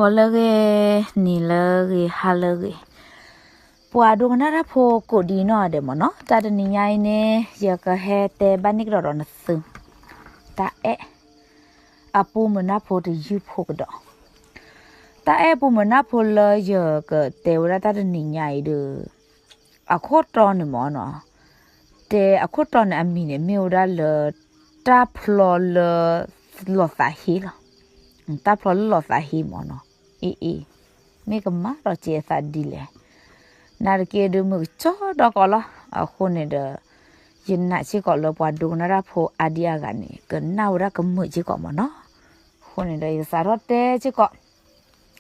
ဂီၤလၢအဂ့ၤ, နံၤလၢအဂ့ၤ, ဟါလၢအဂ့ၤ, ပှၤဒိကနၣ်တၢ်ဖိကိးဒံနီၢ်ဂၤဒဲးမ့ၢ်နီၤ, တၢ်တနံၤညါအံၤန့ၣ် ယကဟဲတဲဘၣ်န့ၢ်ကဒီးဒီးနသု တၢ်အဲၣ်အပူၤမုာ်နၢ်ဖိတယုၢ်ဖိကဒီး. တၢ်အဲၣ်အပူၤမုာ်နၢ်ဖိလၢယကတဲဝဲဒၣ်တၢ်တနံၤညါအံၤဒီး အခိၣ်တီန့ၣ်မ့ၢ်နီၤ, တဲအခိၣ်တီန့ၣ်အမံၤန့ၣ်မ့ၢ်ဝဲဒၣ်လၢ တၢ်ဖျီလၢလီၤသးဟ့လီၤ. တၢ်ဖျီလၢလီၤသးဟ့မ့ၢ်နီၤ, အ့ၣ်အ့ၣ်, မ့ၢ်ကမၣ်ဒီးစဲးအသးဒ်လဲၣ်. နာ်သက့ဒုးမုာ်ကစီဒီကိးလီၤ. အဃိန့ၣ်ဒီး ယနာ်စ့ၢ်ကီးလၢပှၤဒိကနၣ်တၢ်ဖိအါဒံအါဂၤန့ၣ် ကနၣ်ဝဲဒၣ်ကမုာ်စ့ၢ်ကီးမ့ၢ်နီၤ. အဃိန့ၣ်ဒီး ယကစးထီၣ်တဲစ့ၢ်ကီး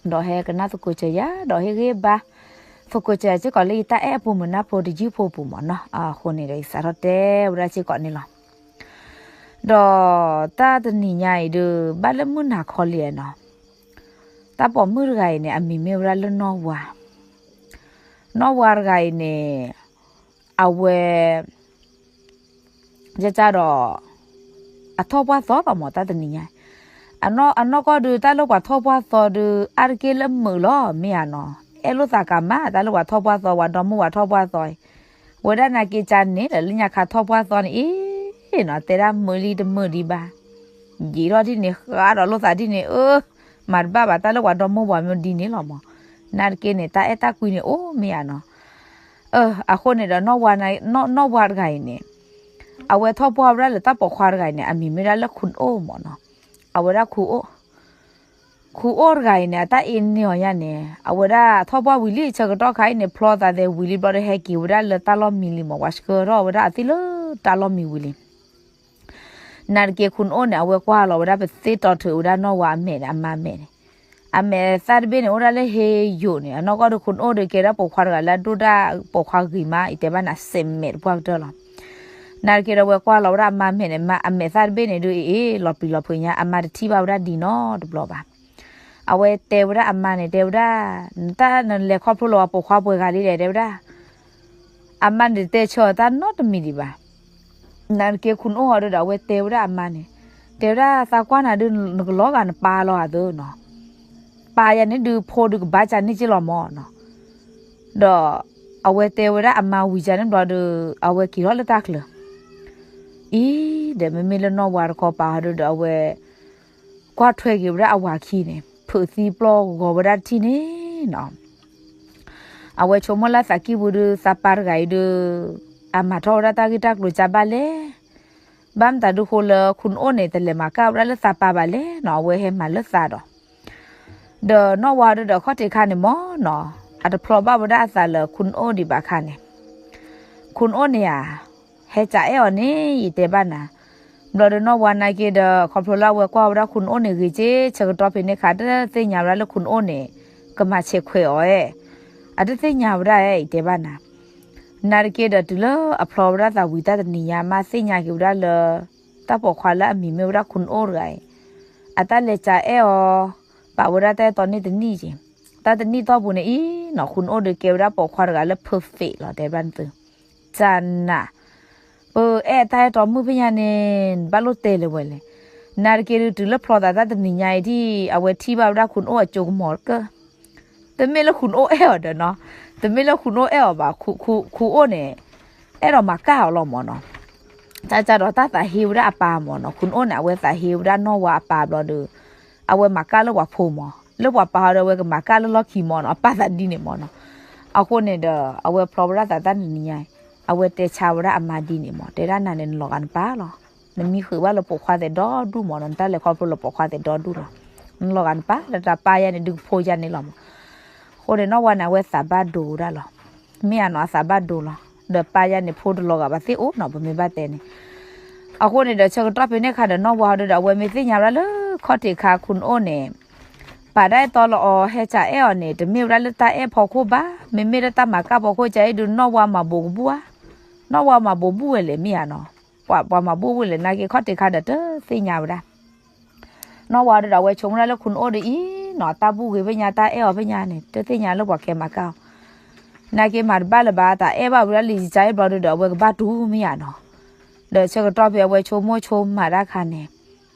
ဒီးဟဲကနၣ်သကိးစၢၤယၤ ဒီးဟ့ၣ်ဂံၢ်ဘါသကိးစၢၤယၤစ့ၢ်ကီးလၢ ယတၢ်အဲၣ်အပူၤမုာ်နၢ်ဖိတယုၢ်ဖိပူၤမ့ၢ်နီၤ. အဃိန့ၣ်ဒီး ယစးထီၣ်တဲဝဲဒၣ်စ့ၢ်ကီးန့ၣ်လီၤ. ဒီးတၢ်တနံၤညါအံၤဒီး ဘၣ်လၢမုၢ်နၤခီလံနီၤ, တၢ်ပိာ်မုၣ်တဂၤအံၤန့ၣ် အမံၤမ့ၢ်ဝဲဒၣ်လၢနီၢ်ဝါ. နီၢ်ဝါတဂၤအံၤန့ၣ် အဝဲ ကကဒီး အထီၣ်ပှၢ်သီလီၤမ့ၢ် တၢ်တနံၤညါ, အနီၢ်ကီၢ်ဒုး တၢ်လၢပှၤထီၣ်ပှၢ်သီဒုး အါတက့ၢ်လၢမုာ်လီၤ မ့ၢ်ဧါနီၤ. အဲၣ်လိာ်သးကမၣ် တၢ်လၢပှၤထီၣ်ပှၢ်သီ ပှၤဒီမါဝၤထီၣ်ပှၢ်သီအံၤ, ဝဲဒၣ်နာ်က့ၤကန့ၣ်ဒီး လၢညါခါထီၣ်ပှၢ်သီန့ၣ်အံၤနီၤ တဲဒၣ်မုာ်လံတမုာ်ဒံးဘၣ်. ယံာ်ထီၣ်ဒ်န့ၣ် ဃးဒီးလိာ်သးဒ်န့ၣ် အၢ မၤတဘၣ်ဘၣ် တၢ်လၢပှၤဒီမါဝၤမ့ၢ်ဒ်န့ၣ်လီၤမ့ၢ်. နာ်သက့န့ၣ် တၢ်အဲၣ်တၢ်ကွံန့ၣ်အိၣ် မ့ၢ်ဧါနီၤ. အဃိန့ၣ်ဒီး နီၢ်ဝါတဂၤအံၤန့ၣ် အဝဲထီၣ်ပှၢ်ဝဲဒၣ်လၢတၢ်ပိာ်ခွါတဂၤအံၤန့ၣ် အမံၤမ့ၢ်ဒၣ်လၢခူၣ်အိၣ်မ့ၢ်နီၤ. အဝဲဒၣ်ခူၣ်အိၣ် ခူၣ်အိၣ်တဂၤအံၤန့ၣ် အတၢ်အ့န့ၢ်အီၤညါန့ၣ် အဝဲဒၣ်ထီၣ်ပှၢ်ဝံၤလံ ဆၢကတီၢ်ခါအံၤန့ၣ် ဖျီသးသဲဝံၤလံဘျီဒီး ဟဲက့ၤဝဲဒၣ်လၢတၢ်လီၢ်မံလံမ့ၢ် ပှၤဆှၢထီၣ်ဝဲဒၣ်အသ့ၣ်လၢတၢ်လီၢ်မံဝံၤလံ. နာ်သက့ခူၣ်အိၣ်န့ၣ် အဝဲကွၢ်လီၤဝဲဒၣ်ပသ့တီၤထုးဝဲဒၣ်နီၢ်ဝါအမဲာ်န့ၣ် အမါမဲာ်န့ၣ်, အမဲာ်သၣ်တဘ့ၣ်န့ၣ် အိၣ်ဒၣ်လၢဟ့ယိာ်န့ၣ် အနီၢ်ကီၢ်ဒီးခူၣ်အိၣ်ဒီးကဲဒၣ်ပိာ်ခွါတဂၤလၢအဒိၣ်ဒၣ်ပိာ်ခွါဂ့ၤမး ယတဲဘၣ်နၤ စဲးမဲာ်တပှၢ်ကတၢၢ်လီၤ. နာ်သက့ဒီးအဝဲကွၢ်လီၤဝဲဒၣ်အမါမဲာ်န့ၣ် အမဲာ်သၣ်တဘ့ၣ်န့ၣ်ဒုးအ့ၣ်လီၤပျံၤလီၤဖုးညါ အမါတထံၣ်ဘၣ်ဝဲဒၣ်ဒ်နီတဘျီဘၣ်. အဝဲတဲဝဲဒၣ်အမါန့ၣ် တဲဝဲဒၣ် နတၢ်နလဲၤခီဖျိလၢပှၤပိာ်ခွါပှဲၤဂၤလံလဲၣ် တဲဝဲဒၣ် အမါန့ၣ်တတဲဆၢအီၤတၢ်နီတမံၤဒံးဘၣ်. နာ်သက့ခူၣ်အိၣ်ဟီဒုးဒီး အဝဲတဲဝဲဒၣ်အမါန့ၣ်, တဲဝဲဒၣ်သးကွၢ်နၤဒုး နကလီၤဂာ်နပၢ်လီၤဧါသၢနီၤ, ပၢ်ယၤန့ၣ်ဒုးဖိဒုးကဘၣ်ကန့ၢ်က့လီၤမ့ၢ်နီၤ. ဒီးအဝဲတဲဝဲဒၣ်အမါဝံၤကန့ၣ်ဘျီဒီး အဝဲက့ၤထီၣ်လၢတၢ်ချၢ အံၤ ဒီးမ့မ့ၢ်လၢနီၢ်ဝါတခီပၤဟီဒုးဒီး အဝဲ ကွၢ်ထွဲက့ၤဝဲဒၣ်အဝၤခံန့ၣ် ဖုးသံပျီၢ်ဂီၤဝဲဒၣ်တထံၣ်န့ၣ်နီၤ. အဝဲဆိကမိၣ်လၢသးကံၢ်ပူၤဒုး သးပၢ်တဂၤအံၤဒုး အမၤထီၣ်ဝဲဒၣ်တၢ်ဂ့ၢ်တၢ်ကျိၤကၢ်ဘၣ်လဲၣ်. ဘၣ်မတၤဒုးဃိလၢခူၣ်အိၣ်န့ၣ် တလဲၤမၤကၢ်ဝဲဒၣ်လၢသးပၢ်ဘၣ်လဲၣ်နီၤ အဝဲဟဲမၤလၢသးဒီး ဒီးနီၢ်ဝါဒုးဒီးခီၣ်ထံးခါန့ၣ်မ့ၢ်နီၤ အတဖျီဘၣ်ဝဲဒၣ်အသးလၢခူၣ်အိၣ်ဒံးဘၣ်ခါန့ၣ်, ခူၣ်အိၣ်န့ၣ်ဧါ ဟဲကအဲၣ်အီၤန့ၣ် ယတဲဘၣ်နၤ, ဘျီဒီးနီၢ်ဝါနာ်က့ဒီး ခီဖျိလၢအဝဲကွၢ်ဝဲဒၣ်ခူၣ်အိၣ်န့ၣ်ဂ့ၤက့ ဆၢကတီၢ်ဖဲန့ၣ်ခါ တသ့ၣ်ညါဝဲဒၣ်လၢခူၣ်အိၣ်န့ၣ် ကမၤဆဲးခွဲးအီၤဧဲ, အတသ့ၣ်ညါဝဲဒၣ်ဧဲ ယတဲဘၣ်နၤ, နာ်က့ဒီးတုၤလၢအဖျီဝဲဒၣ်သးဝံၤတၢ်တနံၤညါမး သ့ၣ်ညါက့ၤဝဲဒၣ်လၢ တၢ်ပိာ်ခွါလၢအမံၤမ့ၢ်ဝဲဒၣ်ခူၣ်အိၣ်တဂၤအံၤ အတၢ်လဲၤကအဲၣ်အီၤ ပာ်ဝဲဒၣ်တၢ်အဲၣ်တီန့ၢ်တနံၣ်က့ၤ, တၢ်တနံၣ်တီၢ်ပူၤန့ၣ်အံၤနီၤ ခူၣ်အိၣ်ဒုးကဲဝဲဒၣ်ပိာ်ခွါတဂၤလၢ perfect လီၤ တဲဘၣ်နသု, ကနး ပအဲၣ်တၢ်အဲၣ်တီမုၣ်ဖဲညါန့ၣ် ဘၣ်လိၣ်တဲလၢၤဝဲလဲၣ်, နာ်က့ဒုးတုၤလၢဖျီသးတၢ်တနံၤညါအံၤဒ် အဝဲထံၣ်ဘၣ်ဝဲဒၣ်ခူၣ်အိၣ်အကၠိကမီၤတကၢၢ် တမ့ၢ်လၢခူၣ်အိၣ်အဲၣ်အီၤဒီးနီၤ, တမ့ၢ်လၢခူၣ်အိၣ်အဲၣ်အီၤဘၣ်, ခူၣ်အိၣ်န့ၣ် အဲၣ်ဒိးမၤကၢ်အီၤလီၤမ့ၢ်နီၤ, တၢ်ကဒီးတၢ်သးဟ့ဝဲဒၣ်အပၢ်မ့ၢ်နီၤ, ခူၣ်အိၣ်န့ၣ် အဝဲသးဟ့ဝဲဒၣ်နီၢ်ဝါအပၢ်ဘျီဒီး အဝဲမၤကၢ်လၢပှၤဖိမ့ၢ်, လၢပှၤပၢ်ဟီဒီး အဝဲကမၤကၢ်လၢလီၢ်ခံမ့ၢ်နီၤ, အပၢ်သးဒ်န့ၣ်မ့ၢ်နီၤ, အဃိန့ၣ်ဒီး အဝဲဖျီဝဲဒၣ်သးတၢ်တနံၤညါအံၤ အဝဲတဲဆါဝဲဒၣ်အမါဒ်န့ၣ်မ့ၢ်, တဲဒၣ်နၤန့ၣ် နလီၤဂာ်နပၢ်လီၤ, နမံဃုာ်ဘၣ်လၢပိာ်ခွါသဲးဒီဒူၣ်မ့ၢ်နီၤ, နတၢ်လဲၤခီဖျိလၢပိာ်ခွါသဲးဒီဒူၣ်လီၤ, နလီၤဂာ်နပၢ် လၢတၢ်ပၢ်ယၤန့ၣ် ဒုးကဖိယၤန့ၣ်လီၤမ့ၢ်, အဃိန့ၣ် နီၢ်ဝါန့ၣ် အဝဲသးဘၣ်ဒိဝဲဒၣ်လီၤ, မ့ၢ်ဧါနီၤ အသးဘၣ်ဒိလီၤ, ဒီးပၢ်ယၤန့ၣ် ဖိတလီၤဂာ်ဘၣ်သ့ၣ်အိၣ်နီၤ ပမ့ၢ်ဘၣ်တဲန့ၣ်, အဃိန့ၣ်ဒီး ဆၢကတီၢ်ဖဲန့ၣ်ခါဒီး နီၢ်ဝါဟီဒီး အဝဲမ့ၢ်သ့ၣ်ညါဝဲဒၣ်လၢခီၣ်ထံးခါခူၣ်အိၣ်န့ၣ် ပာ်တၢ်အဲၣ်တီလၢအီၤ ဟဲကအဲၣ်အီၤန့ၣ် တမ့ၢ်ဝဲဒၣ်လၢတၢ်အဲၣ်ဖီခိၣ်ဘၣ်, မ့မ့ၢ်လၢတၢ်မၤကၢ်ဖီခိၣ်ကဲအံၤဒုး နီၢ်ဝါမၤဘိးကဘူၣ်ဧါ, နီၢ်ဝါမၤဘိးဘူၣ်ဝဲလဲၣ် မ့ၢ်ဧါနီၤ, ပှၤမၤဘိးဘူၣ်ဝဲလဲၣ် နာ်က့ခီၣ်ထံးခါဒီးတသ့ၣ်ညါဝဲဒၣ် နီၢ်ဝါဒီး အဝဲဆိကမိၣ်ဒၣ်လၢခူၣ်အိၣ်ဒီးအံၤနီၤ တၢ်ဘူၣ်ဂ့ၤဖဲညါ တၢ်အဲၣ်အီၤဖဲညါန့ၣ် တသ့ၣ်ညါလၢပှၤကဲမၤကၢ်အီၤ, နာ်က့မၤတဘၣ်လၢၤဘၣ် တၢ်အဲၣ်ဘၣ်ဝဲဒၣ်လံကၢ်အံၤဘျီဒီး အဝဲကဘၣ်တူၢ်မ့ၢ်ဧါနီၤ, ဒီးဆၢကတီၢ်ဖဲအဝဲဆိကမိၣ်ဆိကမးတၢ်ခါန့ၣ်,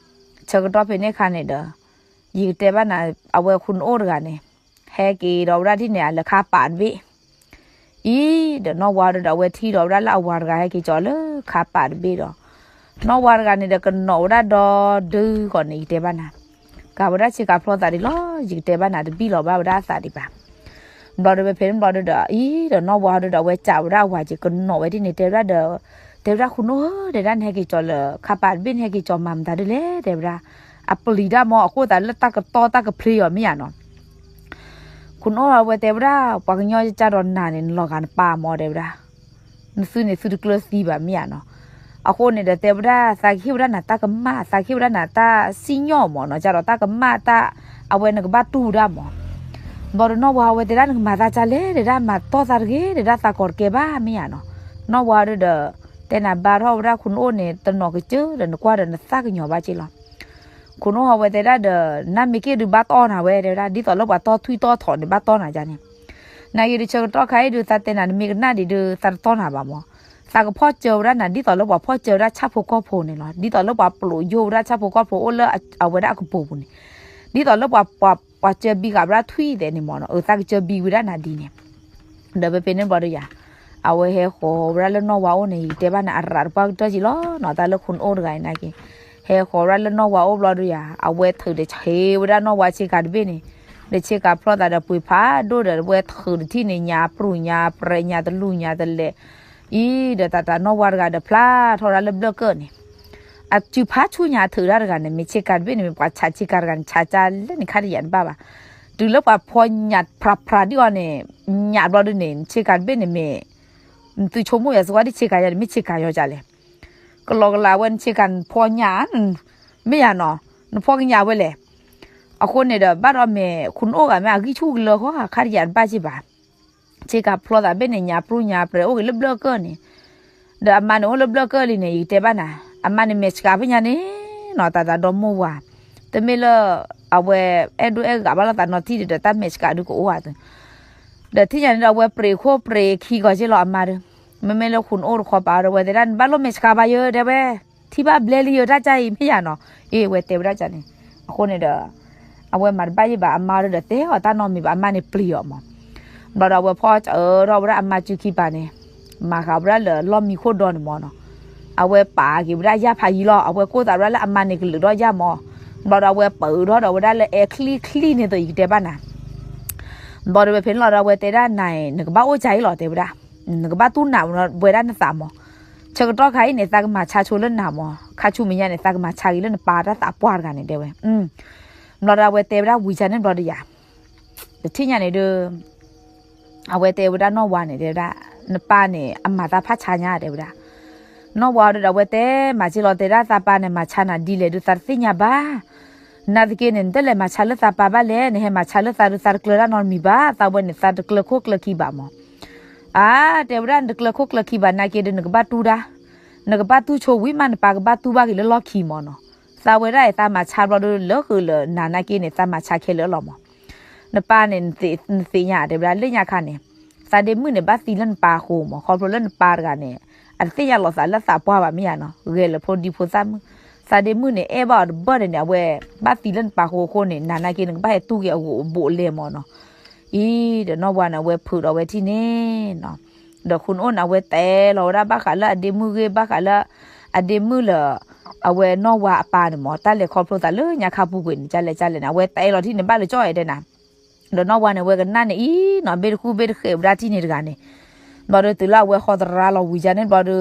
ဆၢကတီၢ်ဖဲန့ၣ်ခါန့ၣ်ဒီး ယကတဲဘၣ်နၤ, အဝဲခိၣ်နအိၣ်တဂၤန့ၣ် ဟဲက့ၤဒီးဝဲဒၣ်ဒ်န့ၣ် အလၢခါပာ်တဘ့ၣ် အံၤဒီးနီၢ်ဝါဒီး အဝဲထံၣ်ဒီးဝဲဒၣ်လၢအဝၤတဂၤဟဲက့ၤကၠီၤလၢခါပာ်တဘ့ၣ်ဒီး နီၢ်ဝါတဂၤန့ၣ်ဒီးကနီၣ်ဝဲဒၣ်ဒီဒုဂီၢ်န့ၣ် ယကတဲဘၣ်နၤ, ကၤဝဲဒၣ်ဆ့ကၤဖျီသးဒံးလီၤ, ယကတဲဘၣ်နၤ တဘံၣ်လီၤဘၣ်ဝဲဒၣ်အသးဒံးဘၣ်. ဘျီဒီးဝဲဖဲန့ၣ်ဘျီဒီး အံၤဒီးနီၢ်ဝါဒီး အဝဲကးဝဲဒၣ်အဝၤက့ၤ ကနီၣ်ဝဲဒ်န့ၣ် တဲဝဲဒၣ်ဒီး, တဲဝဲဒၣ်ခိၣ်နအိၣ် တဲဒၣ်နဟဲက့ၤကၠီၤလၢခါပာ်တဘ့ၣ် နဟဲက့ၤကၠီၤမၤမတၤဒ်လဲၣ် တဲဝဲဒၣ်. အပျံၤတၢ်မ့ၢ် အဃိသးလၢတၢ်ကတီတၢ်ကဖျ့အီၤမ့ၢ်ယါနီၤ ခိၣ်နအိၣ်အဝဲတဲဝဲဒၣ် ပှၤကညီကစၢ်ဒီးနၤန့ၣ် နလီၤဂာ်နပၢ်မ့ၢ် တဲဝဲဒၣ်, နသုန့ၣ်သုတကျၢၤသံဘၣ်မ့ၢ်ယါနီၤ. အဃိန့ၣ်ဒီးတဲဝဲဒၣ် သးကဟ့ၣ်ဝဲဒၣ်နၤတၢ်ကမၣ် သးကဟ့ၣ်ဝဲဒၣ်နၤတၢ်စံၣ်ညီၣ်မ့ၢ်နီၤ ကဒီးတၢ်ကမၣ်တၢ် အဝဲနကဘၣ်တူၢ်ဝဲဒၣ်မ့ၢ်. ဘျီဒီးနီၢ်ဝါအဝဲတဲဒၣ် နကမၤသးဒ်လဲၣ် တဲဒၣ် မၤတီၢ်သးတဂ့ၤ တဲဒၣ် သးကိးတကဲဘၣ်မ့ၢ်ယါနီၤ. နီၢ်ဝါဒီး တဲနၤဘါထီၣ်ဝဲဒၣ်ခိၣ်နအိၣ်န့ၣ် တနီၤကစၢၢ်ဒီး နကွၢ်ဒီးနသးကညီၤဘၣ်က့လီၤ. ခိၣ်နအိၣ်အဝဲတဲဒၣ်ဒီး နမ့ၢ်က့ၤဒုးဘၣ်တီၢ်နၤဝဲ တဲဝဲဒၣ် ဒ်သိးလၢပှၤတီၢ်ထွံၣ်တီၢ်ထိးန့ၣ် ဘၣ်တီၢ်နၤဒ်န့ၣ်. နာ်က့ဒုးဆၢကတီၢ်ခါအံၤဒုး သးတဲနၤ နမ့ၢ်ကနၣ်ဒံးဒုး သးတတီၢ်နၤဘၣ်မ့ၢ်. သးကဖီၣ်စၢၤဝဲဒၣ်နၤ ဒ်သိးလၢပှၤဖီၣ်စၢၤဝဲဒၣ်ဆၣ်ဖိကီၢ်ဖိန့ၣ်လီၤ. ဒ်သိးလၢပှၤပျိးယိၣ်ဝဲဒၣ်ဆၣ်ဖိကီၢ်ဖိအိၣ်လၢအဝဲဒၣ်အကပိာ်ပူၤန့ၣ်, ဒ်သိးလၢပှၤ ပှၤစၢၤဘံဃာ်ဝဲဒၣ်ထွံၣ်သဲးန့ၣ်မ့ၢ်နီၤ အသးကစၢၤဘံဝဲဒၣ်နၤဒ်န့ၣ်. ဒီးဖဲဖဲန့ၣ်ဘျီဒီးယၤ, အဝဲဟဲဃီၤဝဲဒၣ်လၢနီၢ်ဝါအိၣ်န့ၣ် ယတဲဘၣ်နၤ အရးတပှၢ်ကတၢၢ်က့လီၤနီၤ တၢ်လၢခိၣ်နအိၣ်တဂၤအံၤနာ်က့. ဟဲဃီၤဝဲဒၣ်လၢနီၢ်ဝါအိၣ်ဘျီဒီးယၤ အဝဲထုးတဆ့ဝဲဒၣ်နီၢ်ဝါဆ့ကၤတဘ့ၣ်န့ၣ်, ဒီးဆ့ကၤဖျီသးဒီးပှ့ၤဖးဒိၣ်ဒီး အဝဲထုးတထံၣ်န့ၣ် ညါပြူၢ်ညါပြဲးညါတလူၢ်ညါတလဲာ်, အံၤဒီးတၢ်တၢ်နီၢ်ဝါတဂၤဒီး ဖျါထီၣ်ဝဲဒၣ်လၢဘျၢၣ်ကၢၢ်န့ၣ် အစုဖးဆူညါအထုးတၢ်တဂၤန့ၣ် မ့ၢ်ဆ့ကၤတဘ့ၣ်န့ၣ် မ့ၢ်ပှၤဆးဆ့ကၤတဂၤန့ၣ် ဆးကၢ်လဲၣ်န့ၣ် ခါတယၤတဘၣ်ဘၣ်. တုၤလၢပှၤဖီညၣ်ဖြးဖြးဒ်အီၤန့ၣ်, ညၣ်ဘျီဒုန့ၣ် ဆ့ကၤတဘ့ၣ်န့ၣ်မ့ၢ်, သုဆိကမိၣ်ယၤစ့ၢ်ကီးဒ်ဆ့ကၤယၤန့ၣ် မ့ၢ်ဆ့ကၤယီၤကလဲၣ်. ကလီကလီဝဲနဆ့ကၤနဖီညၣ်, မ့ၢ်ယၤနီၤ, နဖီကညၣ်ဝဲလဲၣ်. အဃိန့ၣ်ဒီး ဘၣ်ဒီးမ့ၢ်ခိၣ်နအိၣ်ဂၤမ့ၢ်အဂံၢ်ဆူၣ်ကလၢဃီ ခါတယၤတဘၣ်က့ဘၣ် ဆ့ကၤဖျီသးဘ့ၣ်န့ၣ် ညါပြူၢ်ညါပြဲးအိၣ်ဂ့ၤလၢဘျၢၣ်ကၢၢ်န့ၣ်, ဒီးအမါန့ၣ်အိၣ်လၢဘျၢၣ်ကၢၢ်လံန့ၣ် ယကတဲဘၣ်နၤ, အမါန့ၣ်မဲာ်ဆှးဖဲညါန့ၣ်နီၤ တၢ်သးဒီမိၢ်ဝၤ, တမ့ၢ်လၢ အဝဲအဲၣ်ဒိးအဲၣ်ဂၤဘၣ်လီၤသးနီတထံၣ်ဒီး တၢ်မဲာ်ဆှးဒုကအိၣ်ဧါ, ဒီးထံၣ်ညါန့ၣ်ဒီး အဝဲပြံးခိၣ်ပြံးခံဂီၤက့လီၤအမါဒီး, မ့မ့ၢ်လၢခိၣ်နအိၣ်တခီပၤဒီး အဝဲတဲဒၣ် နဘၣ်လိၣ်မဲာ်ဆှးဘၣ်ယၤ တဲဝဲ, ထံၣ်ဘၣ်ဘျဲလံယၤတၢ်ကါအံၤမ့ၢ်ယၤနီၤ, အ့ အဝဲတဲဝဲဒၣ်ကန့ၣ်, အဃိန့ၣ်ဒီး အဝဲမၤတဘၣ်ယံာ်ဘၣ် အမါဒီးတဲအီၤတၢ်နီတမံၤဘၣ် အမါန့ၣ်ပျံၤအီၤမး, ဘျီဒီးအဝဲဖီၣ်အၢထီၣ်ဝဲဒၣ်အမါစုခံပၤန့ၣ်, မၤဃာ်ဝဲဒၣ်လၢလီၢ်မံခိၣ်ဒီန့ၣ်မးနီၤ, အဝဲပာ်က့ၤဝဲဒၣ်ယၣ်ဖးယံၤလီၤ အဝဲကိၢ်သးဝဲဒၣ်လၢအမါန့ၣ်ကလုာ်ဒီးယၣ်မး, ဘျီဒီးအဝဲပာ်အၢထီၣ်ဒီးဝဲဒၣ်လၢအဲချံချံန့ၣ်သိးယကတဲဘၣ်နၤ ဘျီဒီးဝဲဖဲန့ၣ်လီၤဒီး အဝဲတဲဒၣ်နၤအံၤ နကဘၣ်အိၣ်ကၢ်အံၤလီၤ တဲဝဲဒၣ်, နကဘၣ်တူၢ်နးဝဲဒၣ်နသးမး, ဆၢကတီၢ်ခါအံၤန့ၣ် သးကမၤဆါဆိလၢနၤမး, ခါဆူမဲာ်ညါန့ၣ် သးကမၤဆါက့ၤလၢနပၢ်တၢ်သးပှၢ်တဂၤန့ၣ် တဲဝဲ, ဘျီဒီးအဝဲတဲဝဲဒၣ်ဝံၤကန့ၣ်ဘျီဒီးယၤ, တထံၣ်ညါန့ၣ်ဒီး အဝဲတဲဝဲဒၣ်နီၢ်ဝါန့ၣ် တဲဝဲဒၣ်, နပၢ်န့ၣ် အမၤသးဖးဆါညါ တဲဝဲဒၣ်, နီၢ်ဝါဒီးအဝဲတဲမၤက့ၤလီၤ တဲဒၣ်သးပၢ်န့ၣ် မၤဆါနၤဒ်လဲၣ်ဒီးသးတသ့ၣ်ညါဘၣ် နာ်သက့န့ၣ် နတလဲၤမၤဆါလၢသးပၢ်ဘၣ်လဲၣ်, နဟဲမၤဆါလၢသးဒီးသးတကျၢၤတၢ်နီတမံၤဘၣ်, သးဝဲန့ၣ်သးတကျၢၤခိၣ်ကျၢၤခံဘၣ်မး, အါ, တဲဝဲဒၣ်နတကျၢၤခိၣ်ကျၢၤခံဘၣ်နာ်က့ဒီး နကဘၣ်တူၢ်တၢ်, နကဘၣ်တူၢ်ဆိဝံၤမး နပၢ်ကဘၣ်တူၢ်ဘၣ်က့ၤလၢလီၢ်ခံမးနီၤ, သးဝဲဒၣ်အံၤသးမၤဆါဘျီဒီး လၢဃုာ်လၢနၤနာ်က့န့ၣ် သးမၤဆါခဲလၢာ်လီၤမး နပၢ်န့ၣ် နသ့ၣ်ညါ တဲဝဲဒၣ် လၢညါခါန့ၣ် သးဒ့မုၣ်န့ၣ် ဘၣ်သံလၢနပၢ်အဃိမး, ခီဖျိလၢနပၢ်တဂၤန့ၣ် အတသ့ၣ်ညါလီၤသးလၢသးပှၢ်ဘၣ်မ့ၢ်ယါနီၤ, ဂဲၤလၢဖိဒံဖိသၣ်မုၣ်, သးဒ့မုၣ်န့ၣ် အဲၣ်ဘၣ်အီၤတဘၣ်ဒီးန့ၣ် အဝဲဘၣ်သံလၢနပၢ်အဃိအဃိန့ၣ် နၤနာ်က့ နကဘၣ်ဟဲတူၢ်က့ၤအဂီၤအဘူးအလဲမးနီၤ. အံၤ ဒီးနီၢ်ဝါန့ၣ် အဝဲဖုးဒီးဝဲထံၣ်န့ၣ်နီၤ, ဒီးခိၣ်နအိၣ်န့ၣ် အဝဲတဲလီၤဝဲဒၣ်ဘၣ်ဃးလၢအဒ့မုၣ်ဂ့ၢ် ဘၣ်ဃးလၢ အဒ့မုၣ်လၢ အဝဲနီၢ်ဝါအပၢ်န့ၣ်မး တၢ်လဲၤခီဖျိသးလၢညါခါပူၤကွံာ်န့ၣ် ကလဲၣ်ကလဲၣ်န့ၣ် အဝဲတဲလီၤထံၣ်န့ၣ် ဘၣ်လၢကၠီၣ်အဲၣ်တဲနၤ ဒီးနီၢ်ဝါန့ၣ် အဝဲကနၣ်န့ၣ်အံၤနီၤ ဘ့ၣ်တဃူဘ့ၣ်တဃဲးဝဲဒၣ်ထံၣ်န့ၣ်တဂၤန့ၣ်, ဘျီဒီးတုၤလၢအဝဲဟီတရါလီၤဝံၤယါန့ၣ်ဘျီ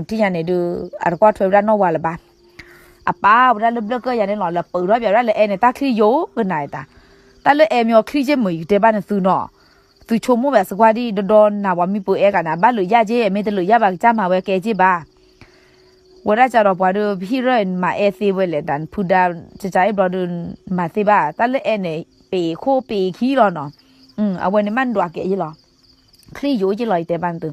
ဒီး ထံၣ်ညါန့ၣ်ဒီး အတကွၢ်ထွဲဝဲဒၣ်နီၢ်ဝါလၢၤဘၣ်. အပာ်ဝဲဒၣ်လၢဘျၢၣ်ကၢၢ်ယါန့ၣ်လီၤ လၢပၢၢ်ထီၣ်ပၠးဝဲဒၣ်လၢအဲၣ်န့ၣ် တၢ်ချံယိာ်ကနၤအံၤတၢ်, တၢ်လၢအဲၣ်မ့ၢ်အီၤချံက့မုာ် ယကတဲဘၣ်န့ၣ်သုနီၤ, သုဆိကမိၣ်ဘၣ်စကွၢ်ဒံး ဒီဒီနၤပှၤမံပၢၢ်အဲၣ်ကနၤ ဘၣ်လုာ်ယၣ်က့ မ့ၢ်တလုာ်ယၣ်ဘၣ်ကစၢ်မၤဝဲကဲက့ဘၣ် ဝဲဒၣ်ကဒီးပှၤဒီး ပဟံၣ်ရၢၣ်နမၤအဲၣ်သ့ဝဲလဲၣ် တၢ်နဖုဒါ ကကါအံၤဘျီဒီး မၤသ့ဘၣ် တၢ်လၢအဲၣ်န့ၣ် ပ့ၤခိၣ်ပ့ၤခံလီၤနီၤ, အဝဲန့ၣ်မးနဒွးကဲယ့လီၤ, ချံယိာ်ယ့လီၤ ယတဲဘၣ်နသု,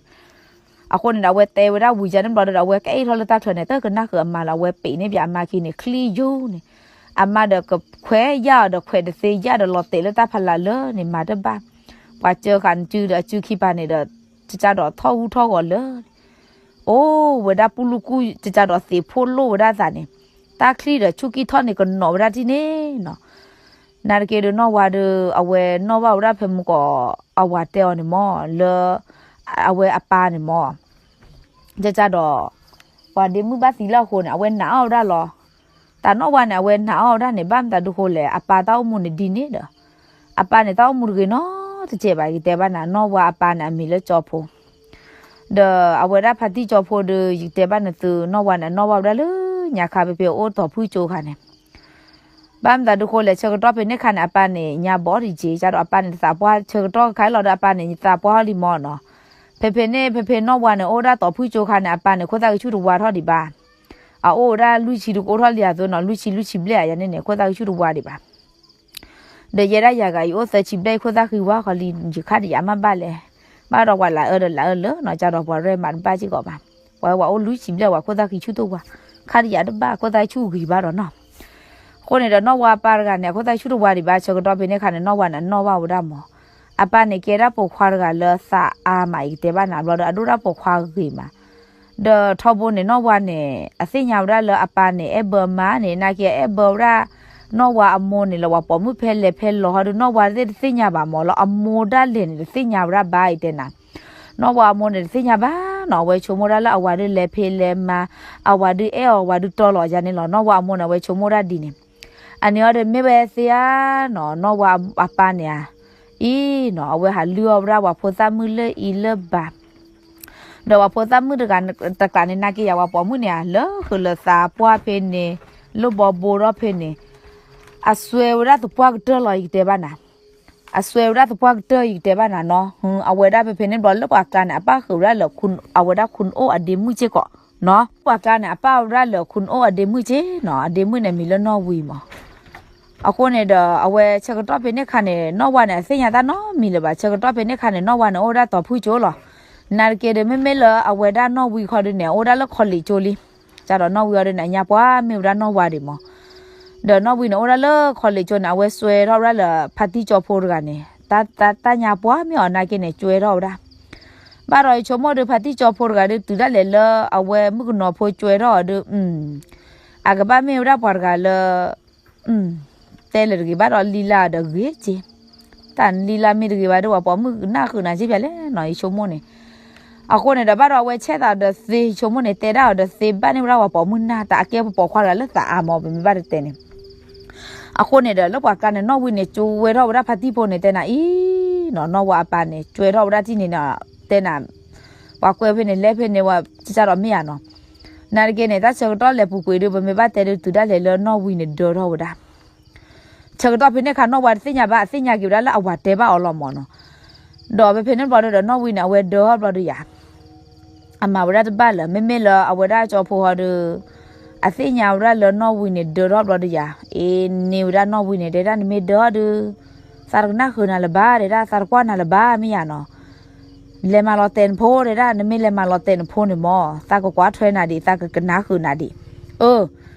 အဃိန့ၣ်ဒီး အဝဲတဲဝဲဒၣ်ဝံၤယါန့ၣ်ဘျီဒီး အဝဲကအဲၣ်ထီၣ်လၢတၢ်ချၢန့ၣ် တကနၣ်ဃုာ်အမါလၢ အဝဲပ့ၤန့ၢ်ပၠးအမါခံန့ၣ် ချံယိာ်န့ၣ်, အမါဒီးကခွဲးယၣ်အီၤဒီးခွဲးတသ့ယၣ်ဒီးလီၤတဲာ်လၢတၢ်ဖးလၢ်လၢန့ၣ် မၤတဘၣ်, ပှၤစၢဃာ်နစုဒီးအစုခံပၤန့ၣ်ဒီး ကကါဒီးထီၣ်ဟူထီၣ်ဂီၤလၢ အိၣ်ဝဲဒၣ်ပူၤလူၢ်ကူၣ် ကကါဒီးသ့ၣ်ဖိလိၣ်ဝဲဒၣ်သးန့ၣ်, တၢ်ချံဒီးဆူၣ်ကံၢ်ထီၣ်န့ၣ် ကနီၤဝဲဒၣ်ထံၣ်န့ၣ်နီၤ, နာ်တက့ၢ်ဒီးနီၢ်ဝါဒီး အဝဲနီၣ်ဘၣ်ဝဲဒၣ်ဖဲမုၢ်ကီး အဝၤတဲအီၤန့ၣ်မၢ် လၢ အဝဲအပၢ်န့ၣ်မၢ် ကကဒီး ပှၤဒ့မုၣ်ဘၣ်သံလၢအဃိန့ၣ် အဝဲနာ်အီၤဝဲဒၣ်လီၤ. တၢ်နီၢ်ဝါန့ၣ် အဝဲနာ်အီၤဝဲဒၣ်န့ၣ် ဘၣ်မတၤဒုဃိလဲၣ် အပၢ်တၢ်အိၣ်မူန့ၣ်ဒ်န့ၣ်ဒီး အပၢ်န့ၣ်တၢ်အိၣ်မူတဂ့ၤနီတစဲးဘၣ် ယကတဲဘၣ်နၤ နီၢ်ဝါအပၢ်န့ၣ် အမံၤလၢကၠီဖိ ဒီးအဝဲဒၣ်ဖါတံၢ်ကၠီဖိဒီး ယကတဲဘၣ်နသု နီၢ်ဝါန့ၣ် အနီၣ်ဘၣ်ဝဲဒၣ်လၢညါခါဖဲဖဲအအိၣ်တီၤဖုၣ်ကၠိခါန့ၣ် ဘၣ်မတၤဒုဃိလဲၣ် ဆၢကတီၢ်ဖဲန့ၣ်ခါန့ၣ် အပၢ်န့ၣ် ညါဘီဒံးက့ ကဒီးအပၢ်န့ၣ် သးပှၢ်ဆၢကတီၢ်ခါလီၤဒီး အပၢ်န့ၣ် သးပှၢ်ဟီၣ်လံမၢ်နီၤ. ဖဲဖဲန့ၣ် ဖဲဖဲနီၢ်ဝါန့ၣ် အိၣ်ဒၣ်တီၤဖုၣ်ကၠိခါန့ၣ် အပၢ်န့ၣ် ခိၣ်သၣ်ဂံၢ်ဆူၣ်တဝါထီၣ်ဒံးဘၣ်. အအိၣ်ဝဲဒၣ်လွံၢ်ဆံတကအိၣ်ထီၣ်လံအသိးနီၤ လွံၢ်ဆံလွံၢ်ဆံဘျဲၣ်အယၤန့ၣ်န့ၣ် ခိၣ်သၣ်ဂံၢ်ဆူၣ်တဝါဒံးဘၣ် ဒီးယဲဒၣ်ယၤဂၤ ယအိၣ်သၢဆံဘျဲၣ် ယခိၣ်သၣ်ဃံဝါဃီလံ ယခါဒံးယၤမ့ၢ်ဘၣ်လဲၣ်. ဘၣ်ဒီးပှၤလၢအၢဒီးလၢအၢလၢနီၤ ကဒီးပှၤရဲၣ်မးတဘၣ်စ့ၢ်ကီးဘၣ်. ပှၤဝဲပှၤအိၣ်လွံၢ်ဆံဘျဲၣ် ပှၤခိၣ်သၣ်ဃံဆူၣ်တဝါ ခါဒံးယၤတဘၣ် ခိၣ်သၣ်ဆူၣ်ဂံၤဘၣ်ဒီးနီၤ. အဃိန့ၣ်ဒီး နီၢ်ဝါအပၢ်တဂၤန့ၣ် အခိၣ်သၣ်ဆူၣ်တဝါဒံးဘၣ် ဆၢကတီၢ်ဖဲန့ၣ်ခါန့ၣ် နီၢ်ဝါန့ၣ် အနီၣ်ဘၣ်ဝဲဒၣ်မး. အပၢ်န့ၣ် ကဲဒၣ်ပိာ်ခွါတဂၤလၢသးအါမး ယကတဲဘၣ်နၤ ဘျီဒီး အဒိၣ်ဒၣ်ပိာ်ခွါဂ့ၤမး ဒီးထီဘိန့ၣ် နီၢ်ဝါန့ၣ် အသ့ၣ်ညါဝဲဒၣ်လၢအပၢ်န့ၣ် အဲၣ်ဘၢမးန့ၣ် နာ်က့အဲၣ်ဘၢဝဲဒၣ် နီၢ်ဝါအမိၢ်န့ၣ်လၢပှၤပိာ်မုၣ်ဖဲလဲၣ်ဖဲလဲၣ်ဟီဒီး နီၢ်ဝါသ့ၣ်တသ့ၣ်ညါဘၣ်မး လၢအမိၢ်ဒၣ်လဲာ်န့ၣ် တသ့ၣ်ညါဝဲဒၣ်ဘၣ်အံၤတဲနၤ. နီၢ်ဝါအမိၢ်န့ၣ် တသ့ၣ်ညါဘၣ်နီၤ အဝဲဆိကမိၣ်ဒၣ်လၢအဝၤဒုးလဲၤဖဲလဲၤမး အဝၤဒုးအဲၣ်အီၤ အဝၤဒုးတီလီၤယၤန့ၣ်လီၤ. နီၢ်ဝါအမိၢ်န့ၣ် အဝဲဆိကမိၣ်ဒၣ်ဒ်န့ၣ် အန့ၣ်အီၤဒီးမ့ၢ်ဝဲသ့ဧါနီၤ နီၢ်ဝါအပၢ်န့ၣ်ဧါ အံၤနီၤ အဝဲဟးလုၢ်အီၣ်ဝဲဒၣ်ပှၤဖိသၣ်မုၣ်လၢအံၤလၢဘၣ် ဒီးပှၤဖိသၣ်မုၣ်တဂၤတကျးန့ၣ် နာ်က့ယၤပှၤပိာ်မုၣ်န့ၣ်ဧါ လၢဃုာ်လၢသးပှၢ်ဖဲန့ၣ် လၢဘီဘိထီၣ်ဖဲန့ၣ် အစွဲဝဲဒၣ်သပှၢ်ကတၢၢ်လီၤ ယကတဲဘၣ်နၤ. အစွဲဝဲဒၣ်သပှၢ်ကတၢၢ် ယကတဲဘၣ်နၤနီၤ အဝဲဒၣ်ဖဲဖဲန့ၣ်ဘျီ လၢပှၤကျါန့ၣ် အပၢ်ဃုာ်ဝဲဒၣ်လၢ အဝဲဒၣ်ခိၣ်အိၣ်အဒ့မုၣ်စ့ၢ်ကီးနီၤ ပှၤကျါန့ၣ် အပၢ်ဝဲဒၣ်လၢခိၣ်အိၣ်အဒ့မုၣ်စ့ၢ်နီၤ အဒ့မုၣ်န့ၣ်မံၤလၢနီၢ်ဝံမး အဃိန့ၣ်ဒီး အဝဲဆၢကတီၢ်ဖဲန့ၣ်ခါန့ၣ် နီၢ်ဝါန့ၣ် အသ့ၣ်ညါတၢ်နီတမံၤလၢၤဘၣ် ဆၢကတီၢ်ဖဲန့ၣ်ခါန့ၣ် နီၢ်ဝါန့ၣ် အိၣ်ဝဲဒၣ်တီၤဖုၣ်ကၠိလီၤ. နာ်တက့ၢ်ဒီး မ့မ့ၢ်လၢအဝဲဒၣ်နီၢ်ဝံခီဒုန့ၣ် အိၣ်ဝဲဒၣ်လၢခီလ့ၣ်ကၠိလံ ကဒီးနီၢ်ဝံအီၤဒုန့ၣ် အညါပှၢ်မ့ၢ်ဝဲဒၣ်နီၢ်ဝါဒံးမး ဒီးနီၢ်ဝံန့ၣ် အိၣ်ဒၣ်လၢခီလ့ၣ်ကၠိန့ၣ် အဝဲစွဲထီၣ်ဝဲဒၣ်လၢဖါတံၢ်ကၠီဖိတဂၤန့ၣ် တၢ်ညါပှၢ်မ့ၢ်အီၤနာ်က့န့ၣ် ကွဲထီၣ်ဝဲဒၣ် ဘၣ်ဒီးယဆိကမိၣ်ဒီး ဖါတံၢ်ကၠီဖိတဂၤဒီး တုၤဒၣ်လဲာ်လၢအဝဲမုၣ်ကနီၤဖိကွဲထီၣ်အီၤဒီး အကဘၣ်မ့ၢ်ဝဲဒၣ်ပှၤတဂၤလၢ တဲလၢတဂ့ၤဘၣ်ဒီးလံလၢဒီးဂ့ၤက့ တၢ်လံလၢမ့ၢ်တဂ့ၤဘၣ်ဒီး ပှၤပိာ်မုၣ်ကနၣ်ဃုာ်နၤက့ဖျဲးလဲၣ်နီၤ ယဆိကမိၣ်န့ၣ် အဃိန့ၣ်ဒီး ဘၣ်ဒီးအဝဲဆဲးသးဒီးသ့ ယဆိကမိၣ်န့ၣ် တဲဒၣ်အီၤဒီးသ့ဘၣ်န့ၢ်ဝဲဒၣ်ပှၤပိာ်မုၣ်နၢ် တၢ်အကဲပှၤပိာ်ခွါတဂၤလၢသးအါမး ပမ့ၢ်ဘၣ်တတဲန့ၣ် အဃိန့ၣ်ဒီး လၢပှၤကျါန့ၣ် နီၢ်ဝံန့ၣ် ကွဲထီၣ်ဝဲဒၣ်ဖါတံၢ်ဖိန့ၣ် တဲနၤအံၤနီၤ နီၢ်ဝါအပၢ်န့ၣ် ကွဲထီၣ်ဝဲဒၣ်တံၢ်န့ၣ် တဲနၤ ပှၤကွဲဖဲန့ၣ် လဲၤဖဲန့ၣ် ဝဲကစၢ်ဒီးမ့ၢ်ဧါနီၤ နာ်တက့ၢ်န့ၣ် တၢ်ဆၢကတီၢ်လဲၤပူၤကွံာ်ဒီး ပမ့ၢ်ဘၣ်တဲဒီး တုၤဒၣ်လဲာ်လၢနီၢ်ဝံန့ၣ်ဒၢထီၣ်ဝဲဒၣ် ဆၢကတီၢ်ဖဲန့ၣ်ခါ နီၢ်ဝါတသ့ၣ်ညါဘၣ် အသ့ၣ်ညါက့ၤဝဲဒၣ်လၢအဝၤတဲဘၣ်အီၤလီၤမးနီၤ ဒီးဖဲဖဲန့ၣ်ဘျီဒီး နီၢ်ဝံန့ၣ် အဝဲဒၢထီၣ်ဘျီဒီးယၤ အမၤဝဲဒၣ်တဘၣ်လၢၤ မ့မ့ၢ်လၢအဝဲဒၣ်ကၠီဖိဟီဒီး အသ့ၣ်ညါဝဲဒၣ်လၢနီၢ်ဝံန့ၣ် ဒၢထီၣ်ဘျီဒီးယၤ အ့န့ၢ်ဝဲဒၣ်နီၢ်ဝံန့ၣ် တဲဒၣ်နမ့ၢ်ဒၢဒီး သးတကနၣ်ဃုာ်နၤလၢၤဘၣ် တဲဒၣ်သးတကွၢ်နၤလၢၤဘၣ် မ့ၢ်ယၤနီၤ လဲၤမၤလီၤတဲာ်နဖိ တဲဒၣ် နမ့ၢ်လဲၤမၤလီၤတဲာ်နဖိန့ၣ်မး သးကကွၢ်ထွဲနၤဒံး သးကကနၣ်ဃုာ်နၤဒံး အၢ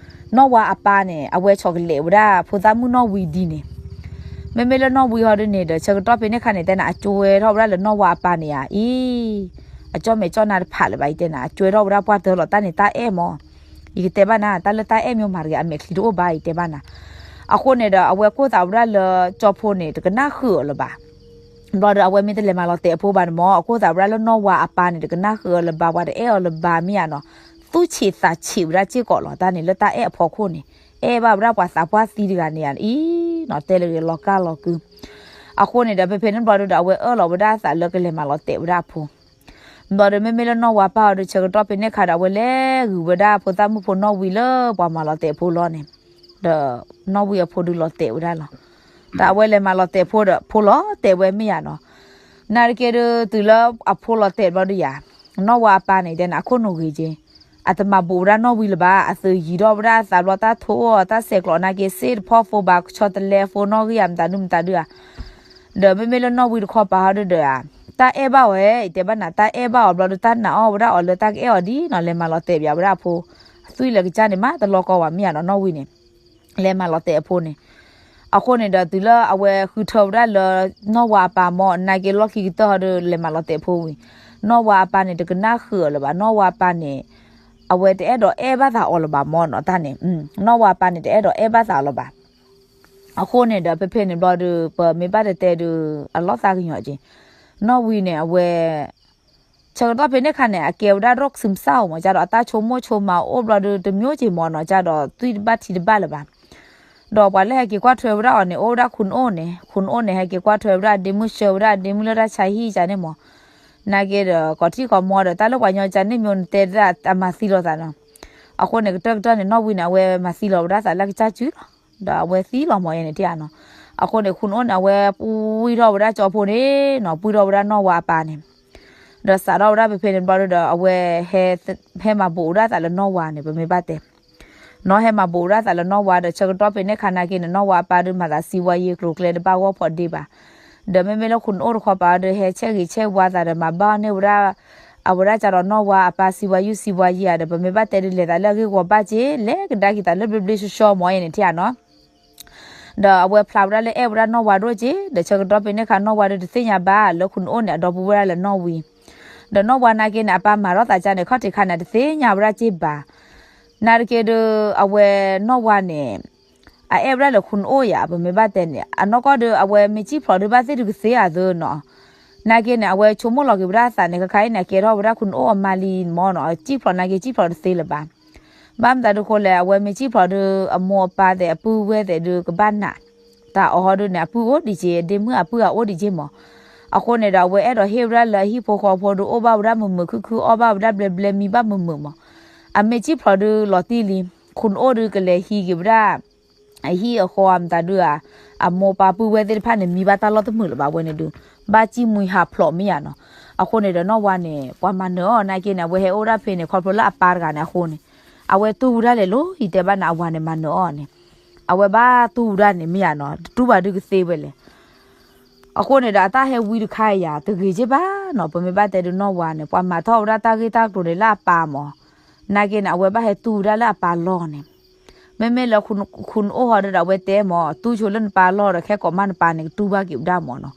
နီၢ်ဝါအပၢ်န့ၣ် အဝဲဆီၣ်ကလဲာ်ဝဲဒၣ်ဖိသၣ်မုၣ်နီၢ်ဝံဒ်န့ၣ် မ့မ့ၢ်လၢနီၢ်ဝံဟီဒ်န့ၣ်ဒီး ဆၢကတီၢ်ဖဲန့ၣ်ခါန့ၣ် တဲနၤ အကွဲထီၣ်ဝဲဒၣ်လၢနီၢ်ဝါအပၢ်န့ၣ်ဧါ အံၤ အကၠီၣ်မဲာ်ကၠီၣ်နါတဖးလၢၤဘၣ် ယတဲနၤ အကွဲထီၣ်ဝဲဒၣ်ပှၢ်တၢၢ်လီၤ တၢ်န့ၣ်တၢ်အဲၣ်မး ယကတဲဘၣ်နၤ တၢ်လၢတၢ်အဲၣ်မးမၤတဂ့ၤ အမဲာ်ချံတအိၣ်ဘၣ် ယတဲဘၣ်နၤ အဃိန့ၣ်ဒီး အဝဲကိၢ်သးဝဲဒၣ်လၢကၠီဖိန့ၣ် တကနၣ်ဃုာ်အီၤလၢၤဘၣ် ဘျီဒီး အဝဲမ့ၢ်တလဲၤမၤလီၤတဲာ်အဖိဘၣ်န့ၣ်မး အကိၢ်သးဝဲဒၣ်လၢနီၢ်ဝါအပၢ်န့ၣ် တကနၣ်ဃုာ်အီၤလၢၤဘၣ် ပှၤတအဲၣ်အီၤလၢၤဘၣ် မ့ၢ်ယၤနီၤ သူၣ်ဆံးသးဆံးဝဲဒၣ်စ့ၢ်ကီးလီၤ တၢ်န့ၣ်လၢတၢ်အဲၣ်အဖီခိၣ်န့ၣ် အဲၣ်ဘၣ်ဝဲဒၣ်ပှၤသးပှၢ်သံတဂၤန့ၣ်ဧါ အံၤနီၤ တဲလၢဂ့ၤလီၤကၢ်လီၤကု အဃိန့ၣ်ဒီး ဖဲဖဲန့ၣ်ဘျီဒီး အဝဲအၢၣ်လီၤဝဲဒၣ်အသးလၢကလဲၤမၤလီၤတဲာ်ဝဲဒၣ်အဖိ ဘျီဒီး မ့မ့ၢ်လၢနီၢ်ဝါပၢ်အီၤဒီး ဆၢကတီၢ်ဖဲန့ၣ်ခါဒီး အဝဲလဲၤဂုာ်ဝဲဒၣ်ဖိသၣ်မုၣ်ဖိနီၢ်ဝံလၢပှၤမၤလီၤတဲာ်အဖိလီၤန့ၣ် ဒီးနီၢ်ဝံအဖိဒုးလီၤတဲာ်ဝဲဒၣ်လီၤ ဒီးအဝဲလဲၤမၤလီၤတဲာ်ဖိဒီး ဖိလီၤတဲာ်ဝဲမ့ၢ်ယၤနီၤ နာ်တက့ၢ်ဒီး တုၤလၢအဖိလီၤတဲာ်ဘျီဒီးယၤ နီၢ်ဝါအပၢ်န့ၣ် တဲနၤ အခိၣ်နူာ်ဂ့ၤက့ အတမၤဘူးဝဲဒၣ်နီၢ်ဝံလၢၤဘၣ် အသုးယံၤထီၣ်ဝဲဒၣ်အသးဘျီ တၢ်ထိၣ်အီၤ တၢ်ဆဲးကျိးနာ်က့ စ့တဖီၣ်ဖိဘၣ် ကဆီတလဲအဖိနီၣ်ဂံၢ်ဧါ မတၤဒုမတၤဒုဧါ ဒီးမ့မ့ၢ်လၢနီၢ်ဝံတခီပၤဟီဒုဒီး တၢ်အဲၣ်ဘၣ်အီၤဧါ ယတဲဘၣ်နၤ တၢ်အဲၣ်ဘၣ်အီၤဘျီဒီး တၢ်နာ်အီၣ်ဝဲဒၣ်အီၤလၢတၢ်ကအဲၣ်အီၤဒ်နီၤ လဲၤမၤလီၤတဲာ်ပၠးဝဲဒၣ်အဖိ သွံၣ်လၢကစၢ်န့ၣ် မၤတလီၤကီဘၣ်မ့ၢ်ယၤနီၤ နီၢ်ဝံန့ၣ် လဲၤမၤလီၤတဲာ်အဖိန့ၣ် အဃိန့ၣ်ဒီး တုၤလၢအဝဲဃုထၢဝဲဒၣ်လၢ နီၢ်ဝါအပၢ်မၢ် နာ်က့လီၢ်ခံကတၢၢ်ဟီဒီး လဲၤမၤလီၤတဲာ်အဖိဝံၤ နီၢ်ဝါအပၢ်န့ၣ် တကနၣ်ဃုာ်အီၤလၢၤဘၣ် နီၢ်ဝါအပၢ်န့ၣ် အဝဲတအဲၣ်ဒိးအဲၣ်ဘၣ်သးအီၤလၢၤဘၣ်မၢ်နီၤ တၢ်န့ၣ် နီၢ်ဝါအပၢ်န့ၣ် တအဲၣ်ဒိးအဲၣ်ဘၣ်သးအီၤလၢၤဘၣ် အဃိန့ၣ်ဒီး ဖဲဖဲန့ၣ်ဘျီဒီး ပမ့ၢ်ဘၣ်တဲတဲဒီး အလီၤသးကညီၤက့ၤ, နီၢ်ဝံၤန့ၣ် အဝဲ ဆၢကတီၢ်ဖဲန့ၣ်ခါန့ၣ် အကဲဝဲဒၣ်ရိးစူးစၢ်အိၣ်မး ကဒီး အတၢ်ဆိကမိၣ်ဆိကမးအိၣ်ဘျီဒီး တမျိုးက့ၤမးနီၤ ကဒီး သွံၣ်တဘၣ်ထံတဘၣ်လၢၤဘၣ်. ဒီးပှၤလၢဟဲက့ၤကွၢ်ထွဲဝဲဒၣ်အီၤန့ၣ် အိၣ်ဝဲဒၣ်ခိၣ်နအိၣ်န့ၣ်, ခိၣ်နအိၣ်န့ၣ် ဟဲက့ၤကွၢ်ထွဲဝဲဒၣ် အဒ့မုၣ်ဆှၢဝဲဒၣ် အဒ့မုၣ်လၢတၢ်ဆါဟံၣ်ကန့ၣ်မး, နာ်က့ဒီး ကိးထံၣ်ကိးမီဒီး တၢ်လၢပှၤညီကန့ၣ်မ့ၢ်အိၣ်န့ၣ် တဲဒၣ်အမၤသံလီၤသးနီၤ. အဃိန့ၣ် ကတၢၢ်ကတၢၢ်န့ၣ် နီၢ်ဝံၤန့ၣ် အဝဲမၤသံလီၤဝဲဒၣ်သးလၢကစၢ်စုလီၤ. ဒီးအဝဲသံလီၤမးယဲန့ၣ် ထံၣ်ဧါနီၤ. အဃိန့ၣ် ခိၣ်နအိၣ်န့ၣ် အဝဲပှံၢ်ထီၣ်ဝဲဒၣ်ကၠီဖိန့ၣ်နီၤ, ပှံၢ်ထီၣ်ဝဲဒၣ်နီၢ်ဝါအပၢ်န့ၣ် ဒီးစးထီၣ်ဝဲဒၣ်ဖဲဖဲန့ၣ်ဘျီဒီး အဝဲ ဟဲမၤဘူးဝဲဒၣ်သးလၢနီၢ်ဝါန့ၣ် ပမ့ၢ်ဘၣ်တဲ နီၤ ဟဲမၤဘူးဝဲဒၣ်သးလၢနီၢ်ဝါဒီး ဆၢကတီၢ်ဖဲန့ၣ်ခါနာ်က့န့ၣ် နီၢ်ဝါအပၢ်ဒီးမၤသးစံးဝါယံၤကျိၤကျဲတဘၣ်ဂီၢ်ဖီးဒ့ဘၣ်. ဒီးမ့မ့ၢ်လၢခိၣ်နအိၣ်တခီပၤဒီး ဟဲဆဲးဂ့ၤဆဲးဝါသးဒီး မၤဘၣ်န့ၢ်ဝဲဒၣ် အဝဲဒၣ်ကဒီးနီၢ်ဝါအပၢ်စံးဝါယံၤစံးဝါယံၤဧါဒီး ပမ့ၢ်ဘၣ်တဲဒုးလဲၤသးလၢအဂ့ၢ်ဂီၤဘၣ်က့ၤ လဲၤကဒါက့ၤသးလၢဘျ့ဘျ့ဆှီဆှီမးယဲန့ၣ် ထံၣ်ဧါနီၤ. ဒီးအဝဲဖျါဝဲဒၣ်လၢအဲၣ်ဝဲဒၣ်နီၢ်ဝါဒိၣ်က့ၤ ဒီးဆၢကတီၢ်ဖဲန့ၣ်ခါ နီၢ်ဝါဒီးတသ့ၣ်ညါဘၣ်လၢခိၣ်နအိၣ်န့ၣ် အဒီပုၢ်ဝဲၢ်ဒၣ်လၢနီၢ်ဝံၤ. ဒီးနီၢ်ဝါနာ်က့န့ၣ် အပၢ်မၤထီၣ်သးကါန့ၣ် ခီၣ်ထံးခါန့ၣ် တသ့ၣ်ညါဝဲဒၣ်က့ၤဘၣ်. နာ်က့ဒီး အဝဲနီၢ်ဝါန့ၣ် အအဲၣ်ဝဲဒၣ်လၢခိၣ်နအိၣ်ယါ ပမ့ၢ်ဘၣ်တဲန့ၣ် အနီၢ်ကီၢ်ဒီး အဝဲမ့ၢ်စံၣ်ဖျိးဒုးဘၣ်သ့ၣ်ဒုးကသ့ဧါသၢနီၤ. နာ်က့န့ၣ် အဝဲဆိကမိၣ်လီၤက့ၤဝဲဒၣ်အသးန့ၣ် ခါခါအံၤန့ၣ် အကဲထီၣ်ဝဲဒၣ်ခိၣ်နအိၣ်အမါလံမးနီၤ စံၣ်ဖျိးနာ်က့ စံၣ်ဖျိးတသ့လၢၤဘၣ်. ဘၣ်မတၤဒုးဃိလဲၣ် အဝဲမ့ၢ်စံၣ်ဖျိးဒီး အမိၢ်အပၢ်သဲး အပုၢ်ဝဲၢ်သဲးဒုးကဘၣ်နး တၢ်အီၣ်ဟီဒုးန့ၣ် အပုၢ်အိၣ်ဒံးက့ၤ အဒ့မုၣ်အပုၢ်အအိၣ်ဒံးက့ၤမး. အဃိန့ၣ်ဒီး အဝဲအဲၣ်ဒိးဟ့ၣ်ဝဲဒၣ်လၢအဟံၣ်ဖိဃီဖိဒီး အိၣ်ဘၣ်ဝဲဒၣ်မုာ်မုာ်ခုၣ်ခုၣ် အီၣ်ဘၣ်ဝဲဒၣ်ဘျဲဘျဲ မံဘၣ်မုာ်မုာ်မး. အမ့ၢ်စံၣ်ဖျိးဒုးလီၤတံၢ်လံ ခိၣ်နအိၣ်ဒုးကလဲၤဟံးက့ၤဝဲဒၣ် အဟံၣ်အဃီ မတၤဒုးဧါ အမိၢ်ပၢ်ပုၢ်ဝဲၢ်သ့ၣ်တဖၣ်န့ၣ် မံဘၣ်တၢ်လီၢ်တမုာ်လၢၤဘၣ်ဝဲန့ၣ်ဒုး ဘၣ်စံၣ်မှံဟးဖျိးမ့ၢ်ယါနီၤ. အဃိန့ၣ်ဒီးနီၢ်ဝါန့ၣ် ပှၤမၤနၢၤအီၤနာ်က့န့ၣ် အဝဲဟဲအိၣ်ဒၣ်ဖဲန့ၣ် ခီဖျိလၢအပၢ်တဂၤန့ၣ်အဃိန့ၣ် အဝဲတူၢ်ဝဲဒၣ်လဲာ်လီၤ ယတဲဘၣ်နၤ အဝၤန့ၣ်မၤနၢၤအီၤန့ၣ် အဝဲဘၣ်တူၢ်ဝဲဒၣ်န့ၣ်မ့ၢ်ယါနီၤ တတူၢ်ဘၣ်ဒုးကသ့ဝဲလဲၣ်. အဃိန့ၣ်ဒီး အတၢ်ဟဲဝံတခါအံၤယါ တဂ့ၤက့ၤဘၣ်နီၤ ပမ့ၢ်ဘၣ်တဲဒုးနီၢ်ဝါန့ၣ် ပှၤမၤထီၣ်ဝဲဒၣ်တၢ်ဂ့ၢ်တၢ်ကျိၤန့ၣ်လၢအပၢ်မး. နာ်က့န့ၣ် အဝဲဘၣ်ဟဲတူၢ်ဝဲဒၣ်လၢအပၢ်လီၢ်န့ၣ် မ့မ့ၢ်လၢခိၣ်နအိၣ်ဟီဒုးဒီး အဝဲတဲမး တူၢ်ဆိလၢနပၢ်လီၢ်ဒီး ခဲကိးမးနပၢ်န့ၣ် ကတူၢ်ဘၣ်က့ၤဝဲဒၣ်မးနီၤ.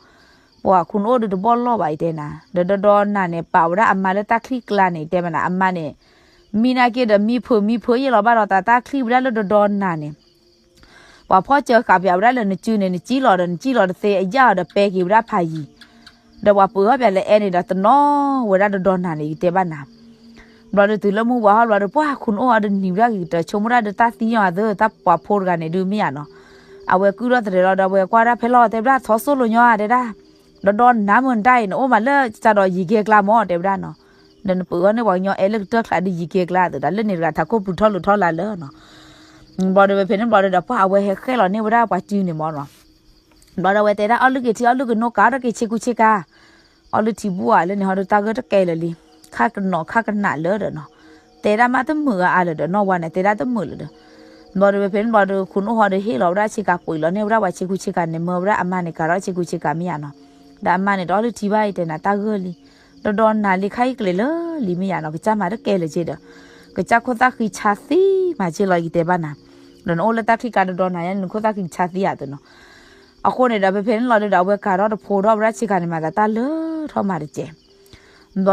ပှၤခိၣ်နအိၣ်ဒုးတဘီၣ်လီၢ်ဘၣ်အံၤတဲနၤ ဒီးဒီဒီနၤန့ၣ် ပာ်ဝဲဒၣ်အမါလၢတၢ်ချံကျါန့ၣ် တဲဘၣ်နၤ အမါန့ၣ် မံနာ်က့ဒီး မံဖုးမံဖုးယ့ၢ်လီၤဘၣ်ဒီး တၢ်တၢ်ချံဝဲဒၣ်လၢဒီဒီနၤန့ၣ် ပှၤဖီၣ်စၢၤဃာ်ပၠးဝဲဒၣ်လၢနစုန့ၣ် နစံၣ်လီၤဒီး နစံၣ်လီၤတသ့ အယၣ်အီၤဒီးပဲက့ၤဝဲဒၣ်ဖးယံၤ ဒီးပှၤပၢၤထီၣ်ပၠးလၢအဲန့ၣ်ဒီး တနီၤဝဲဒၣ်ဒီဒီနၤန့ၣ် ယတဲဘၣ်နၤ. ဘျီဒီးတုၤလၢမုၢ်ဝါဟီဘျီဒီး ပှၤခိၣ်နအိၣ်အီၤဒီးနံၤဝဲဒၣ်ဂ့ၤကတၢၢ် ဆိကမိၣ်ဒၣ်ဒီးတၢ်သံညီအသၢ တၢ်ပှၤဖိတဂၤန့ၣ်ဒုးမ့ၢ်ယါနီၤ. အဝဲကုၢ်ထီၣ်သရဲးလီၤဒီး အဝဲကွၢ်ဒၣ်ဖဲလီၤ တဲဝဲဒၣ် ထီၣ်စိၣ်လိာ်ညီဧါ တဲဒၣ် ဒီဒီနၤမုၢ်နတၢ်အံၤ နအိၣ်မးလၢကဒီးယံၤကဲကျါမး တဲဝဲဒၣ်နီၤ. ဒီးနပၢၤအီၤန့ၣ် ပှၤကညီအဲၣ်လၢကတၢၢ်ချါဒီးယံၤကဲကျါ အသးဒၣ်လၢန့ၣ်တဂၤ ထးခိၣ်ပူၤထီၣ်လိာ်ထီၣ်လါလၢနီၤ. ဘျီဒီးဖဲန့ၣ်ဘျီဒီး ပှၤအဝဲဟဲဃဲလီၤန့ၢ်ဝဲဒၣ်ပှၤစုန့ၣ်မးနီၤ. ဘျီဒီးအဝဲတဲဒၣ် အီၣ်လုၢ်က့ၤထံ အီၣ်လုၢ်က့ၤနိ ကးထီၣ်က့ၤဆ့ကူဆ့ကၤ အီၣ်လုၢ်ထံဘူဧါ လၢန့ၣ်ဟီဒီးတၢ်ဂၢၢ်တကဲလၢာ်လံ. ခါကနီၤခါကနးလၢဒီးနီၤ. တဲဒၣ်မးတမုာ်အါအါလၢၤဒီး နီၢ်ဝါန့ၣ် တဲဒၣ်တမုာ်လၢၤဒီး ဘျီဒီးဖဲန့ၣ်ဘျီဒီး ခိၣ်နအိၣ်ဟီဒီးဟ့ၣ်လီၤဝဲဒၣ်ဆ့ကၤ ကွံာ်လီၤန့ၢ်ဝဲဒၣ်ပှၤဆ့ကူဆ့ကၤန့ၣ် မၢဝဲဒၣ်အမါန့ၣ် ကးထီၣ်ဆ့ကူဆ့ကၤမ့ၢ်ယါနီၤ. ဒီးအမါန့ၣ် တအီၣ်လုၢ်ထံဘၣ်အံၤ တဲနၤတၢ်ဂၢၢ်လံ. ဒီဒီနၤလံ ခါအံၤကျဲၤလၢာ်လံမ့ၢ်ယါနီၤ ကစၢ်မၤတကဲလၢာ်က့ဒီး ကစၢ်ခိၣ်သၣ်ဃံဆါသံမးက့လီၤ ယတဲဘၣ်နၤ. ဒီးနအိၣ်လၢတၢ်ချံကျါဒီဒီနၤညါ နခိၣ်သၣ်ဃံဆါသံယါသနီၤ. အဃိန့ၣ်ဒီး ဖဲဖဲန့ၣ်လီၤဒီး အဝဲကးထီၣ်တဖိထီၣ်ဝဲဒၣ်ဆ့ကၤန့ၣ် မၤသးတၢ်လၢထီၣ်မၤတကဲး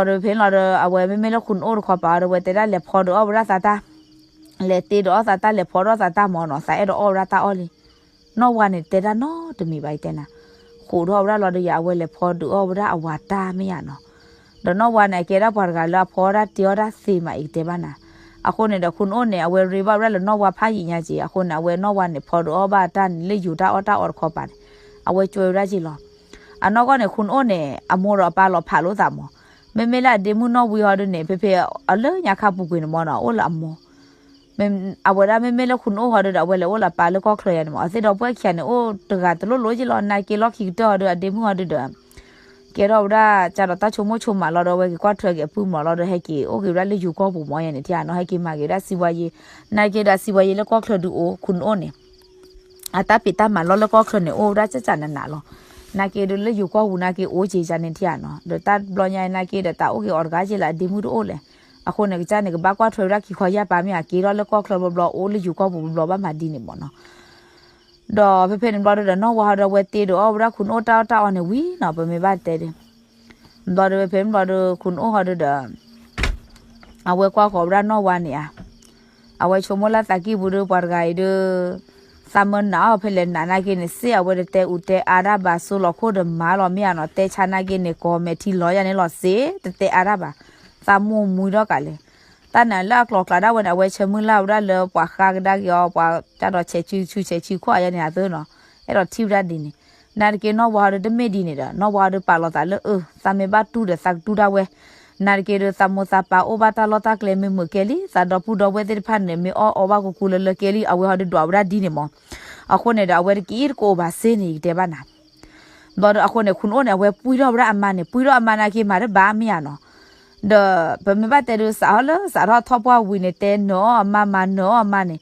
ဘျီဒီးဖဲန့ၣ်လီၤဒီး အဝဲမ့မ့ၢ်လၢခိၣ်နအိၣ်တခီပၤဒီး အဝဲတဲဒၣ်လဲၤဖီဒုးအီၣ်ဝဲဒၣ်သးတၢ် လဲၤတ့ဒီးအီၣ်သးတၢ် လဲၤဖီဒုးအီၣ်သးတၢ်မ့ၢ်နီၤ သးအဲၣ်ဒိးအီၣ်ဝဲဒၣ်တၢ်အီၣ်လံ. နီၢ်ဝါန့ၣ်တဲဒၣ်နီတမံၤဘၣ် ယတဲနၤ. ဃိးထီၣ်ဝဲဒၣ်လီၤဒီးယၤ အဝဲလဲၤဖီဒုးအီၣ်ဝဲဒၣ်အဝၤတၢ်မ့ၢ်ယါနီၤ. ဒီးနီၢ်ဝါန့ၣ် အကဲဒၣ်ပှၤတဂၤလၢအဖီဒၣ်တ့အီၣ်တၢ်သ့မး ယကတဲဘၣ်နၤ. အဃိန့ၣ်ဒီး ခိၣ်နအိၣ်န့ၣ် အဝဲရ့ဘၣ်ဝဲဒၣ်လၢနီၢ်ဝါဖးယံာ်ညါက့ အဃိန့ၣ် အဝဲနီၢ်ဝါန့ၣ် ဖီဒုးအီၣ်ဘၣ်တၢ်န့ၣ် လၢယိၤတၢ်အီၣ်တၢ်အီတခီပၤန့ၣ် အဝဲကွဲဝဲဒၣ်က့လီၤ. အနီၢ်ကီၢ်န့ၣ် ခိၣ်နအိၣ်န့ၣ် အမိၢ်ဒီးအပၢ်လီၤဖးလိာ်သးမး. မ့မ့ၢ်လၢအဒ့မုၣ်နီၢ်ဝံဟီဒုးန့ၣ် ဖဲဖဲအလၢညါခါပူၤကွံာ်န့ၣ်မ့ၢ်နီၤ အိၣ်လၢအမိၢ် အဝဲဒၣ်မ့မ့ၢ်လၢခိၣ်နအိၣ်ဟီဒုးဒီး အဝဲလဲၤအိၣ်လၢအပၢ်လၢကီၢ်ချၢယါန့ၣ်မး အသ့ၣ်ဒီးပှဲၢ်ခံဂၤန့ၣ် အိၣ်တဂၤတလိၣ်လိၣ်က့လီၤ နာ်က့လီၢ်ခံကတၢၢ်ဟီဒုး အဒ့မုၣ်ဟီဒုးဒီး ကဲထီၣ်ဝဲဒၣ်ကဒီးတၢ်ဆိကမိၣ်ဆိကမးလီၤဒီး အဝဲက့ၤကွၢ်ထွဲက့ၤအပုၢ်မးလီၤဒီး ဟဲက့ၤအိၣ်က့ၤဝဲဒၣ်လၢယိၤကီၢ်ပူၤမးယါန့ၣ် ထံၣ်ဧါနီၤ ဟဲက့ၤမၤက့ၤဝဲဒၣ်စံးဝါယ့ နာ်က့ဒီးစံးဝါယ့လၢကီၢ်ချၢဒုးအိၣ် ခိၣ်နအိၣ်န့ၣ် အတၢ်ဖံးတၢ်မၤလီၢ်လၢကီၢ်ချၢန့ၣ် အိၣ်ဝဲဒၣ်ကၠၢ်ကၠၢ်နးနးလီၤ. နာ်က့ဒုးလၢယိၤကီၢ်ပူၤနာ်က့အိၣ်က့ၤယါန့ၣ် ထံၣ်ဧါနီၤ ဒီးတၢ်ဘျီညါအံၤနာ်က့ဒီး တၢ်အိၣ်က့ၤအီၤတဂၤက့လၢအဒ့မုၣ်တအိၣ်လဲၣ်. အဃိန့ၣ် ကစၢ်န့ၣ်ကဘၣ်ကွၢ်ထွဲဝဲဒၣ်ခံခီယၢ်ပၤမ့ၢ်ဧါ က့ၤထီၣ်လၢကီၢ်ချၢဘျီဘျီ အိၣ်လၢယိၤကီၢ်ပူၤဘျီဘျီ ဘၣ်မၤဒ်န့ၣ်မးနီၤ. ဒီးဖဲဖဲန့ၣ်ဘျီဒီး နီၢ်ဝါဟီဒီး အဝဲတ့ဒီးအီၣ်ဝဲဒၣ်ခိၣ်နအိၣ်တၢ်အီၣ်တၢ်အီန့ၣ်ဝံၤနီၤ ပမ့ၢ်ဘၣ်တဲဒုး ဘျီဒီးဖဲဖဲန့ၣ်ဘျီဒီး ခိၣ်နအိၣ်ဟီဒုးဒီး အဝဲကွၢ်ဃီၤဝဲဒၣ်နီၢ်ဝါန့ၣ်ဧါ. အဝဲဆိကမိၣ်လၢသးကံၢ်ပူၤဒီး ပှၤတဂၤအံၤဒီး သးမၢနးအီၣ်ဖဲလဲၣ်နးနာ်က့န့ၣ် စ့အဝဲတတဲအူတဲအါတၢ်ဘၣ် စိလီၤခိၣ်ဒီးမၤလီၤမ့ၢ်ဧါနီၤ, တဲဆါနာ်က့န့ၣ် ကိးမဲာ်ထံလီၤယၤန့ၣ်လီၤစ့ တတဲအါတၢ်ဘၣ်, သးမိၢ်မူဒီးကးလဲၣ်. တၢ်နးလၢအကျိၤကျးဒၣ်ဝဲန့ၣ် အဝဲဆၢမုၢ်လၢ်ဝဲဒၣ်လၢပှၤဃါကဒါက့ၤအီၤ ပှၤကၢ်ဒီးဆဲးဆူဆူဆဲးဆူခီၣ်ယၤန့ၣ်အသိးနီၤ, အဲၣ်ဒိးထံၣ်ဝဲဒၣ်ဒ်န့ၣ်, နာ်တက့နီၢ်ဝါဟီဒီးတမ့ၢ်ဒ်န့ၣ်ဒီး နီၢ်ဝါဟီဒီးပာ်လီၤသးလၢအၢ သးမ့ၢ်ဘၣ်တူၢ်ဒီးသးကတူၢ်ဒၣ်ဝဲ နာ်တက့ဒီးသးမိၢ်သးပၢ်အိၣ်ဘၣ်တၢ်လီၢ်တၢ်ကျဲမ့ၢ်မုာ်ကဲလံ သးဒီပုၢ်ဒီဝဲၢ်သ့ၣ်တဖၣ်န့ၣ် မ့ၢ်အီၣ်အီဘၣ်ကူကူလၢလၢကဲလံ အဝဲဟီဒီးဒွးဝဲဒၣ်ဒ်န့ၣ်မး, အဃိန့ၣ်ဒီးအဝဲတက့ၢ်တကအိၣ်ဘၣ်စ့န့ၣ် ယကတဲဘၣ်နၤ ဘျီဒီးအဃိန့ၣ် ခိၣ်နအိၣ်န့ၣ် အဝဲပှံၢ်ထီၣ်ဝဲဒၣ်အမါန့ၣ် ပှံၢ်ထီၣ်အမါနာ်က့မၤတဘၣ်မ့ၢ်ဧါနီၤ, ဒီးပမ့ၢ်ဘၣ်တဲဒုး စးထီၣ်လၢစးထီၣ်ထီၣ်ပှၢ်ဝံၤန့ၣ် တဲနၢၤအီၣ်အမါ မၤနၢၤအီၣ်အမါန့ၣ်,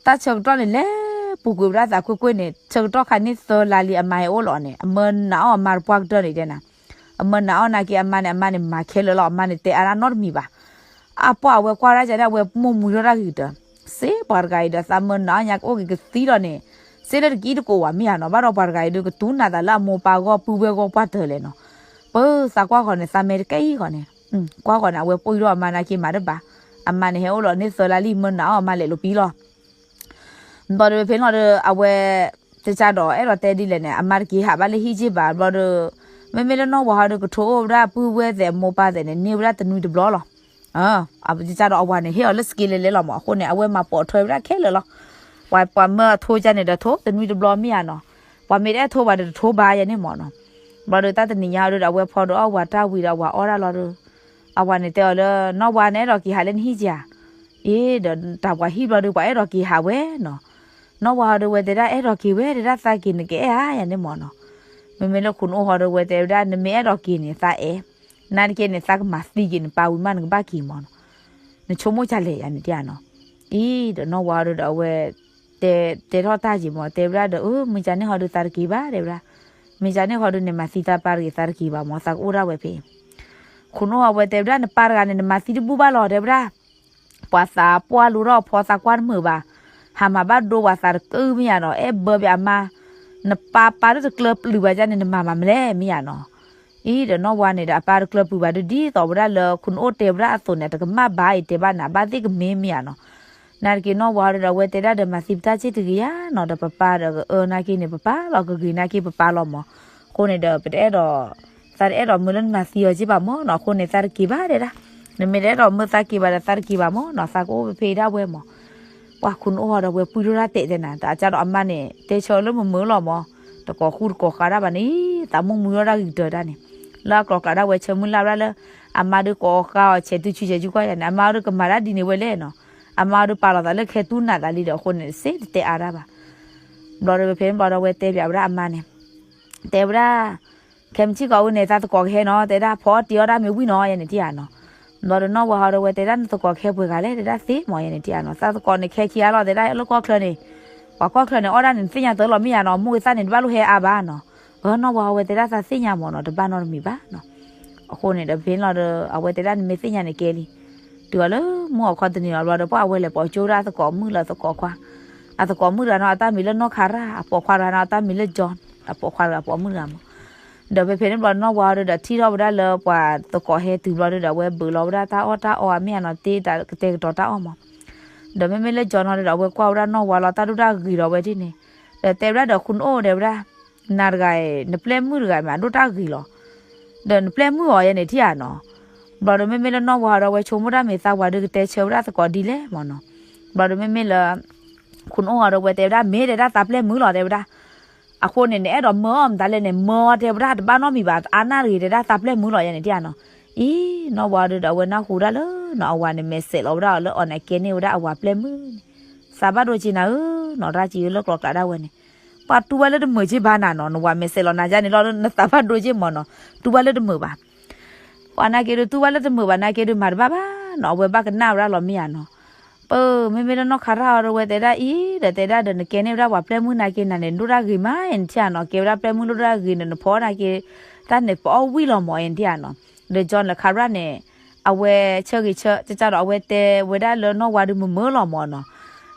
တၢ်ဆၢကတီၢ်န့ၣ် လဲၤပူၤကွံာ်ဝဲဒၣ်သးကွ့ၢ်ကွ့ၢ်န့ၣ် ဆၢကတီၢ်ခါန့ၣ်သၢလါလံအမါဟဲအိၣ်လီၤန့ၣ် အမၢနးအီၣ်အမါတပှၢ်ကတၢၢ်န့ၣ်တဲနၤ, အမၢနးအီၣ်နာ်က့အမါန့ၣ် အမါန့ၣ်မၤခဲလၢာ်လီၤ အမါန့ၣ်တဲအါဒၣ်နီတမံၤဘၣ် အပှၢ်အဝဲကွၢ်ဒၣ်ကန့ၣ် အဝဲမိၢ်မူထီၣ်တၢ်ဂ့ၤကတၢၢ်, စ့ပှၤတဂၤအံၤဒီး သးမၢနးအီၣ်ညါကအိၣ်က့ၤကသံလီၤန့ၣ်, စ့လၢတက့ၢ်တကအိၣ်ဘၣ်မ့ၢ်ဧါနီၤ, ဘၣ်ဒီးပှၤတဂၤအံၤဒီး ကတူၢ်နးသးလၢအမိၢ်ပၢ်ဂီၢ်ပုၢ်ဝဲၢ်ဂီၢ်ပှၢ်တၢၢ်လဲၣ်နီၤ, ပသးကွၢ်ဃီန့ၣ် သးမဲာ်တကဲအံၤဃီန့ၣ်, ကွၢ်ဃီန့ၣ် အဝဲပှံၢ်ထီၣ်အမါနာ်က့မၤတဘၣ်, အမါန့ၣ်ဟဲအိၣ်လီၤန့ၢ်သၢလါလံ မၢနးအီၣ်အမါလဲၤလိာ်ပံလီၤ ဘျီဒီးဖဲန့ၣ်လီၤဒီး အဝဲ တကးဒီးအဲၣ်ဒိးတဲဒ်လဲၣ်န့ၣ် အမါတက့ၤဟးဘၣ်လၢဟံၣ်က့ၢ်ဘၣ် ဘျီဒီး မ့မ့ၢ်လၢနီၢ်ဝၤဟီဒီးကထိအိၣ်ဝဲဒၣ်ပုၢ်ဝဲၢ်သဲးအမိၢ်ပၢ်သဲးန့ၣ် န့ၢ်ဝဲဒၣ်တနွံတဘျီလီၤ. တကးဒီးအဝၤန့ၣ် ဟ့ၣ်အီၤလၢစက့လဲၤလဲၤလီၤမး အဃိန့ၣ် အဝဲမၤပိာ်ထွဲဝဲဒၣ်ခဲလၢာ်လီၤ. ပှၤပှၤမၢအထိကန့ၣ်ဒီးထိတနွံတဘျီမ့ၢ်ဧါနီၤ, ပှၤမ့ၢ်တအဲၣ်ထိဘၣ်ဒီးတထိဘၣ်ယဲန့ၣ်မးနီၤ. ဘျီဒီးတၢ်တနံၤညါဒီး အဝဲဖီဒီးအီၣ်ဝၤတၢ်ဝံၤဒီးအဝၤအီၣ်ဒၣ်လီၤဒီး အဝၤန့ၣ်တဲအီၤလၢ နီၢ်ဝၤန့ၣ်အဲၣ်ဒိးက့ၤဟးလၢနဟံၣ်က့ၢ်ဧါ, အ့ဒီးတၢ်ပှၤဟံၣ်ဘျီဒီး ပှၤအဲၣ်ဒိးက့ၤဟးဝဲနီၤ. နီၢ်ဝၤဟီဒီးဝဲတဲဒၣ်အဲၣ်ဒိးက့ၤဝဲ တဲဒၣ်သးက့ၤနကအဲၣ်ဧါယဲန့ၣ်မးနီၤ. မ့မ့ၢ်လၢခိၣ်နအိၣ်ဟီဒီးဝဲတဲဝဲဒၣ် နမ့ၢ်အဲၣ်ဒိးက့ၤန့ၣ် သးအဲၣ်, နာ်တက့န့ၣ် သးကမၤသံက့ၤနပၢ်ဝံၤမး နကဘၣ်က့ၤမးနီၤ. နဆိကမိၣ်ကလဲၣ်ယၤန့ၣ်တယၤနီၤ. အံၤဒီးနီၢ်ဝၤဟီဒီးအဝဲ တဲ တဲထီၣ်တၢ်က့ၤမး တဲဝဲဒၣ်ဒီး အၢ မ့ၢ်ကန့ၣ်ဟီဒီးသးတက့ၤဘၣ် တဲဝဲဒၣ်, မ့ၢ်ကန့ၣ်ဟီဒီးန့ၣ် မၤသံသးပၢ်တဂ့ၤ သးတက့ၤဘၣ်မး သးကအိၣ်ဒၣ်ဝဲဖဲ ခိၣ်နအိၣ်ဟီဝဲတဲဝဲဒၣ် နပၢ်တဂၤန့ၣ် နမၤသံတဘူၣ်ဘၣ်လီၤ တဲဝဲဒၣ်, ပှၤသးပှၢ်လူၤထီၣ်ဖီသးကွၢ်တမုာ်ဘၣ်, ဟးမၤဘၣ်ဒိပှၤသးတကုၢ်မ့ၢ်ယၤနီၤ, အဲၣ်ဘၢဘၣ်အမါ, နပၢ်ပၢ်လၢတကျၢၤပျုၤဘၣ်ဒ်န့ၣ် နမၤမၤမလဲၣ်မ့ၢ်ယၤနီၤ. အံၤဒီးနီၢ်ဝၤန့ၣ်ဒီးအပၢ်တကျၢၤပျုၤဘၣ်ဒ်သိးဝဲဒၣ်လၢခိၣ်နအိၣ်တဲဝဲဒၣ်အသိးန့ၣ် တကမၣ်ဘၣ်အံၤတဲဘၣ်နၤ ဘၣ်သ့ၣ်ကမ့ၢ်မ့ၢ်ယၤနီၤ. နာ်တက့နီၢ်ဝၤဒီးအဝဲတဲဒၣ်ဒီး မၤသံပတၢ်စ့ၢ်တဂ့ၤယၤနီၤ, ဒီးပပၢ်ဒီးကအၢနာ်က့န့ၣ် ပပၢ်လီၤ ကဂ့ၤနာ်က့ပပၢ်လီၤမး. အဃိန့ၣ်ဒီး ပတအဲၣ်ဒိး သးတအဲၣ်ဒိးမၢလၢနမၤသံအီၤက့ၢ်ဘၣ်မးနီၤ, အဃိန့ၣ် သးတက့ၤဘၣ်တဲဒၣ်, နမ့ၢ်တအဲၣ်ဒိးမၢသးက့ၤဘၣ်ဒီး သးတက့ၤဘၣ်မးနီၤ, သးကအိၣ်ဖဲဖဲဒၣ်ဝဲမး. ပှၤခိၣ်နအိၣ်ဟီဒီးဝဲပှံၢ်ထီၣ်တၢ်တဲတဲနၤ တကးဒီးအမါန့ၣ် တဲဆၢလၢမုာ်မုာ်လီၤမး, တကိးဃူတကိးဃာ်ဒၣ်ဘၣ်န့ၣ် သးမိၢ်မူထီၣ်တၢ်ဂ့ၤကတၢၢ်ဒၣ်န့ၣ်, လၢအကျိၤကျးဒၣ်ဝဲဆၢမုၢ်လၢ်ဝဲဒၣ်လၢ အမါဒုးကိးဃာ်အီၤဆဲးတုဆူဆဲးစုကွၢ်ယၤန့ၣ် အမါဒုးကမၤတၢ်ဒ်န့ၣ်ဝဲလဲၣ်နီၤ, အမါဒုးပာ်လီၤသးလၢခဲတူၢ်နးသးလံဒီး အဃိန့ၣ်တစ့တတဲအါဒၣ်ဘၣ်. ဘျီဒီးဖဲန့ၣ်ဘျီဒီးဝဲတဲပၠးဝဲဒၣ်အမါန့ၣ် တဲဝဲဒၣ်, ခဲမုၢ်ဆ့ၣ်ကီးဝဲန့ၣ် သးသကိးကဟဲနီၤ တဲဒၣ် ဖီအီၣ်တ့ၤအီၣ်ဒၣ်မ့ၢ်ဝံၤနီၤ ယဲန့ၣ်တယၤနီၤ. ဘျီဒီးနီၢ်ဝၤဟီဒီးဝဲတဲဒၣ် နသကိးကဟဲပှဲၤဂၤလဲၣ် တဲဒၣ်သ့မး ယဲန့ၣ်တယၤနီၤ, သးသကိးန့ၣ်ခဲခံဂၤလီၤ တဲဒၣ်လၢကီၢ်ချၢန့ၣ်, ပှၤကီၢ်ချၢန့ၣ် အီၣ်ဒၣ်န့ၣ် နသ့ၣ်ညါတၢ်လီၤမ့ၢ်ယၤနီၤ, မိၢ်ဂ့ၤသၣ်န့ၣ် တဘၣ်လိၣ်ဟဲအါဘၣ်နီၤ. အၢ နီၢ်ဝၤဟီဝဲတဲဒၣ် သးသ့ၣ်ညါမးနီၤ, တဘၣ်နီတမံၤဘၣ်နီၤ. အဃိန့ၣ်ဒီးဖဲန့ၣ်လီၤဒီး အဝဲတဲဒၣ် နမ့ၢ်သ့ၣ်ညါန့ၣ်ကဲလံ, တုၤအီၤလၢမုၢ်အခီတနံၤလီၤ ဘျီဒီးပှၤအဝဲလဲၤပိာ်ကၠိဝဲဒၣ်အသကိးမုၣ်လၢအသကိးခွါ, အသကိးမုၣ်တဂၤနီၤ အတၢ်မံၤလၢနီၢ်ခါရၣ်, အပိာ်ခွါတဂၤနီၤ အတၢ်မံၤလၢ John, အပိာ်ခွါတဂၤ ပိာ်မုၣ်တဂၤမး. ဒီးဖဲဖဲန့ၣ်ဘျီနီၢ်ဝၤဟီဒီးထံၣ်ထီၣ်ဝဲဒၣ်လၢပှၤသကိးဟဲတုၤဘျီဒီး အဝဲဘုးလီၤဝဲဒၣ်တၢ်အီၣ်တၢ်အီအမ့ၢ်ဧါနီၤ တ့တၢ်ကတဲာ်ကတီၤတၢ်အီၣ်မး. ဒီးမ့မ့ၢ်လၢ John နီၤဒီး အဝဲကွၢ်ဝဲဒၣ်နီၢ်ဝၤလီၤ တၢ်ဒိၣ်တၢ်ဂ့ၤဒီးဝဲဒ်န့ၣ်, ဒီးတဲဝဲဒၣ်ဒီးခိၣ်နအိၣ်တဲဝဲဒၣ် နၤတဂၤအံၤ နပျဲၢ်မုၣ်တဂၤအံၤမး အဒိၣ်တၢ်ဂ့ၤလီၤ. ဒီးနပျဲၢ်မုၣ်အီၤယဲန့ၣ်ထံၣ်ဧါနီၤ. ဘျီဒီးမ့မ့ၢ်လၢနီၢ်ဝၤဟီဒီး အဝဲဆိကမိၣ်တၢ်မ့ၢ်သးဝၤဒုးကတဲဆၢဝဲဒၣ်သကိးဒ်လဲၣ်မးနီၤ. ဘျီဒီးမ့မ့ၢ်လၢ ခိၣ်နအိၣ်ဟီဒီးဝဲတဲဝဲဒၣ် မ့ၢ်တဲဒၣ်သးပျဲၢ်မုၣ်လီၤတဲဝဲဒၣ်. အဃိန့ၣ် နအဲၣ်ဒိးမၢအီၤမတၤလဲၣ်န့ၣ် မၢအီၤတဲဝဲဒၣ် တဘၣ်နီတမံၤဘၣ် အါနၢ်တဂ့ၤ တဲဒၣ်သးပျဲၢ်မုၣ်လီၤယဲန့ၣ်ထံၣ်ဧါနီၤ. အံၤ နီၢ်ဝၤဒီးအဝဲနၢ်ဟူဒၣ်လၢနီၤ အဝၤန့ၣ် မဲာ်ဆဲးလီၤဝဲဒၣ်အီၤလၢအီၤန့ၣ် ကဲန့ၢ်ဝဲဒၣ်အဝၤပျဲၢ်မုၣ်န့ၣ် သးဘၣ်ဒိက့ၤနၤဧၢနီၤ တၢ်က့ၤလၢကျိၤကျးဒၣ်ဝဲန့ၣ် ပှၤတူၢ်ဝဲလၢတမုာ်က့ၢ်ဘၣ်နၤနီၤ နဝၤမဲာ်ဆဲးလီၤနၤယါန့ၣ်လီၤ နသးဘၣ်ဒိက့ၢ်မးနီၤ တူၢ်ဝဲလၢတမုာ်ဘၣ် ပှၤနာ်က့ဒုးတူၢ်ဘၣ်လၢတမုာ်ဘၣ်နာ်က့ဒုးမၤတဘၣ်ဘၣ်နီၤ အဝဲဘၣ်ကနၣ်ဝဲဒၣ်လီၤမ့ၢ်ဧါနီၤ. ပမ့မ့ၢ်လၢနီၢ်ခါရၣ်အီၤဒီးဝဲတဲဒၣ်အံၤ ဒီးတဲဒၣ်ဒီးနကဲန့ၢ်ဝဲဒၣ်ပှၤပျဲၢ်မုၣ်နာ်က့နၤန့ၣ် ဒိၣ်တၢ်ဂ့ၤမး ယဲန့ၣ်ထံၣ်ဧါနီၤ ကဲဝဲဒၣ်ပျဲၢ်မုၣ်ဒိၣ်တၢ်ဂ့ၤန့ၣ် နဖီနာ်က့ တၢ်န့ၣ်ပအီၣ်ဝံၣ်လီၤမး ယဲန့ၣ်ထံၣ်ဧါနီၤ. ဒီး John လၢခါရၣ်န့ၣ် အဝဲဆၢဂ့ၤဆၢ တကးဒီးအဝဲတဲဝဲဒၣ်လၢနီၢ်ဝါဒုးမုာ်မုာ်လီၤမးနီၤ.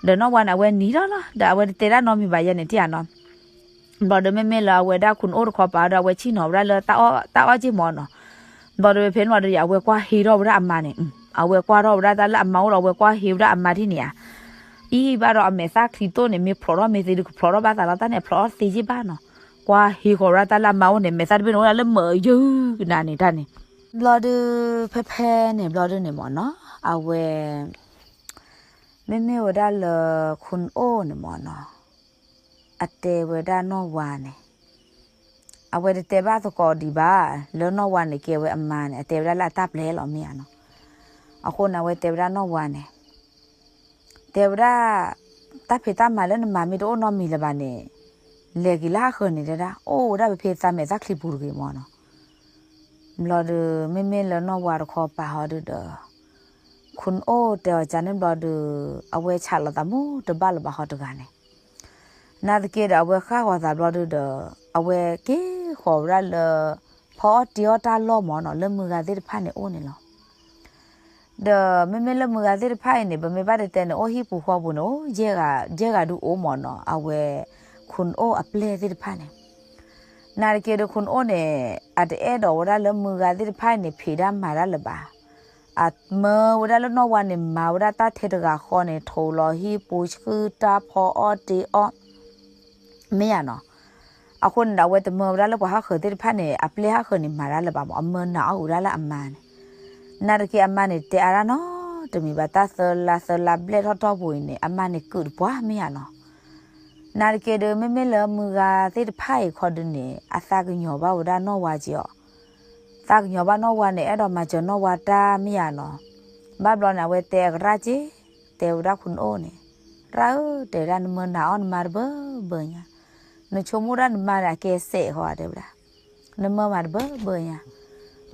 ဒီးနီၢ်ဝါန့ၣ် အဝဲနံၤထီၣ်လီၤ ဒီးအဝဲတတဲဒၣ်နီတမံၤဘၣ်ယဲန့ၣ်ထံၣ်ဧါနီၤ. ဘျီဒီးမ့မ့ၢ်လၢအဝဲဒၣ်ခိၣ်နအိၣ်တခီပၤဒီး အဝဲဆံၣ်နီၤဝဲဒၣ်လၢတၢ်အီၣ်က့ၢ်မးနီၤ. ဘျီဒီးဖဲန့ၣ်လီၤဒီး အဝဲကွၢ်ဟ့ထီၣ်ဝဲဒၣ်အမါန့ၣ်, အဝဲကွၢ်ထီၣ်ဝဲဒၣ်တၢ်လၢအမါအိၣ်လီၤ အဝဲကွၢ်ဟ့ဝဲဒၣ်အမါထံၣ်န့ၣ်ဧါ. အံၤဘၣ်ဒီးအမဲာ်သၣ်ချံတိၣ်န့ၣ် မ့ၢ်ဖျိးထီၣ်မ့ၢ်သ့ဒုးကဖျိးထီၣ်ဘၣ်သးလီၤတၢ်န့ၣ် အဖျိးထီၣ်သ့ယ့ၢ်ဘၣ်နီၤ. ကွၢ်ဟ့ၣ်ဃီၤဝဲဒၣ်တၢ်လၢအမါအိၣ်န့ၣ် မဲာ်သၣ်တဘ့ၣ်န့ၣ်အိၣ်ဒၣ်လၢမၢယုၢ်ကနၤန့ၣ်တၢ်န့ၣ် ဘျီဒုး ဖဲဖဲန့ၣ်ဘျီဒုးန့ၣ်မ့ၢ်နီၤ အဝဲ မ့မ့ၢ်ဝဲဒၣ်လၢ ခိၣ်အိၣ်န့ၣ်မ့ၢ်နီၤ အတဲဝဲဒၣ်နီၢ်ဝါန့ၣ် အဝဲတတဲဘၣ်သကိးဒံးဘၣ် လၢနီၢ်ဝါန့ၣ်ကဲဝဲအမါန့ၣ် အတဲဝဲဒၣ်လၢအတၢ်ပျဲလီၤမ့ၢ်ဧါနီၤ. အဃိန့ၣ် အဝဲတဲဝဲဒၣ်နီၢ်ဝါန့ၣ် တဲဝဲဒၣ် တၢ်ဖံးတၢ်မၤလၢနမၤမ့ၢ်တအိၣ်နီတမံၤလၢၤဘၣ်န့ၣ် လဲၤက့ၤလၢဟးဃၢၤန့ၣ်တဲဒၣ် အိၣ်ဝဲဒၣ်ဖဲဖဲသးမဲာ်သၣ်ချံပူၤတဂ့ၤမ့ၢ်နီၤ. ဘျီဒီး မ့မ့ၢ်လၢနီၢ်ဝါတခီပၤဟီဒုဒီး ခိၣ်အိၣ်တဲအီၤကန့ၣ်ဘျီဒီး အဝဲဆးလီၤသးမူတဘၣ်လၢၤဘၣ်ဟီတဂၤန့ၣ် နာ်သက့ဒီး အဝဲဃၣ်ဂီၤသးဘျီဒုဒီး အဝဲက့ၤဃီၤဝဲဒၣ်လၢ ဖီအီၣ်တ့အီၣ်တၢ်လီၢ်မ့ၢ်နီၤ လၢမုၢ်ဂၤသ့ၣ်တဖၣ်န့ၣ်အိၣ်န့ၣ်လီၤ. ဒီးမ့မ့ၢ်လၢမုၢ်ဂၤသ့ၣ်တဖၣ်အံၤန့ၣ် ပမ့ၢ်ဘၣ်တဲတဲန့ၣ် အိၣ်ဟံၣ်ပူၤဃီပူၤန့ၣ် အိၣ်ယဲၢ်ဂၤ ယဲၢ်ဂၤဒုးအိၣ်မ့ၢ်နီၤ အဝဲ ခိၣ်အိၣ်အပျဲၢ်သ့ၣ်တဖၣ်န့ၣ် နာ်သက့ဒီး ခိၣ်အိၣ်န့ၣ် အတအဲၣ်ဒိးဝဲဒၣ်လၢမုၢ်ဂၤသ့ၣ်တဖၣ်အံၤန့ၣ် ဖံးတၢ်မၤတၢ်လၢၤဘၣ်. အမၢဝဲဒၣ်လၢနီၢ်ဝါန့ၣ် မၤဝဲဒၣ်တၢ်ထဲတဂၤဃီန့ၣ် ထိးလီၤဟံၣ်ပူၤဆှုတၢ်ဖီအီၣ်တ့အီၣ် မ့ၢ်ဧါနီၤ. အဃိန့ၣ်ဒီး အဝဲတမၢဝဲဒၣ်လၢပှၤဟးဃၢၤသ့ၣ်တဖၣ်န့ၣ် အပျဲၢ်ဟးဃၢၤန့ၣ်မၤတၢ်လၢၤဘၣ်မ့ၢ် အမၢနၤအီၣ်ဝဲဒၣ်လၢအမါန့ၣ် နာ်သက့အမါန့ၣ် တဲအါတၢ်နီတမံၤဘၣ် တၢ်သၢလါသၢလါဘျဲၣ်ထီၣ်ထီၣ်ပူၤအံၤန့ၣ် အမါန့ၣ်ကုာ်တပှၢ်မ့ၢ်ဧါနီၤ. နာ်သက့ဒီး မ့မ့ၢ်လၢမုၢ်ဂၤသ့ၣ်တဖၣ်အံၤခီဒုန့ၣ် အသးကညီၤဘၣ်ဝဲဒၣ်နီၢ်ဝါက့ၤအီၤ သးကညီၤဘၣ်နီၢ်ဝါန့ၣ် အဲၣ်ဒိးမၤစၢၤနီၢ်ဝါတၢ်မ့ၢ်ဧါနီၤ. ဘၣ်ဘျီန့ၣ် အဝဲတဲအကရၣ်က့ၤ တဲဝဲဒၣ်ခိၣ်အိၣ်န့ၣ် ရၣ်ဧၢ တဲဝဲဒၣ် နမၢနၤအီၣ်နမါတဘၢဘၢညါ, နဆိကမိၣ်ဒၣ်နမါန့ၣ် အကဲစဲးဃီဧါ တဲဝဲဒၣ်, နမၢမၤတဘၢဘၢညါ.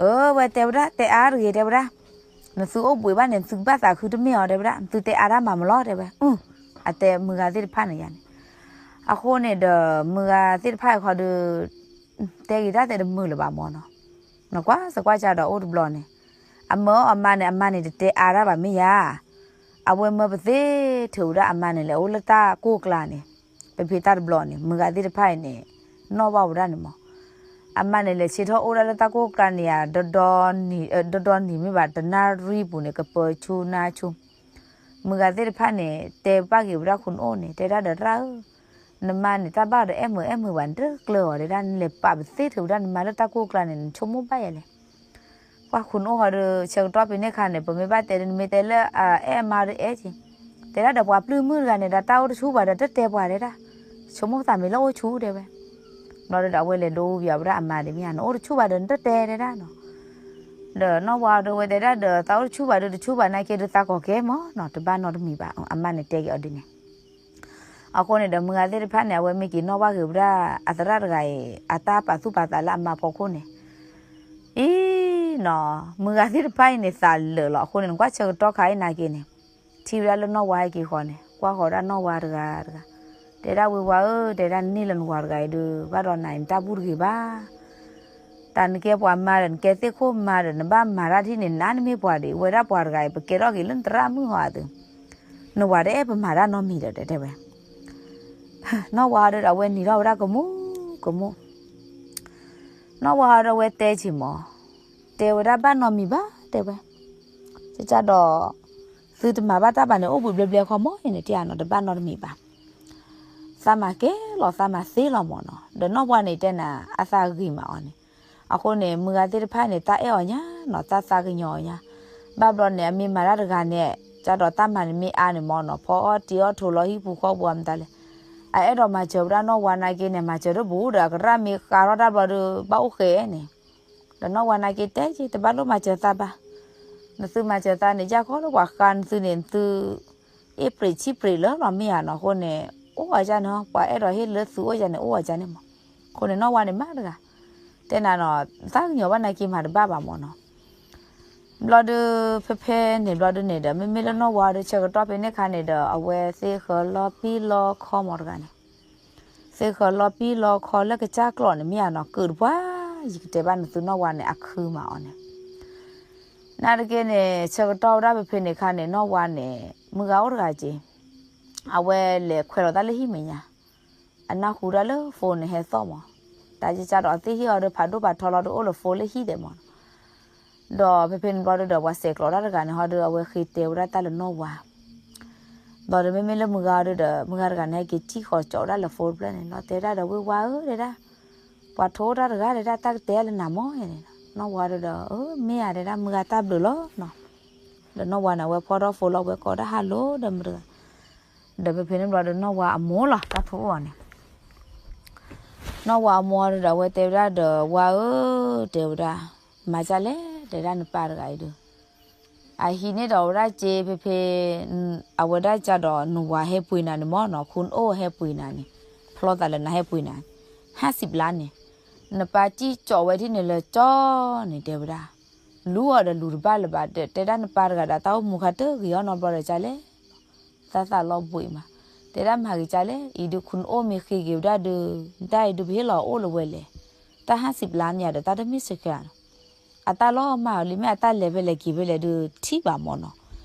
အၢ ဝဲတဲဝဲဒၣ် တဲအါတဂ့ၤ တဲဝဲဒၣ်, နသုအိၣ်ဘှံးဘၣ်န့ၣ် နသုကဘၣ်သးခုတမ့ၢ်အီၤ တဲဝဲဒၣ်, နသုတဲအါတၢ်မၤမလီၤ တဲဝဲ, အတဲမုၢ်ဂၤသ့ၣ်တဖၣ်န့ၣ်ယါန့ၣ်, အဃိန့ၣ်ဒီး မုၢ်ဂၤသ့ၣ်တဖၣ်အံၤခီဒီး တဲဂ့ၤတၢ်တဲတမုာ်လၢၤဘၣ်မ့ၢ်နီၤ, နကွၢ်စကွၢ်ကဒီးအိၣ်တဘျီန့ၣ်, အမၢအီၤအမါန့ၣ် အမါန့ၣ်တတဲအါတၢ်ဘၣ်မ့ၢ်ယါ, အဝဲမၢပသ့ထုးဝဲဒၣ်အမါန့ၣ် လဲၤအိၣ်လၢတၢ်ကိၢ်ကျါန့ၣ်, ပဖံးတၢ်တဘျီန့ၣ် မုၢ်ဂၤသ့ၣ်တဖၣ်အံၤန့ၣ် နီၣ်ဘၣ်ဝဲဒၣ်န့ၣ်မး, အမါန့ၣ် လဲၤဆ့ထီၣ်အိၣ်ဒၣ်လၢတၢ်ကိၢ်ကျါန့ၣ်ယါ, ဒီဒီနံၤမ့ၢ်ဘၣ် တနၣ်ရံၣ်ပူၤန့ၣ် ကပၢဆူနါဆူ မုၢ်ဂၤသ့ၣ်တဖၣ်န့ၣ် တဲပာ်က့ၤဝဲဒၣ်ခိၣ်နအိၣ်န့ၣ် တဲဒၣ်ဒီးရၣ်ဧၢ, နမါန့ၣ် တၢ်ဘၣ်ဒီးအဲၣ်မုာ်အဲၣ်မုာ်ဘၣ် နတကျၢၤအီၤ တဲဒၣ်, နလဲၤပာ်ပသ့ထုးဝဲဒၣ်နမါလၢတၢ်ကိၢ်ကျါန့ၣ် နဆိကမိၣ်ဘၣ်ယဲလဲၣ်. ပှၤခိၣ်နအိၣ်ဃီဒီး ဆၢကတီၢ်ဖဲန့ၣ်အခါန့ၣ် ပမ့ၢ်ဘၣ်တဲဒီး နမ့ၢ်တဲလၢအအဲၣ်အမါဒီးအဲၣ်က့ၤ, တဲဒၣ်ဒီးပှၤပျုၢ်မုၣ်တဂၤန့ၣ်ဒီး တၢ်အိၣ်တဆူၣ်ဘၣ်ဒီးတတဲပှၤတဲဒၣ်, ဆိကမိၣ်သးမ့ၢ်လၢအိၣ်ဆူၣ်တဲဝဲ ဘျီဒီး အဝဲလဲၤဒိဝံၤဝဲဒၣ်အမါဒ်မ့ၢ်ဧါနီၤ, အိၣ်တဆူၣ်ဘၣ်ဒီးနတတဲတဲဒၣ်နီၤ, ဒီးနီၢ်ဝါဒီးဝဲတဲဒၣ်ဒီး သးအိၣ်တဆူၣ်ဘၣ်ဒီးတဆူၣ်ဘၣ်နာ်က့ဒီးသးကိးကဲမးနီၤ, တဘၣ်နီတမံၤဘၣ်, အမါန့ၣ်တဲက့ၤအီၤဒ်န့ၣ်, အဃိန့ၣ်ဒီး မုၢ်ဂၤသ့ၣ်တဖၣ်န့ၣ် အဝဲမ့ၢ်က့ၤနီၣ်ဘၣ်ဂ့ၤဝဲဒၣ် အသရၣ်တဂၤအံၤ အတၢ်ပာ်သူၣ်ပာ်သးလၢအမါဖီခိၣ်န့ၣ်, အံၤနီၤ, မုၢ်ဂၤသ့ၣ်တဖၣ်အံၤန့ၣ် သးလၢာ်လီၤ, အဃိန့ၣ် နကွၢ်ဆၢကတီၢ်ခါအံၤနာ်က့န့ၣ် ထံၣ်ဝဲဒၣ်လၢနီၢ်ဝါဟဲက့ၤဃီန့ၣ် ကွၢ်ဃီၤဒၣ်နီၢ်ဝါတဂၤတဂၤ, တဲဒၣ်ဝ့ၤဝါဧၢ, တဲဒၣ်နန့ၢ်လၢနဝၤတဂၤအံၤဒီး ဘၣ်ဒီးနၤအံၤနတၢ်ဘူၣ်တဂ့ၤဘၣ်, တၢ်နကဲပှၤမါဒီး နကဲသ့ၣ်ခိၣ်မါဒီး နဘၣ်မၤတၢ်ဒ်န့ၣ် နၤနမ့ၢ်ပှၤဒီး ဝဲဒၣ်ပှၤတဂၤအံၤ ပကဲထီၣ်က့ၤလၢနသရၣ်မုၣ်ဟီအသိး, နဝၤတအဲၣ်ပမၤတၢ်နီတမံၤဒီး တဲဝဲ နီၢ်ဝါဟီဒီး အဝဲနံၤထီၣ်ဝဲဒၣ်ကမူၣ်ကမူၣ်, နီၢ်ဝါဟီဒီး အဝဲတဲက့ၤမး, တဲဝဲဒၣ်ဘၣ်နီတမံၤဘၣ် တဲဝဲ, ကကဒီး သုတမၤဘၣ်တၢ်ဘၣ်န့ၣ် အိၣ်ဘှံးဘျဲဘျဲခီမီၢ်အံၤန့ၣ် တယၤနီၤ တဘၣ်နီတမံၤဘၣ်, သးမၤကဲလီၤ သးမၤသ့လီၤမးနီၤ, ဒီးနီၢ်ဝါန့ၣ်တဲနၤ အသးဂ့ၤမးအီၤန့ၣ်, အဃိန့ၣ် မုၢ်ဂၤသ့ၣ်တဖၣ်န့ၣ် တၢ်အဲၣ်အီၤညါနီၤ တၢ်သးကညီၤအီၤညါ, ဘၣ်ဘျီန့ၣ် အမ့ၢ်မၤတၢ်တဂၤန့ၣ် ကကဒီးတၢ်မၤန့ၣ်မ့ၢ်အါန့ၣ်မးနီၤ ဖီအီၣ်တ့အီၣ်ထိးလီၤဟံၣ်ပူၤဃီပူၤအမတၤလဲၣ်, အအဲၣ်ဒိးမၤစၢၤဝဲဒၣ်နီၢ်ဝါနာ်က့န့ၣ် မၤစၢၤတဘူၣ်ဒီး အကရၣ်မ့ၢ်ဃးထီၣ်တၢ်ဘျီဒီး ဘၣ်အိၣ်ဃဲန့ၣ်, ဒီးနီၢ်ဝါနာ်က့တဲက့ၤ တဘၣ်လိၣ်မၤစၢၤသးဘၣ်, နသုမၤစၢၤသးန့ၣ် ယၢ်ခီလၢပှၤဃးနသုန့ၣ် နသု အ့ၣ်ပြံးဆံးပြံးလၢလီၤမ့ၢ်ဧါနီၤ, အဃိန့ၣ် အိၣ်အီၤကန့ၣ် ပှၤအဲၣ်ဒိးဟ့ၣ်လၢသုအိၣ်ကန့ၣ် အိၣ်အီၤကန့ၣ်မး, အဃိန့ၣ် နီၢ်ဝါန့ၣ်မၤတဂၤ, တဲနၤနီၤ သးကညီၤဘၣ်နာ်က့မၤတဘၣ်ဘၣ်မးနီၤ ဘျီဒီး ဖဲဖဲန့ၣ်ဘျီဒီးန့ၣ်ဒီး မ့မ့ၢ်လၢနီၢ်ဝါဒီး ဆၢကတီၢ်ဖဲန့ၣ်ခါန့ၣ်ဒီး အဝဲသ့ၣ်ဃၢၤလီၤပံလီၤခီမးတဂၤန့ၣ်, သ့ၣ်ဃၢၤလီၤပံလီၤခီလၢကစၢ်ကျိာ်န့ၣ် မ့ၢ်ဧါနီၤ ကုာ်တပှၢ်, ယကတဲဘၣ်နသုနီၢ်ဝါန့ၣ် အခုမးအီၤန့ၣ်, နာ်သက့န့ၣ် ဆၢကတီၢ်ဝဲဒၣ်ဖဲဖဲန့ၣ်ခါန့ၣ် နီၢ်ဝါန့ၣ် မုၢ်ဂၤအိၣ်တဂၤက့ၤ, အဝဲလဲၤခွဲးလီၤတၢ်လၢဟံၣ်မဲာ်ညါ အနၢ်ဟူတၢ်လၢ phone န့ၣ်ဟဲသီၣ်မး, တၢ်ကကဒီးအသ့ၣ်ဟ့ၣ်အီၤဒီး ဖးဒိၣ်ဖးထီလီၤဒီး အိၣ်လၢ phone လၢဟံၣ်ဒဲးမး, ဒီးဖဲဖဲန့ၣ်ဘျီဒီး ပှၤစဲးကျိးတၢ်တဂၤန့ၣ်ဟီဒီး အဝဲဃ့တဲဝဲဒၣ်တၢ်လၢနီၢ်ဝါ, ဘျီဒီးမ့မ့ၢ်လၢမုၢ်ဂၤအီၤဒီး မုၢ်ဂၤတဂၤန့ၣ် ဟဲက့ၤထံၣ်ဃီၤကၠီဝဲဒၣ်လၢ phone တဖျၢၣ်န့ၣ် လီၤတဲဒၣ်ဒီးဝ့ၢ်ဝါဧၢတဲဒၣ်, ပှၤထိတၢ်တဂၤတဲဒၣ် တၢ်ကတဲလၢနၤမၢ်န့ၣ်, နီၢ်ဝါဒီး အၢမ့ၢ်ဧါတဲဒၣ် မုၢ်ဂၤတၢ်ဘျုးလီၤနီၤ. ဒီးနီၢ်ဝါန့ၣ် အဝဲဖီထီၣ် phone လီၤ ဝဲကိးတၢ် hello ဒီးမုၢ်တဂၤ, ဒီးဖဲဖဲန့ၣ်ဘျီဒီးနီၢ်ဝါအမိၢ်လီၤ တၢ်ထိၣ်အီၤန့ၣ် နီၢ်ဝါအမိၢ်ဒီး အဝဲတဲဝဲဒၣ်ဒီး ဝါဧၢ, တဲဝဲဒၣ်, မၤဒ်လဲၣ် တဲဒၣ်နပၢ်တဂၤအံၤဒီး, အဟံးန့ၢ်ဒီးဝဲဒၣ်စ့ဖဲဖဲ, အဝဲဒၣ်ကဒီးနဝၤဟဲပှ့ၤနၤန့ၣ်မၢ်နီၤ, ခိၣ်နအိၣ်ဟဲပှ့ၤနၤန့ၣ်, ဖျီသးလၢနၤဟဲပှ့ၤနၤ, ဟါစံးဘျါန့ၣ်, နပၢ်စံၣ်ကၠီဝဲထံၣ်န့ၣ်လၢကၠီန့ၣ် တဲဝဲဒၣ်, လူၤအီၤဒီးလူၤတဘၣ်လၢၤဘၣ်, တဲဒၣ်နပၢ်တဂၤဒီး တၢ်အိၣ်မူခါတဂ့ၤအီၤနီတဘျီဒီးဒ်လဲၣ် သးသးလီၤဘှံးမး, တဲဒၣ်မၤဂ့ၤဒ်လဲၣ်, အံၤဒုးခိၣ်နအိၣ်မ့ၢ်ဃ့က့ၤဝဲဒၣ်ဒီး, တၢ်အံၤဒုးပဟ့ၣ်လီၤအိၣ်လၢၤဝဲလဲၣ်, တၢ်ဟါစံးဘျါန့ၣ်ဒီး တၢ်တမ့ၢ်စှၤနီၤ, အတၢ်လီၤမၢ်လံ မ့ၢ်အတၢ်လဲၤဖဲလဲၣ်က့ၤဖဲလဲၣ်ဒုးထံၣ်ဘၣ်မၢ်နီၤ,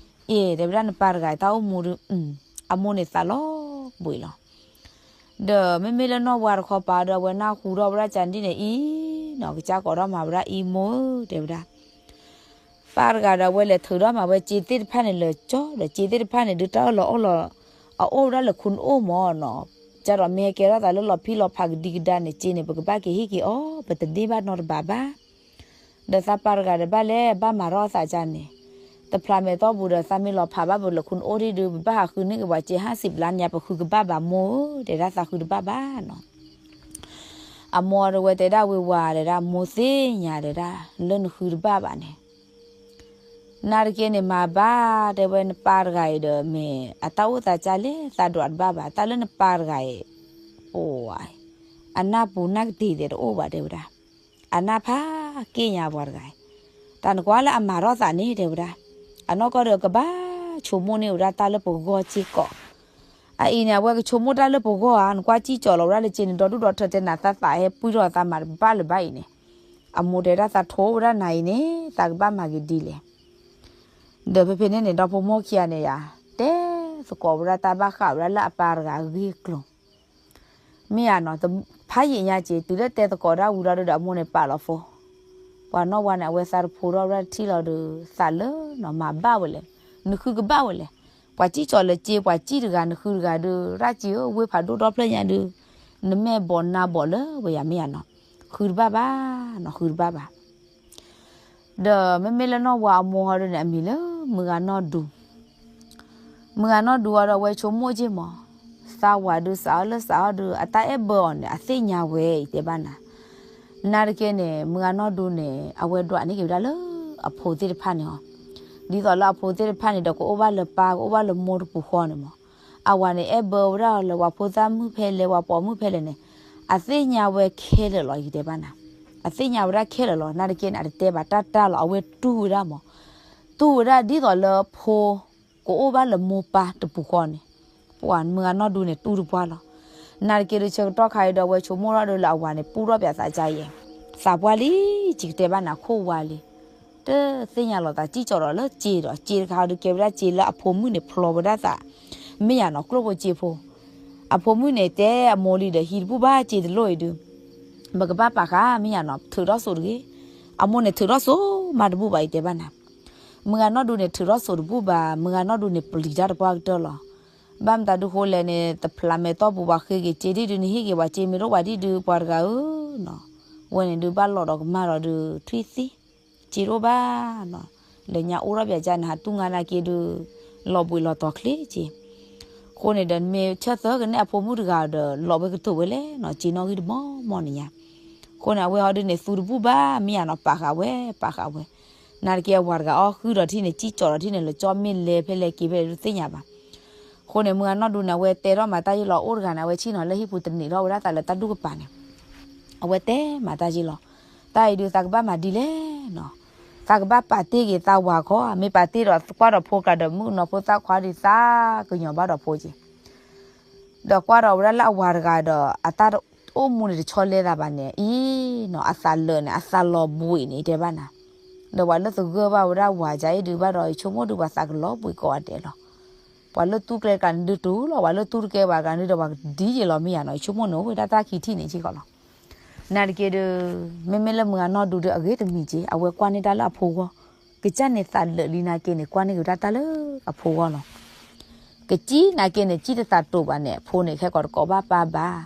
အ့ တဲဝဲဒၣ်နပၢ်တဂၤ တၢ်အိၣ်မူဒုး, အမိၢ်န့ၣ်သးလီၤဘှံးလီၤ ဒီးမ့မ့ၢ်လၢနီၢ်ဝါတခီပၤဒီး အဝဲနၢ်ဟူထီၣ်ဝဲဒၣ်ကန့ၣ်အံၤနီၤ, ကစၢ်ကိးထီၣ်မၤဝဲဒၣ်အံၤ မိၢ်ဧၢ တဲဝဲဒၣ်, ပၢ်တဂၤဒီး အဝဲလဲၤထုးထီၣ်မၤဝဲစ့သ့ၣ်တဖၣ်န့ၣ်လၢကၠီ, ဒီးစ့သ့ၣ်တဖၣ်န့ၣ်ဒုး တၢ်အၢၣ်လီၤအီလီၤ, အအိၣ်ဝဲဒၣ်လၢခိၣ်နအိၣ်မၢ်နီၤ, ကဒီးမ့ၢ်ဟဲကဲထီၣ်သးလၢလီၤဖံးလီၤဖးကဒံကဒါန့ၣ် စ့န့ၣ် ပကဘၣ်က့ၤဟ့ၣ်က့ၤအီၤ, ပတန့ၢ်ဘၣ်နီတဘးဘၣ် ဒီးသးပၢ်တဂၤဒီးဘၣ်လဲၤဘၣ်မၤထီၣ်သးကန့ၣ်, တဖျးမဲာ်သီပူၤဒီး သးမ့ၢ်လီၤဖးဘၣ်ပလၢခိၣ်နအိၣ်ထံၣ်ဒုး ပဘၣ်ဟးဃုန့ၢ်က့ၤပှၤစ့ဟါစံးဘျါန့ၣ် ပဃုကဘၣ်ဘၣ်မိၢ်ဧၢ, တဲဒၣ်သးဃုတဘၣ်ဘၣ်နီၤ. အမိၢ်ဒီးဝဲတဲဒၣ်ဝ့ၢ်ဝါတဲဒၣ် မိၢ်သ့ၣ်ညါတဲဒၣ် လၢနဃုတဘၣ်ဘၣ်န့ၣ် နာ်တက့ၢ်န့ၣ် မၤဘၣ်တဲဝဲနပၢ်တဂၤအံၤဒီး မ့ၢ်အတၢ်အိၣ်သးကလဲၣ် သးဒွးတဘၣ်ဘၣ် တၢ်လၢနပၢ်တဂၤအံၤ, အိၣ်ဝဲ, အနၢ်ပူၤနၢ်ကတ့ၤဒီးတအိၣ်ဘၣ်တဲဝဲဒၣ်, အနၢ်ဖးက့ၢ်ညါပှၤတဂၤအံၤ, တၢ်နကွၢ်လၢအမၤထီၣ်သးန့ၣ်တဲဝဲဒၣ်, အနီၢ်ကီၢ်ဒီးကဘၣ်ဆိကမိၣ်န့ၢ်ဝဲဒၣ်တၢ်လၢပဂီၢ်စ့ၢ်ကီး အအံၤန့ၣ် အဝဲကဆိကမိၣ်တၢ်လၢပဂီၢ်ဧါ, နကွၢ်စံၣ်ကၠီၤလီၤဝဲဒၣ်လၢစ့န့ၣ် ဒီဒူၣ်ဒီထၢတဲနၤ သးသးဟဲပှံၢ်ထီၣ်သးမၤတဘၣ်လၢၤဘၣ်အံၤန့ၣ်, အမိၢ်တဲဒၣ်သးထိဝဲဒၣ်နၤအံၤန့ၣ် သးကဘၣ်မၤဂ့ၤဒ်လဲၣ်. ဒီးဖဲဖဲန့ၣ်န့ၣ် ဒီဖိမိၢ်ခံဂၤန့ၣ်ယါ, တဲသကိးဝဲဒၣ်တၢ်ဘၣ်ဃးဝဲဒၣ်လၢအပၢ်တဂၤအဂ့ၢ်အကျိၤ မ့ၢ်ဧါနီၤ, ဖးယံာ်ညါက့ၤ တုၤလၢတဲသကိးတၢ်ဝံၤလီၤဒီး အမိၢ်န့ၣ်ပာ်လီၤ phone, ပှၤနီၢ်ဝါန့ၣ် အဝဲသးတဖိထီၣ်ဝဲဒၣ်တထံၣ်လီၤဒီး သးလၢနီၤ မၤဘၣ်ဝဲလဲၣ်, နဃုကဘၣ်ဝဲလဲၣ်, ပှၤစံၣ်ကၠီၤလၢစ့ ပှၤစံၣ်တဂၤ နဃုတဂၤဒီး ရၣ်စ့ဧၢ ဝ့ၢ်ဖးဒိၣ်ဒီဖျၢၣ်ညါဒီး နမဲာ်ဘီးနါဘီးလၢဝဲယါမ့ၢ်ဧါနီၤ, ဃုတဘၣ်ဘၣ်နီၤ ဃုတဘၣ်ဘၣ် ဒီးမ့မ့ၢ်လၢနီၢ်ဝါအမိၢ်ဟီဒုန့ၣ် အမံၤလၢမုၢ်ဂၤနီၢ်ဒူ, မုၢ်ဂၤနီၢ်ဒူအီၤဒီး အဝဲဆိကမိၣ်က့ၢ်မး, သးဝၤဒုးစးအီၤလၢစးအီၤဒုး အတၢ်အဲၣ်ဘၢအီၤန့ၣ် အသ့ၣ်ညါဝဲအံၤတဲဘၣ်နၤ, နာ်တက့ၢ်န့ၣ် မုၢ်ဂၤနီၢ်ဒူန့ၣ် အဝဲဒွးန့ၢ်က့ၤဝဲဒၣ်လၢအဖိသ့ၣ်တဖၣ်န့ၣ်အီၤ, ဒ်သိးလၢအဖိသ့ၣ်တဖၣ်န့ၣ်ဒီး ကအိၣ်ဘၣ်လၢပၢ် ကအိၣ်ဘၣ်လၢမိၢ်တပူၤဃီန့ၣ်မး, အဝၤန့ၣ် အဲၣ်ဘၢဝဲဒၣ်အီၤလၢပှၤဖိသၣ်မုၣ်ဖဲလဲၣ် ပှၤပိာ်မုၣ်ဖဲလဲၣ်န့ၣ်, အသ့ၣ်ညါဝဲခဲလၢာ်လီၤ ယတဲဘၣ်နၤ, အသ့ၣ်ညါဝဲဒၣ်ခဲလၢာ်လီၤ, နာ်တက့ၢ်န့ၣ် အတတဲဘၣ်တၢ်တၢ်လီၤ အဝဲတူၢ်ဝဲဒၣ်မး, တူၢ်ဝဲဒၣ်ဒ်သိးလၢဖိ ကအိၣ်ဘၣ်လၢမိၢ်ပၢ်တပူၤဃီန့ၣ်, ပှၤမုၢ်ဂၤနီၢ်ဒူန့ၣ် တူၢ်တပှၢ်လီၤ, နာ်တက့ၢ်ဒုးဆၢကတီၢ်ခါအံၤဒီး အဝဲဆိကမိၣ်ထီၣ်ဒီးလၢအဝၤန့ၣ် ပူၣ်ထီၣ်ပၠးသးကါယဲၢ်, သးပှၢ်လံ, ယကတဲဘၣ်နၤခိၣ်ဝါလံ တသ့ၣ်ညါလီၤသး စံၣ်ကၠီၤဒီးလၢစ့ဒီး စ့တခါဒီးကဲဝဲဒၣ်စ့လၢအဖိမုၣ်န့ၣ် ဖျီဝဲဒၣ်သး, မ့ၢ်ယါနီၤ ကျိၣ်ဖိစ့ဖိ, အဖိမုၣ်န့ၣ် တဲအမိၢ်လံဒီး ဟံးတဘူၣ်ဘၣ်စ့တလိၣ်အံၤဒုး, ပကဘၣ်ပာ်ဃာ် မ့ၢ်ယါနီၤ ထုးထီၣ်စိးတဂ့ၤ, အမိၢ်န့ၣ် ထုးထီၣ်စိးမးတဘူၣ်ဘၣ် ယတဲဘၣ်နၤ, မုၢ်ဂၤနီၢ်ဒူန့ၣ် ထုးထီၣ်စိးတဘူၣ်ဘၣ်, မုၢ်ဂၤနီၢ်ဒူန့ၣ် ပျံၤတၢ်တပှၢ်ကတၢၢ်လီၤ, ဘၣ်မတၤဒုးဃိလဲၣ်န့ၣ် တဖျးမဲာ်သီပူၤ ပှၤဃ့က့ၤစ့ဒ်ဒုး နဟ့ၣ်က့ၤပှၤစ့မ့ၢ်တအိၣ်ပှၤဒ်ဒုး ပှၤတဂၤဧၢနီၤ, ဝဲန့ၣ်ဒုး ဘၣ်လီၤဒီးကမၣ်ဒီးဒုး ထွံၣ်သံ စ့တအိၣ်ဘၣ်နီၤ, လၢညါအိၣ်ထီၣ်ပၠးကါန့ၣ် ဟးတူၢ်ငါနာ်က့ဒုး လီၤဘှံးလီၤတီၤချ့က့ၤ, အဃိန့ၣ်ဒီး မ့ၢ်ဆၢသၢကနဲၣ်အဖိမုၣ်တဂၤဒီး လီၤဝဲကတိၤဝဲလဲၣ်နီၤ, စ့နီၣ်ဂံၢ်တမီၢ်မီၢ်န့ၣ်ညါ, အဃိန့ၣ် အဝဲဟီဒုးန့ၣ် သူတဘူၣ်ဘၣ် မ့ၢ်ယါနီၤ ပာ်ဃာ်ဝဲ ပာ်ဃာ်ဝဲ, နာ်တက့ၢ်အဝၤတဂၤအီၣ်ဃုာ်ဒီးထံၣ်န့ၣ် စံၣ်ကၠီၤဒီးထံၣ်န့ၣ် လၢကၠီမ့ၢ်လဲၤဖဲလဲၣ်က့ၤဖဲလဲၣ်ဒုးသ့ၣ်ညါဘၣ်, အဃိန့ၣ် မုၢ်ဂၤနီၢ်ဒူန့ၣ် အဝဲတဲထီၣ်မၤတၢ်ယ့ၢ်လီၤအိၣ်တဂၤန့ၣ် အဝဲဆ့ၣ်နီၤလၢဟံၣ်ပူၤတန့ၢ်ထီၣ်ဝဲဒၣ်သးလၢတၢ်ဒူၣ်ကပၤန့ၣ်, အဝဲတဲမၤတၢ်ယ့ၢ်လီၤ, တၢ်အံၤဒုးသးကဘၣ်မၤဒ်လဲၣ်နီၤ, သးကဘၣ်ပာ်တ့ၢ်က့ၤသးဝၤခီ, မ့ၢ်ပာ်တ့ၢ်ဒီးကွၢ်ဒီးဖိကျါဒီး မုၣ်ကနီၤဖိသၣ်ခွါဒုး သးကညီၤဘၣ်ဒီးဖိက့ၤ ဒီးကွၢ်ဒီးဝဲဒၣ်လၢအဝၤတဂၤဒီး အတၢ်အိၣ်မူန့ၣ်တဆီလဲသးဘၣ်န့ၣ် အံၤနီၤ အသးလၢာ်န့ၣ် အသးလီၤဘှံးန့ၣ် တဲဘၣ်နၤ, ဒီးပှၤလၢသဂၢၢ်ဘၣ်ဝဲဒၣ်ဝၤဒ်အံၤဒုးဘၣ်ဒီး ယဆိကမိၣ်ဒုးပှၤသးကလီၤဘှံးကိးဂၤဒဲးလီၤ, ပှၤလၢသူကျဲတကျါန့ၣ်ဒုးတူၢ်လီၤ, ပှၤလၢသူတကျဲဘၣ်တကျါန့ၣ်ဒီး ပှၤကဒ်ယဲၢ်လီၤ မ့ၢ်ယါနီၤ, ယဆိကမိၣ်န့ၣ်အိၣ်ဝဲဒၣ်တၢ်ခံထံၣ်န့ၣ်က့ၢ်ကီးလီၤ, နာ်တက့ၢ်ဒုး မ့မ့ၢ်လၢမုၢ်ဂၤနီၢ်ဒူဒုးအဂ့ၤတမံၤက့ၢ် အဝဲကွၢ်န့ၢ်တၢ်လၢအဖိဂီၢ်, ကစၢ်န့ၣ်သးလၢာ်လံနာ်က့န့ၣ် ကွၢ်န့ၢ်က့ၤဝဲဒၣ်တၢ်လၢအဖိဂီၢ်လီၤ ကစံၣ်နာ်က့န့ၣ် စံၣ်တသးတိာ်ဘၣ်န့ၣ် ဖိန့ၣ်ခဲကီးတကိးဘၣ်ပၢ်ဘၣ်.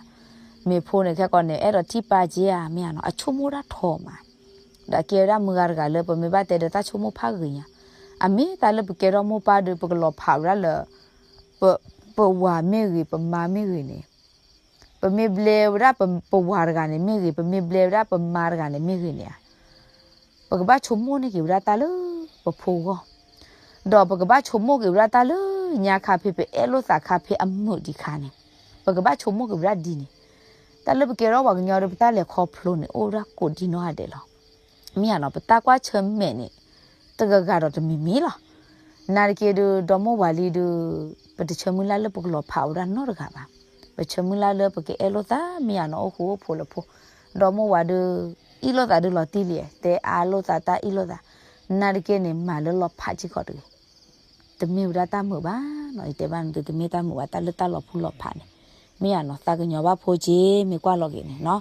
မ့ၢ်ဖိန့ၣ်ခဲကီးန့ၣ် အဲၣ်ဒိးထံၣ်ပၢ်က့ဧါ မ့ၢ်ဧါနီၤ အဆိကမိၣ်တၢ်ထီမး. ဒီးကဲဝဲဒၣ်မုၢ်ဂၤတဂၤလၢပမ့ၢ်ဘၣ်တဲဒီးတၢ်ဆိကမိၣ်ဖးဂ့ၤညါ, အမ့ၢ်တၢ်လၢပကဲထီၣ်မိၢ်ပၢ်ဒီး ပကလီၤဖးဝဲဒၣ်လၢ ပဝၤမ့ၢ်ဂ့ၤ ပမါမ့ၢ်ဂ့ၤန့ၣ် ပမ့ၢ်ဘျဲဝဲဒၣ်ပဝၤတဂၤန့ၣ်မ့ၢ်ဂ့ၤ, ပမ့ၢ်ဘျဲဝဲဒၣ်ပမါတဂၤန့ၣ်မ့ၢ်ဂ့ၤန့ၣ်ဧါ, ပကဘၣ်ဆိကမိၣ်န့ၢ်က့ၤဝဲဒၣ်တၢ်လၢပဖိဂီၢ်, ဒီးပကဘၣ်ဆိကမိၣ်က့ၤဝဲဒၣ်တၢ်လၢညါခါဖဲပအဲၣ်လိာ်သးခါဖဲအမုာ်ဒံးခါန့ၣ်, ပကဘၣ်ဆိကမိၣ်က့ၤဝဲဒၣ်ဒ်န့ၣ်. တၢ်လၢပကဲထီၣ်ပှၤကညီဒီး ပတၢ်လဲၤခီဖျိန့ၣ် အိၣ်ဝဲဒၣ်ကိးဒံနီၢ်ဂၤဒဲးလီၤ. မ့ၢ်ဧါနီၤ ပတၢ်ကွၢ်ဆၢၣ်မဲာ်န့ၣ် တဂၤဂၤဒီးတမံၤမံၤလီၤ. နာ်သက့ဒုး ဒီမါဝၤလံဒုး ပတဆၢမုၢ်လၢ်လၢပကလီၤဖးဝဲဒၣ်နီတဂၤဘၣ်. ပဆၢမုၢ်လၢ်လၢပကအဲၣ်လိာ်သး မ့ၢ်ဧါနီၤ အိၣ်ဃူအိၣ်ဖိးလၢဖိ, ဒီမါဝၤဒုး အ့ၣ်လိာ်သးဒုးလီၤတံၢ်လံ, တဲအါလိာ်သးတၢ်အ့ၣ်လိာ်သး, နာ်သက့န့ၣ် မၤလၢလီၤဖးစ့ၢ်ကီးတဂ့ၤ. တမ့ၢ်ဝဲဒၣ်တၢ်မုာ်ဘၣ်နီၤ, ယတဲဘၣ်န့ၣ်ဒုး တမ့ၢ်တၢ်မုာ်ဘၣ် တၢ်လၢတၢ်လီၤပူၤလီၤဖးန့ၣ်, မ့ၢ်ဧါနီၤ သးကညီၤဘၣ်ဖိက့ မ့ၢ်ကွၢ်လီၤက့ၤန့ၣ်နီၤ.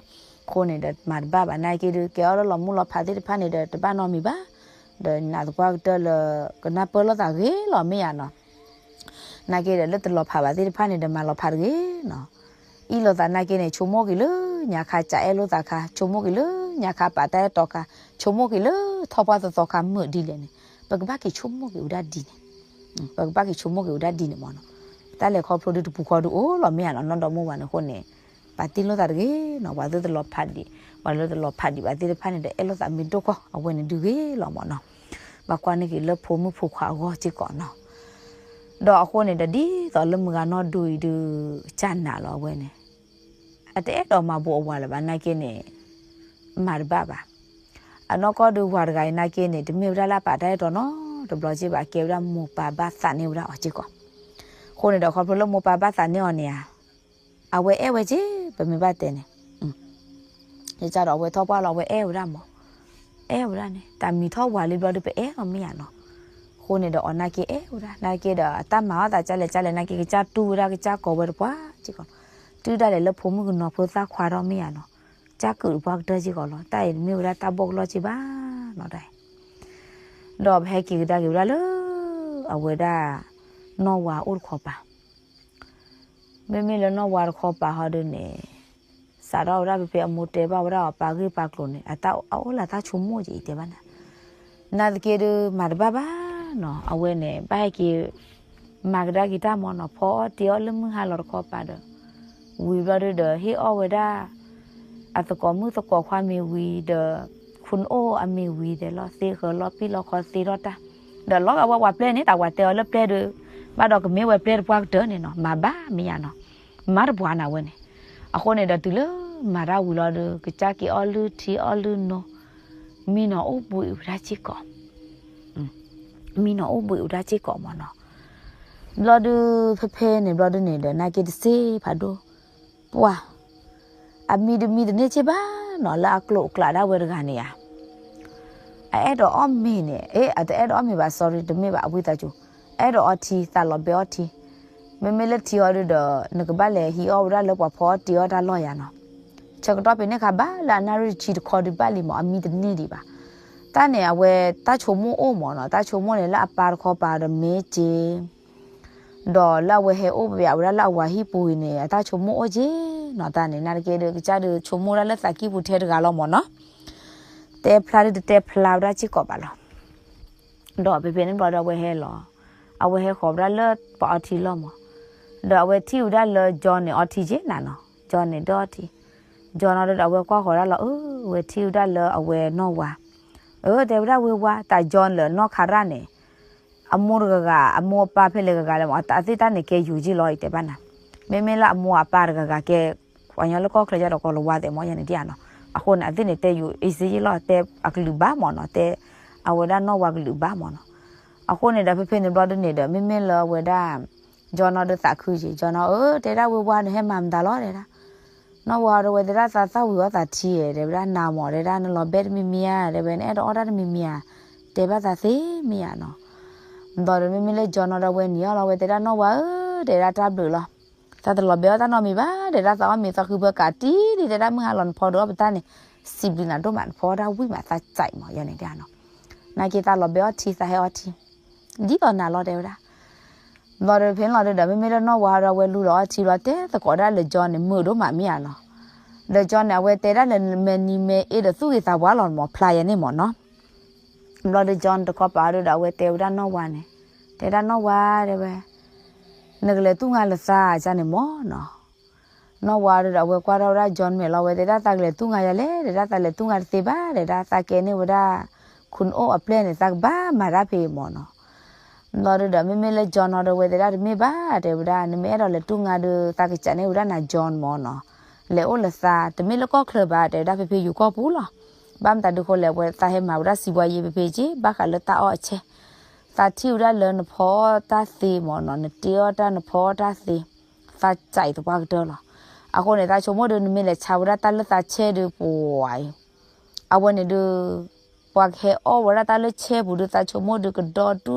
အဃိန့ၣ်ဒီးမၤတဘၣ်ဘၣ် နာ်သက့ဒုး ကဲအီၣ်လၢလီၤမူလီၤဖးသ့ၣ်တဖၣ်န့ၣ်ဒီး တဘၣ်နီတမံၤဘၣ်, ဒီးနာ်သပှၢ်ကတၢၢ်လၢ ကနၢ်ပၢၢ်လိာ်သးဂ့ၤလီၤ မ့ၢ်ဧါနီၤ. နာ်သက့ဒီး လၢတလီၤဖးဘၣ်သ့ၣ်တဖၣ်န့ၣ်ဒီး မၤလီၤဖးတဂ့ၤနီၤ. အ့ၣ်လိာ်သးနာ်သက့န့ၣ် ဆိကမိၣ်က့ၤလၢညါခါ ကအဲၣ်လိာ်သးခါ, ဆိကမိၣ်က့ၤလၢညါခါ ပာ်တၢ်အဲၣ်တီခါ, ဆိကမိၣ်က့ၤလၢထီၣ်ပှၢ်သီသီခါ မုာ်ဒ်လဲၣ်န့ၣ်, ပကဘၣ်က့ၤဆိကမိၣ်က့ၤဝဲဒၣ်ဒ်န့ၣ်, ပကဘၣ်က့ၤဆိကမိၣ်က့ၤဝဲဒၣ်ဒ်န့ၣ်မ့ၢ်နီၤ. တၢ်လဲၤခီဖျိဒုးတပူၤဃီဒုးအိၣ်လီၤ မ့ၢ်ဧါနီၤ, နီၢ်ဒီမါဝၤန့ၣ်အဃိန့ၣ် ပာ်တ့ၢ်လိာ်သးတဂ့ၤနီၤ, ပှၤလၢတလီၤဖးဒံး, ပှၤလၢတလီၤဖးဒံးဘၣ်သ့ၣ်တဖၣ်န့ၣ်ဒီး အဲၣ်လိာ်သးမ့ၢ်ဒိၣ်ကီၢ် အဝဲန့ၣ်ဒုးဂ့ၤလီၤမ့ၢ်နီၤ. ဘၣ်ကွၢ်န့ၢ်က့ၤလၢဖိမုၣ်ဖိခွါအဂီၢ်စ့ၢ်ကီးနီၤ. ဒီးအဃိန့ၣ်ဒီး ဒ်သိးလၢမုၢ်ဂၤနီၢ်ဒိအံၤဒုး ကနၣ်လီၤအဝဲန့ၣ် အတအဲၣ်ဒိးမၤဘူးအဝၤလၢၤဘၣ် နာ်သက့န့ၣ် မၤတဘၣ်ဘၣ်. အနီၢ်ကီၢ်ဒုးဝၤတဂၤအံၤနာ်သက့န့ၣ် တမ့ၢ်ဝဲဒၣ်လၢအပာ်တၢ်အဲၣ်တီနီတဘျီက့ဘၣ်, ကဲဝဲဒၣ်မိၢ်ပၢ်ဘၣ်သးန့ၢ်ဝဲဒၣ်အီၤစ့ၢ်ကီး. အဃိန့ၣ်ဒီး ခီဖျိလၢမိၢ်ပၢ်ဘၣ်သးန့ၢ်အီၤန့ၣ်ဧါ, အဝဲအဲၣ်ဝဲက့ ပမ့ၢ်ဘၣ်တဲန့ၣ် ယကဒီးအဝဲထီၣ်ပှၢ်လီၤ အဝဲအဲၣ်ဝဲဒၣ်မး, အဲၣ်ဝဲဒၣ်န့ၣ် တၢ်မံၤထီၣ်ဝၤလံဘျီဒုး ပအဲၣ်လီၤ မ့ၢ်ဧါနီၤ. အဃိန့ၣ်ဒီး အီၤနာ်သက့အဲၣ်ဝဲဒၣ်, နာ်သက့ဒီး အတၢ်မၤအီၣ်သးကလဲၣ်ကလဲၣ် နာ်သက့ကစၢ်တူၢ်ဝဲဒၣ် ကစၢ်ကိးဝဲတပှၢ်စ့ၢ်ကီး, တုၤဒၣ်လဲာ်လၢဖိမုၣ်ကနီၤဖိသၣ်ခွါထီၣ် မ့ၢ်ဧါနီၤ, ကစၢ်ကုာ်တပှၢ်ကတၢၢ်စ့ၢ်ကီးလီၤ. တၢ်အံၤတမ့ၢ်ဝဲဒၣ်တၢ်ဘီၣ်ကလီၢ်က့ဘၣ်နီၤ တၢ်အံၤ ဒီးပဟဲက့ၤကဒါက့ၤဝဲဒၣ်လၢ အဝဲဒၣ် နီၢ်ဝၤအိၣ်တခီပၤ, မ့မ့ၢ်လၢနီၢ်ဝၤတခီပၤဟီဒုးန့ၣ် စးထီၣ်ဝဲဒၣ်ဖဲဖဲအမိၢ်တဲဘၣ်ဝဲဒၣ်အီၤပာ်ဂ့ၢ်ပာ်ကျိၤန့ၣ် အတၢ်အအိၣ်လၢတၢ်ဆိကမိၣ်က့ ယတဲဘၣ်နၤ, နာ်သက့ဒုး မၤတဘၣ်ဘၣ်နီၤ, အဝဲန့ၣ် ဘၣ်ဟဲက့ၤ မၤကဒါက့ၤတၢ်မ့ၢ်နီၤ, ဖီအီၣ်တ့ၤအီၣ်လၢမုၢ်ဟါလီၤတခီပၤဒီး ဝံၤဘျီဒုးဒီး ဟ့ၣ်အီၣ်ဝဲဒၣ် အသကိးမုၣ်သကိးခွါမ့ၢ်ဝံၤဒီး ခိၣ်နအိၣ်အမ့ၢ်ဝံၤဒဲးလီၤ သ့ဃၢၤလီၤပံၣ်လီၤခီသ့ထီၣ်တၢ်, ဒီးလီၤဂာ်ဝဲပှၤပျဲၢ်န့ၣ် တၢ်ဝၤတဲအီၤလၢပျဲၢ်ဒုး ဘၣ်ဒီးကမ့ၢ်ဝဲပျဲၢ်တပှၢ်ကတၢၢ်န့ၣ်နီၤ မၤဘၣ်မ့ၢ်ယါနီၤ, မၤတပှၢ်နၤဝဲန့ၣ်, အဃိန့ၣ်ဒီးတုၤလၢမၤတၢ်ဝံၤလီၤဒီး ကစၢ်က့ၤအီၣ်လုၢ်ထံအီၣ်လုၢ်နိ မံနီၤအိၣ်ဘှံးဝဲဒၣ်စ့ၢ်ကီး မံနီၤအိၣ်ဘှံးဝဲဒၣ်စ့ၢ်ကီးမ့ၢ်နီၤ, ဘျီဒုး ဖဲဖဲန့ၣ်ဘျီဒုးန့ၣ်ဒီး နာ်က့တစ့ဖးဒိၣ်, ပှၤ အမံတမံတန့ၢ်စ့ၢ်ဘၣ်နီၤ လၢအကျိာ်အကျဲဒၣ်ဝဲတဂၤန့ၣ်ဧါ အအဲၣ်ဒိးအီၣ်မ့ၤန့ၣ် အ့ အတအဲၣ်ဒိးအီၣ်မ့ၤဘၣ် sorry တမ့ၢ်ဘၣ် အဝံသးစူၤ, အအဲၣ်ဒိးအီထံ သးလီၤဘဲအီထံ, မ့မ့ၢ်လၢထံအီၤဒုးဒီး နကဘၣ်လဲၤဟံးအီၣ်ဝဲဒၣ်လၢပှၤဖီအီၣ်တ့ၤအီၣ်တၢ်လီၢ်ယါနီၤ, ဆၢကတီၢ်ဖဲန့ၣ်ခါဘၣ်လၢအနၣ်ရံၣ်တဆံတခီဒုးဘၣ်လံမး အမံတန့ၢ်ဒံးဘၣ်, တၢ်န့ၣ်အဝဲတၢ်ဆိကမိၣ်အိၣ်မးနီၤ တၢ်ဆိကမိၣ်န့ၣ်လၢအပၢ်တခီပၤဒီးမ့ၢ်က့ ဒီးလၢအဝဲဟဲအိၣ်ပယၣ်ဝဲဒၣ်လၢအဝၤဟံၣ်ပူၤအံၤန့ၣ် အတၢ်ဆိကမိၣ်အိၣ်က့နီၤ တၢ်န့ၣ် နာ်သက့ဒီး ကစၢ်ဒုးဆိကမိၣ်ဒၣ်လၢသးကံၢ်ပူၤထဲတဂၤလီၤမးနီၤ, တဲဖျါဒုးတတဲဖျါဝဲဒၣ်စ့ၢ်ကီးဘၣ်လီၤ, ဒီးဖဲဖဲန့ၣ်ဘျီဒီးအဝဲဟဲလီၤ, အဝဲဟဲဃီၤဝဲဒၣ်လၢပှၤအီထံလီၢ်မး, ဒီးအဝဲထံၣ်ဝဲဒၣ်လၢ John န့ၣ် အီထံက့နၤနီၤ, John န့ၣ်ဒၢအီထံ, John နီၤဒီးအဝဲကွၢ်ဃီၤဒၣ်လီၤ အၢ အဝဲထံၣ်ဝဲဒၣ်လၢအဝဲနီၢ်ဝၤ အၢတဲဝဲဒၣ်ဝ့ဝါ တၢ် John လၢနီၢ်ခါရၣ်န့ၣ် အမိၢ်တဂၤဂၤ အမိၢ်အပၢ်ဖဲလဲၣ်ဂၤဂၤလဲၣ်မး အသ့ၣ်တၢ်န့ၣ်ကဲယိၤက့လီၤ ယတဲဘၣ်နၤ, မ့မ့ၢ်လၢအမိၢ်အပၢ်တဂၤဂၤကဲ ပှၤကညီလၢကီၢ်ချၢယါဒီးကီၢ်လၤဝါသဲးမး ယၤန့ၣ်ဒ်ဧါနီၤ, အဃိန့ၣ် အသ့ၣ်န့ၣ်တဲယိၤအ့စ့ယ့လီၤ တဲအကလုာ်ဘၣ်မးနီၤ တဲ အဝဲဒၣ်နီၢ်ဝၤကလုာ်ဘၣ်မးနီၤ, အဃိန့ၣ်ဒီးဖဲဖဲန့ၣ်ဘျီဒုးန့ၣ်ဒီး မ့မ့ၢ်လၢအဝဲဒၣ် John နီၤဒီးသးခုက့ John နီၤ အၢ တဲဒၣ်ဝ့ဝါန့ၣ် ဟဲမၤမတၤလီၤတဲဒၣ် နီၢ်ဝၤဒီးဝဲတဲဒၣ်သးသၣ်ဝံၤအီၣ်သးထံဧါ တဲဝဲဒၣ်နၤမး တဲဒၣ်နလီၤဘဲတမံၤမံၤဧါ တဲဝဲနအဲၣ်ဒိးအီၣ်တၢ်တမံၤမံၤဧါ တဲဘၣ်သးသ့မ့ၢ်ဧါနီၤ, ဒီးမ့မ့ၢ်လၢ John နီၤဒီးဝဲနံၤအီၤလီၤ ဝဲတဲဒၣ်နီၢ်ဝၤဧၢ တဲဒၣ်တၢ်ဘျုးလီၤ, သးတလီၤဘဲအီၣ်တၢ်နီတမံၤဘၣ် တဲဒၣ်သးအီၣ်မ့ၤသီဃုဖၢကးတံၢ်လံ တဲဒၣ်မုၢ်ဟါလီၤနဖီဒုးအီၣ်ပတၢ်န့ၣ် စံးဘျုးနၤဒိၣ်မး နဖီတၢ်ဝံၣ်မးသးစဲးမး ယၤန့ၣ်ဒ်ဧါနီၤ, နာ်က့သးလီၤဘဲအီၣ်ထံသးဟဲအီထံ ဒ်သိးနၤလီၤတဲဝဲဒၣ် ဘျီဒီးဖဲန့ၣ်လီၤဒုးဒီး မ့မ့ၢ်လၢနီၢ်ဝါဒီး အဝဲလူလီၤအီထံဘျီ တဲသကိးဒၣ်လၢ John န့ၣ် မုာ်ဒိၣ်မးမ့ၢ်ဧါနီၤ. ဒီး John န့ၣ် အဝဲတဲဒၣ်လၢ မဲာ်နံၤမဲာ်အ့ဒီး သူၣ်ဂ့ၤသးဝါလီၤမး ဖျါယဲန့ၣ်မးနီၤ. ဘျီဒီး John တခီပၤဒုးဒီး အဝဲတဲဝဲဒၣ်နီၢ်ဝါန့ၣ်, တဲဒၣ်နီၢ်ဝါ တဲဝဲ, နကလဲၤတူၢ်ငါလၢသးကန့ၣ်မးနီၤ. နီၢ်ဝါဒုးဒီး အဝဲကွၢ်ထီၣ်ဝဲဒၣ် John မဲာ်လီၤ အဝဲတဲဒၣ် သးကလဲၤတူၢ်ငါယၤလဲၣ် တဲဒၣ် သးလဲၤတူၢ်ငါတသ့ဘၣ် တဲဒၣ် သးကဲန့ၢ်ဝဲဒၣ် ခိၣ်နအိၣ်အပျဲၢ်န့ၣ် သးကဘၣ်မၤတၢ်ဖဲအံၤမးနီၤ. ဘျီဒုးဒီး မ့မ့ၢ်လၢ John နီၤဒီး အဝဲတဲဒၣ် တမ့ၢ်ဘၣ် တဲဝဲဒၣ် နမ့ၢ်အဲၣ်ဒိးလဲၤတူၢ်ငါဒီး သးကစးန့ၢ်ဝဲဒၣ်နၤ John မးနီၤ. လဲၤအိၣ်လၢသး တမ့ၢ်လၢကီၢ်ချၢဘၣ် တဲဝဲဒၣ် ဖဲဖဲယိၤကီၢ်ပူၤလီၤ. ဘၣ်မတၤဒုးဃိလဲၣ် အဝဲသးဟဲမၤဝဲဒၣ်စံးဘှါယံၤဖဲဖဲက့ ဘၣ်ဃးလၢတၢ်အီၣ်အဆဲ သးထံၣ်ဝဲဒၣ်လၢနဖီအီၣ်တၢ်သ့မးနီၤ နတ့အီၣ်တၢ်နဖီအီၣ်တၢ်သ့ သးစဲးသပှၢ်ကတၢၢ်လီၤ. အဃိန့ၣ် သးဆိကမိၣ်ဒီး နမ့ၢ်လဲၤဆါဝဲဒၣ်တၢ်လၢသးဆဲဒုး ပှၤအံၤ အဝဲန့ၣ်ဒုး ပှၤကဟဲအီၣ်ဝဲဒၣ်တၢ်လၢဆဲပူၤဒုး သးဆိကမိၣ်ဒုး ကဒီဒူၣ်ဒ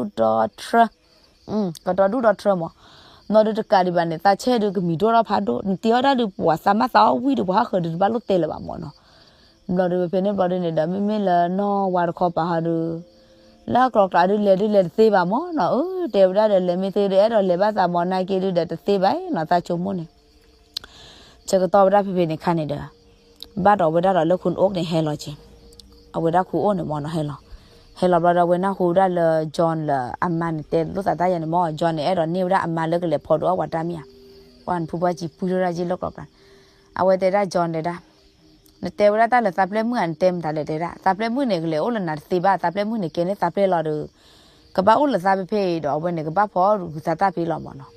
ီထြၢ ကဒီဒူၣ်ဒီထြၢမး. နီၤဒုးတကးဒံးဘၣ်န့ၣ် သးဆဲဒုးကမံၤဒိၣ်ထီၣ်ဖးဒိၣ် နတ့အီၣ်ဒၣ်ဒုး ပှၤသးမါသးအီၣ်ဝံၣ်ဒုး ပှၤဟီၣ်ဃၢၤဒုးတဘၣ်လိၣ်တဲလၢၤဘၣ်မးနီၤ. ဘျီဒုးဖဲန့ၣ်ဘျီဒုးန့ၣ်ဒီး မ့မ့ၢ်လၢနီၢ်ဝါတခီပၤဟီဒုး လၢကျီကျးဒုးလဲၤဒုးလဲၤတသ့ဘၣ်မးနီၤ. အၢ တဲဝဲဒၣ်ဒီး လဲၤမ့ၢ်သ့ဒုး အဲၣ်ဒိးလဲၤဘၣ်သးမး နာ်က့ဒုးဒီးတသ့ဘၣ်နီၤ သးဆိကမိၣ်န့ၣ် ဆၢကတီၢ်ဝဲဒၣ်ဖဲဖဲန့ၣ်ခါန့ၣ်ဒီး ဘၣ်ဒီးဝဲဒၣ်ဒီးလၢခိၣ်နအိၣ်န့ၣ်ဟဲလီၤက့ၤ အဝဲဒၣ်ခိၣ်အိၣ်န့ၣ်မးနီၤ ဟဲလီၤ ဟဲလီၤဘျီဒီး အဝဲနၢ်ဟူဝဲဒၣ်လၢ John လၢအမါန့ၣ် တဲလိာ်သးတၢ်ယၤန့ၣ်မး John န့ၣ် အဲၣ်ဒိးန့ၢ်ဝဲဒၣ်အမါလၢကလဲၤဖီဒိၣ်အီၣ်ပှၤတၢ်မ့ၢ်ဧါ. ပှၤနဖုပှၢ်ကံပှံထီၣ်ဒၣ်က့ၤလၢကျီကျး အဝဲတဲဒၣ် John တဲဒၣ် နတဲဝဲဒၣ်တၢ်လၢသးပျဲၢ်မုၣ်ဧါ နတဲမတၤလဲၣ်တဲဒၣ် သးပျဲၢ်မုၣ်န့ၣ် ကလဲၤအိၣ်လၢနၤတသ့ဘၣ် သးပျဲၢ်မုၣ်န့ၣ် ကဲန့ၢ်သးပျဲၢ်လီၤဒီး ကဘၣ်အိၣ်လၢသးဖဲဖဲအံၤဒီး အဝဲန့ၣ် ကဘၣ်ဖီအီၣ်ဂုာ်သးတၢ်ဖဲလီၤမးနီၤ.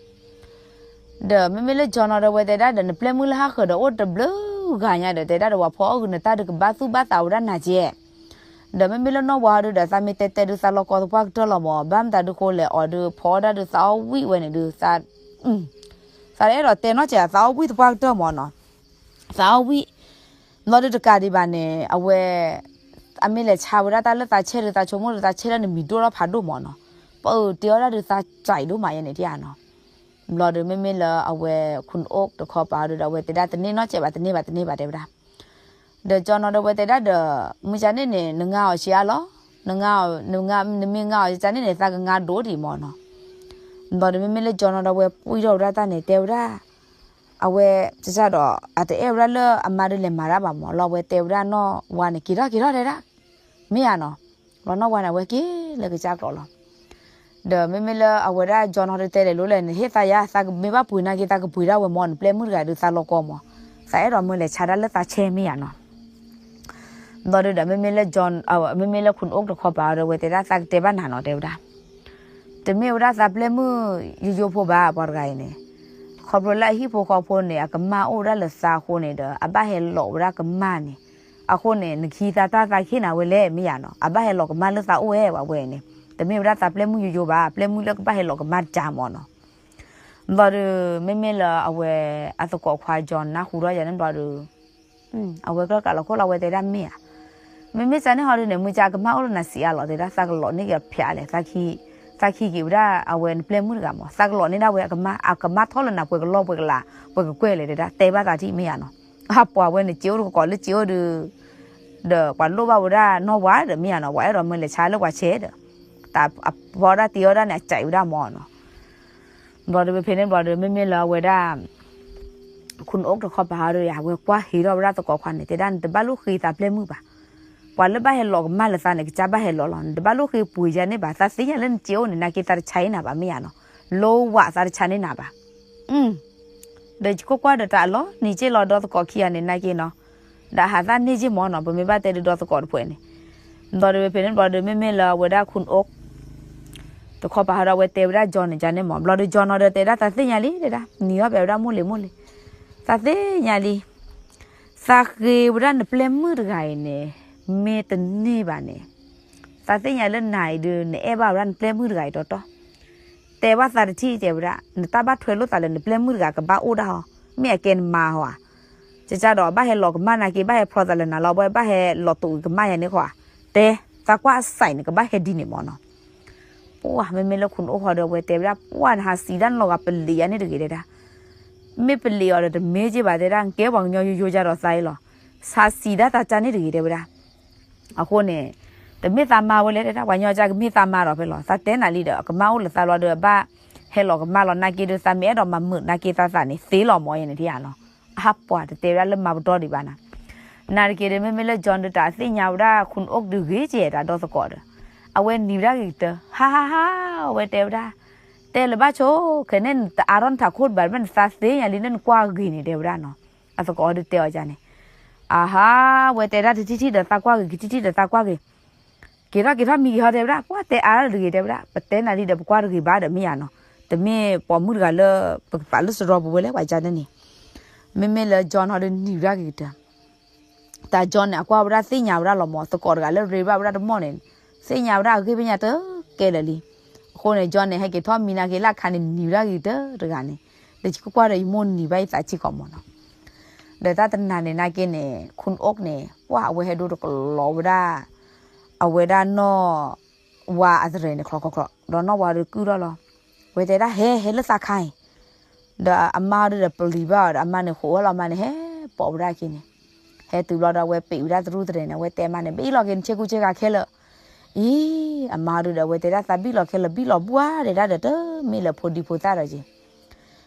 ဒီးမ့မ့ၢ်လၢ John နီၤဒီး အဝဲတဲဒၣ်ဒီး နပျဲၢ်မုၣ်လၢဟးဃၢၤဒီးအိၣ်တဘျုးဂၤညါဒီး တဲဒၣ်ဒီး ပှၤဖီအီၣ်ဂုာ်နတၢ်ဒုး ကဘၣ်သူၣ်ဘၣ်သးဝဲဒၣ်နၤကဲ ဒီးမ့မ့ၢ်လၢနီၢ်ဝါဒုးဒီး သးမ့ၢ်တဲတဲဒုး သးလီၤကီသပှၢ်ကတၢၢ်လီၤမး ဘၣ်မတၤဒုးဃိလဲၣ် အီၤဒုးဖီအီၣ်ဒၣ်ဒုး သးအီၣ်ဝံၣ်ဝဲန့ၣ်ဒုး သး သးအဲၣ်ဒိးတဲနီတစဲး သးအီၣ်ဝံၣ်သပှၢ်ကတၢၢ်မးနီၤ. သးအီၣ်ဝံၣ် ဘျီဒုးတကးဒံးဘၣ်န့ၣ် အဝဲ အမ့ၢ်လဲၤဆါဝဲဒၣ်တၢ်လၢသးဆဲဒုး သးဆိကမိၣ်ဒုး သးဆဲလၢနမံၤဒိၣ်ထီၣ်ဖးဒိၣ်မးနီၤ. ပအုးတ့အီၣ်ဒၣ်ဒုး သးစဲးဒိၣ်မးယဲန့ၣ်တယၤနီၤ. ဘျီဒုးမ့မ့ၢ်လၢအဝဲခိၣ်နအိၣ်တခီပၤဒုးဒီး အဝဲတဲဒၣ် တန့ၢ်နီတစဲးဘၣ် တန့ၢ်ဘၣ် တန့ၢ်ဘၣ် တဲဝဲဒၣ် ဒီး John နီၤဒီး အဝဲတဲဒၣ်ဒီး မုၢ်ကန့ၣ်န့ၣ် နငါအီၤဆံးအါလီၤ. နမ့ၢ်ငါအီၤကန့ၣ်န့ၣ် သးကငါဒိၣ်ဒံးမးနီၤ. ဘျီဒုးမ့မ့ၢ်လၢ John နီၤဒီး အဝဲပှံၢ်ထီၣ်ဝဲဒၣ်တၢ်န့ၣ် တဲဝဲဒၣ် အဝဲ ကစၢ်ဒီး အတအဲၣ်ဝဲဒၣ်လၢအမါဒုးလဲၤမၤတၢ်ဘၣ်မးလီၤ. အဝဲတဲဝဲဒၣ်နီၢ်ဝါန့ၣ် က့ၤထီၣ်က့ၤထီၣ်တဲဒၣ် မ့ၢ်ဧါနီၤ. ဘျီနီၢ်ဝါန့ၣ် အဝဲက့ၤလၢကစၢ်ကျိးလီၤ. ဒီးမ့မ့ၢ်လၢအဝဲဒၣ် John နီၤဒီး တဲလဲၤလိၤလဲၣ် နဟ့ၣ်သးယါ သးကမ့ၢ်ဘၣ်ပှ့ၤနာ်က့ သးကပှ့ၤဒၣ်ဝဲမး နပျဲၢ်မုၣ်တဂၤဒုး သးလီၤကီမး သးအဲၣ်ဒိးမၢလဲၤဆါဒၣ်လၢသးဆဲမ့ၢ်ဧါနီၤ. ဘျီဒုးဒီး မ့မ့ၢ်လၢ John မ့မ့ၢ်လၢခိၣ်နအိၣ်တခီပၤဒီး အဝဲတဲဒၣ် သးကတဲဘၣ်နၤနီၤ တဲဝဲဒၣ် တမ့ၢ်ဝဲဒၣ်သးပျဲၢ်မုၣ်ယိယိဖိဘၣ် ပှၤတဂၤအံၤန့ၣ် ခီဖျိလၢအဟံၣ်ဖိဃီဖိန့ၣ် အကမၢ်အိၣ်ဝဲဒၣ်လၢသးအဃိန့ၣ်ဒီး အဘၣ်ဟဲလီၤဝဲဒၣ်ကမၢ်န့ၣ် အဃိန့ၣ် နကဟံးသးတၢ်သးကဟ့ၣ်နၤဝဲလဲၣ် မ့ၢ်ဧါနီၤ. အဘၣ်ဟဲလီၤကမၢ်လၢသးအိၣ်ဝဲ ပှၤဝဲန့ၣ် တမ့ၢ်ဝဲဒၣ်သးပျဲၢ်မုၣ်ယိယိဘၣ် ပျဲၢ်မုၣ်လၢကဘၣ်ဟဲလီၤကမၢ်တၢ်မးနီၤ. ဘျီဒုး မ့မ့ၢ်လၢအဝဲ အသကိးခွါ John နၢ်ဟူထီၣ်ယၤန့ၣ်ဘျီဒုး အဝဲကြၢးကးလီၤခိၣ်လီၤ အဝဲတဲဒၣ်မ့ၢ်ဧါ မ့မ့ၢ်ကန့ၣ်ဟီဒုးန့ၣ် မုၢ်ကကမၢ်အိၣ်လၢနၤဆံးအါလီၤ တဲဒၣ် သးကလီးန့ၢ်က့ၤဖျါလဲၣ် သးခံက့ၤဝဲဒၣ် အဝဲနပျဲၢ်မုၣ်တဂၤမး သးကလီးန့ၢ်ဒၣ်ဝဲ အကမၢ်ထီၣ်လၢနၤပှဲၤကလီၢ်ပှဲၤကလး ပှဲၤကကွဲၢ်လဲၣ် တဲဒၣ် တဲဘၣ်သးထံၣ် မ့ၢ်ဧါနီၤ. အပှၤဝဲန့ၣ် စ့အိၣ်တကီးလၢစ့အိၣ်ဒုး ဒီးပှၤလိၣ်ဘၣ်ဝဲဒၣ်နီၢ်ဝါဒီး မ့ၢ်ဧါနီၤ ပှၤအဲၣ်ဒိးမၢလဲၤဆါလၢပှၤဆဲးဒီး တၢ်အဖီဒၣ်တ့အီၣ်ဒၣ်န့ၣ် အစဲးဝဲဒၣ်မးနီၤ. ဘျီဒုးဖဲန့ၣ်ဘျီဒုး မ့မ့ၢ်လၢအဝဲဒၣ် ခိၣ်နအိၣ်တခီပၤဟီဒုး အဝဲကွၢ်ဟ့ၣ်ထီၣ်ဝဲဒၣ်သကိးခွါန့ၣ် တဲဒၣ် နတဘၣ်လိၣ်ဃ့သးပျဲၢ်မုၣ်ဘၣ်. ပှၤလၢဘၣ်ဟဲလီၤကမၢ်လၢသးန့ၣ် ကစၢ်ဘၣ်ဟဲလီၤလီၤ နတဘၣ်လိၣ်ဃ့ပှ့ၤယၤန့ၣ်ဘၣ် သးသ့ၣ်ညါလၢနစ့အိၣ်န့ၣ် နာ်က့သးတဆါအံၤနၤဘၣ် မ့ၢ်ဧါနီၤ. လိဝးသးတဆါန့ၢ်နၤဘၣ် ဒီးယကွၢ်ကွၢ်ဒီးတၢ်အလီၢ်နံၤက့ၢ်လီၤဒီသကိးခံဂၤန့ၣ် နာ်က့နီၤ. ဒီးဟးသးန့ၢ်က့ၢ်မးနီၤ ပမ့ၢ်ဘၣ်တဲဒုးဒီသကိးတဖှဲးန့ၣ် ဘျီဒုးဖဲန့ၣ်ဘျီဒုး မ့မ့ၢ်လၢအဝဲဒၣ်ခိၣ်နအိၣ် တခီပၤဟီဒီး အဝဲတဲဝဲဒၣ် John န့ၣ် ကန့ၣ်မး ဘျီဒုး John နီၤဒီး တဲဒၣ် သးသ့ၣ်ညါလံ တဲဒၣ် နံၤအီၣ်ပှဲၤဝဲဒၣ်မိၢ်လံၤမိၢ်လံၤ သးသ့ၣ်ညါလံ သးဃ့ဝဲဒၣ်နပျဲၢ်မုၣ်တဂၤအံၤန့ၣ် မ့ၢ်တန့ၢ်ဘၣ်န့ၣ် သးသ့ၣ်ညါလၢနၤအံၤဒုး နအဲၣ်ဘၣ်ဝဲဒၣ်နပျဲၢ်မုၣ်တဂၤအံၤတီတီ တဲဘၣ်သးတထံၣ်တဲဝဲဒၣ် နတၢ်ဘၣ်ထွဲလိာ်သးလၢနပျဲၢ်မုၣ်တဂၤကဘၣ်အိၣ်ဒၣ်ဟီ မ့ၢ်အကဲနမါဟီဧါ. ကကဒီးဘၣ်ဟဲလီၤကမၢ်နာ်က့ ဘၣ်ဟဲဖျီသးလၢနၤလီၤ ဘၣ်ဟဲလီၤတူာ်ကမၣ်ယၤန့ၣ်ဃီဧါ. တဲ သးကွၢ်အစဲးန့ၣ် ကဘၣ်ဟဲဒ်န့ၣ်မးနီၤ. ပှၢ် မ့မ့ၢ်လၢခိၣ်နအိၣ်ဃီဒီး အဝဲတဲဝဲဒၣ် ပှၢ် နဟးစံးဒၣ်နလီၤဂာ်ပလံးယၤန့ၣ်တဂ့ၤတဲဒၣ် မ့ၢ်ပလံးအီၤဒီးတမ့ၢ်က့ၢ်ဘၣ်တဲဒၣ် နကဲပှၤကညီယိယိကဒီးသးအံၤလီၤ. ဟးစံးဒၣ်သးကန့ၣ်တဂ့ၤတဲဝဲဒၣ် အဃိန့ၣ် တမ့ၢ်သးမါဝဲလဲၣ်တဲဒၣ် ပှၤကညီကကမ့ၢ်သးမါဒီးဖဲလီၤ သးတဲနၤလံဒီး အကမၢ်အိၣ်လၢသးလီၤဒီး အဘၣ် ဟဲလီၤကမၣ်လီၤနာ်က့ဒီး သးမ့ၢ်အဲၣ်ဒိးမၤမုာ်နာ်က့သးသးန့ၣ် သ့လီၤမၢ်ယဲန့ၣ်ထံၣ်ဧါနီၤ. အဟးပှၤတတဲဝဲဒၣ်လၢမၤပတီၢ်ဒံးဘၣ်နၤ. နာ်တက့ဒီး မ့မ့ၢ်လၢ John ဒီးတၢ်သ့ၣ်ညါဝဲဒၣ် ခူၣ်အိၣ်ကဒုးဂ့ၤကဲတၢ်ဒီသကိးဒီး အဝဲနံၤဝဲဒၣ်ဂ့ၤကတၢၢ် ဟါဟါဟါ အဝဲတဲဝဲဒၣ် တဲလၢၤဘၣ်ဆိ ခဲန့ၣ် တအါထီၣ်နထးခိၣ်တဘၣ်ဘၣ် နသးသ့ၣ်ညါလံ နကွၢ်ဂ့ၤန့ၣ် တဲဝဲဒၣ်နီၤ. အသကိးဒီးတဲအီၤဒ်န့ၣ် အဟါ ဝဲတဲဒၣ်တထံၣ်ထံၣ်ဒီးသးကွၢ်ဂ့ၤ ကထံၣ်ထံၣ်ဒီးသးကွၢ်ဂ့ၤ က့ၤထီၣ်က့ၤထီၣ်မံက့ၤဟီတဲဝဲဒၣ် ပှၤတဲအါတဂ့ၤတဲဝဲဒၣ် ပတဲနၤလံဒီး ပကွၢ်တဂ့ၤဘၣ်ဒီးမ့ၢ်ယါနီၤ. တမ့ၢ်ပိာ်မုၣ်တဂၤလၢ ပကပာ်လၢစရီပူၤဝဲလဲၣ် ပှၤကန့ၣ်န့ၣ် မ့မ့ၢ်လၢ John ဟီဒီးနံၤဝဲဒၣ်ဂ့ၤကတၢၢ် တၢ် John န့ၣ် အကွၢ်ဝဲဒၣ်သ့ၣ်ညါဝဲဒၣ်လီၤမၢ် သကိးတဂၤလၢရ့ဝဲဒၣ်တမီၢ်န့ၣ် သ့ၣ်ညါဝဲဒၣ်အဂ့ၢ်ဘၣ်ညါတကဲလၢာ်လံ. အဃိန့ၣ် John န့ၣ် ဟဲက့ၤထီၣ်မံနာ်က့လၢအခါန့ၣ် နံၤဝဲဒၣ်ဂ့ၤကတၢၢ်တဂၤန့ၣ် ဒီးယကွၢ်ဒီးယမိၢ်နံၤဘၣ်ယသးစ့ၢ်ကီးမၢ်နီၤ. ဒီးတၢ်တနၤန့ၣ်နာ်က့န့ၣ် ခူၣ်အိၣ်န့ၣ် ပှၤအဝဲဟဲဒိတကလီဝဲဒၣ် အဝဲဒၣ်နီၢ်ဝါအသရဲၤန့ၣ် ချီချီချီ ဒီးနီၢ်ဝါဒီးကုၢ်ထီၣ်လီၤ. ဝဲတဲဒၣ် ဟဲ ဟဲလၢသးခါအံၤ ဒီးအမါဒီးပျံၤဘၣ်အီၤဒီး အမါန့ၣ်ဃိးဝဲလီၤ အမါန့ၣ်ဟဲပိာ်ဝဲဒၣ်အခံန့ၣ် ဟဲတုၤဘျီဒီး အဝဲပံးဝဲဒၣ်တရူၢ်တရဲၤန့ၣ် အဝဲတဲအမါန့ၣ် ဘံၣ်လီၤက့ၤ နဆ့ကူဆ့ကၤခဲလၢာ်. အံၤ အမါဒီး အဝဲတဲဒၣ် သးဘံၣ်လီၤခဲလၢာ် ဘံၣ်လီၤဘှါဒဲးဒၣ်ဒီး တမ့ၢ်လၢဖိဒံဖိသၣ်ဒီးက့ၤ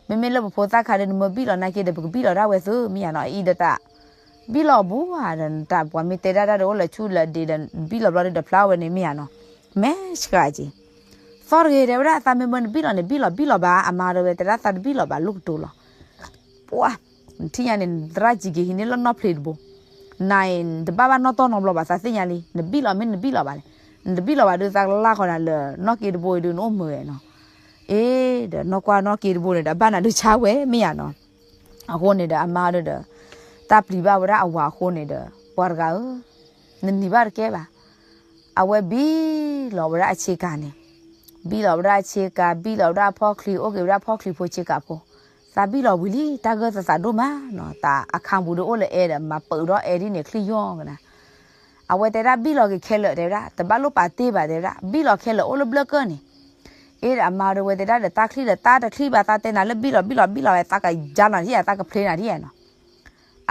မ့မ့ၢ်လၢပဖိသၣ်ခါဒီး နမ့ၢ်ဘံၣ်လီၤနာ်က့ဒီး ပကဘံၣ်လီၤဒၣ်ဝဲသု မ့ၢ်ယါနီၤ အအံၤဒီးတၢ် ဘံၣ်လီၤဘှါဒီး နတၢ်ပှၤမ့ၢ်တဲဒၣ်တၢ်ဒီး အိၣ်လၢဆူၣ်လၢဒ့ဒီး ဘံၣ်လီၤဘျီဒီး ဖျါဝဲန့ၣ် မ့ၢ်ယါနီၤ မဲဆှးက့ၤ သီတဂ့ၤ တဲဝဲဒၣ် သးမ့ၢ်မၢနဘံၣ်လီၤန့ၣ် ဘံၣ်လီၤ ဘံၣ်လီၤဘၣ် အမါဒီး ဝဲတဲဒၣ် သးတဘံၣ်လီၤဘၣ် လိၣ်ကတိၤလီၤ ပှၤ နထံၣ်ညါန့ၣ် နသရၣ်ကံက့ၤဟံးန့ၢ်လၢနီၢ်ဖျ့တဘိ နၤအံၤ နတဘၣ်ဘၣ်နီၢ်တီၢ်နီတဘျီဘၣ် သးသ့ၣ်ညါလံ နဘံၣ်လီၤမ့ၢ်နဘံၣ်လီၤဘၣ်လဲၣ် နတဘံၣ်လီၤဘၣ်ဒီး သးကလၢ်ဃီနၤလၢ နီၢ်က့တဘိအံၤဒီး နအိၣ်မုာ်ဝဲနီၤ အ့ ဒီးနီၢ်ကွၢ်နီၢ်က့တဘိန့ၣ်ဒီး အဘၣ်နၤဒုးဆါဝဲ မ့ၢ်ယါနီၤ အဃိန့ၣ်ဒီး အမါဒီး တၢ်ပျံၤဘၣ်ဝဲဒၣ်အဝၤအဃိန့ၣ်ဒီး ပှၤတဂၤဧၢ နနံၤဘၣ်တကဲဘၣ် အဝဲဘံၣ်လီၤဝဲဒၣ်အဆ့ကၤန့ၣ် ဘံၣ်လီၤဝဲဒၣ်အဆ့ကၤ ဘံၣ်လီၤဝဲဒၣ်အဖီၣ်ချံ အိၣ်က့ၤဝဲဒၣ်ဖီၣ်ချံဖိဆ့ကၤဖိ သးဘံၣ်လီၤဝံၤလံ တၢ်ဂၢၢ်သးသးဒိၣ်မးနီၤ တၢ်အခါပူၤဒီးအိၣ်လၢအဲၣ်ဒီး မၤပၢးဒီးအဲၣ်ဒ်န့ၣ် ချံယီၢ်ကနၤ အဝဲတဲဒၣ် ဘံၣ်လီၤက့ၤခဲလၢာ် တဲဝဲဒၣ် တဘၣ်လိၣ်ပာ်တ့ၢ်ဘၣ် တဲဝဲဒၣ် ဘံၣ်လီၤခဲလၢာ် အိၣ်လၢဘျၢကၢၢ်န့ၣ် အ့ဒီးအမါဒီး ဝဲတဲဒၣ်ဒီး တၢ်ချံဒီး တၢ်တချံဘၣ် သးတဲနၤလၢဘံၣ်လီၤ ဘံၣ်လီၤ ဘံၣ်လီၤဝဲ သးကယါနၤထံၣ်ဧါ သးကဖျ့နၤထံၣ်ဧါနီၤ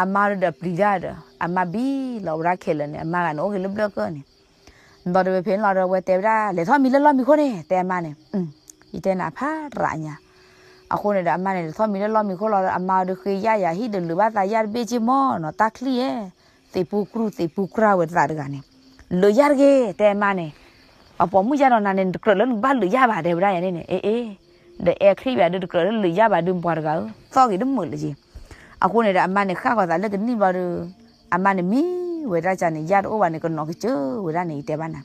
အမါဒီး ပျံၤတၢ်ဒီး အမါဘံၣ်လီၤဝဲဒၣ်ခဲလၢာ်န့ၣ် အမါဂၤန့ၣ် အိၣ်က့ၤလၢဘျၢကၢၢ်န့ၣ် ဘျီဒီး ဝဲဖဲန့ၣ်လီၤဒီး ဝဲတဲဝဲဒၣ် လဲၤထီၣ်မံလၢလီၢ်မံခိၣ်န့ၣ် တဲအမါန့ၣ် ယတဲနၤဖးရးညါ အဃိန့ၣ်ဒီး အမါန့ၣ် လဲၤထီၣ်မံလၢလီၢ်မံခိၣ်လီၤဒီး အမါဒီးဃ့ယၣ်ယၤ ဟံၣ်ဒီးလုာ်ဘၣ်သးယၣ်တဘ့ၣ်က့ၢ်မၢ်နီၤ တၢ်ချံဧဲ သ့ၣ်ပူၤကြူၢ်သ့ၣ်ပူၤကြၢ်ဝဲသးတဂၤန့ၣ် လုာ်ယၣ်တဂ့ၤ တဲအမါန့ၣ် အပိာ်မုၣ်ယၣ်ဒီးနၤန့ၣ် တကြၢးလၢနကဘၣ်လုာ်ယၣ်ဘၣ် တဲဝဲဒၣ်ယၤန့ၣ်န့ၣ် အ့အ့ ဒီးအဲၣ်ချံဘၣ်ဒီး တကြၢးလၢလုာ်ယၣ်ဘၣ်ဒီး ပှၤတဂၤဧၢ သီၣ်ဂ့ၤတမုာ်လၢၤက့ၤ အဃိန့ၣ်ဒီး အမါန့ၣ် ဃၣ်ဃီၤသးလၢကနံၣ်ဘျီဒီး အမါန့ၣ်မံဝဲဒၣ်ကန့ၣ် ယၣ်တအိၣ်ဘၣ်န့ၣ် ကနီၤကစၢၢ်ဝဲဒၣ်န့ၣ် ယတဲဘၣ်နၤ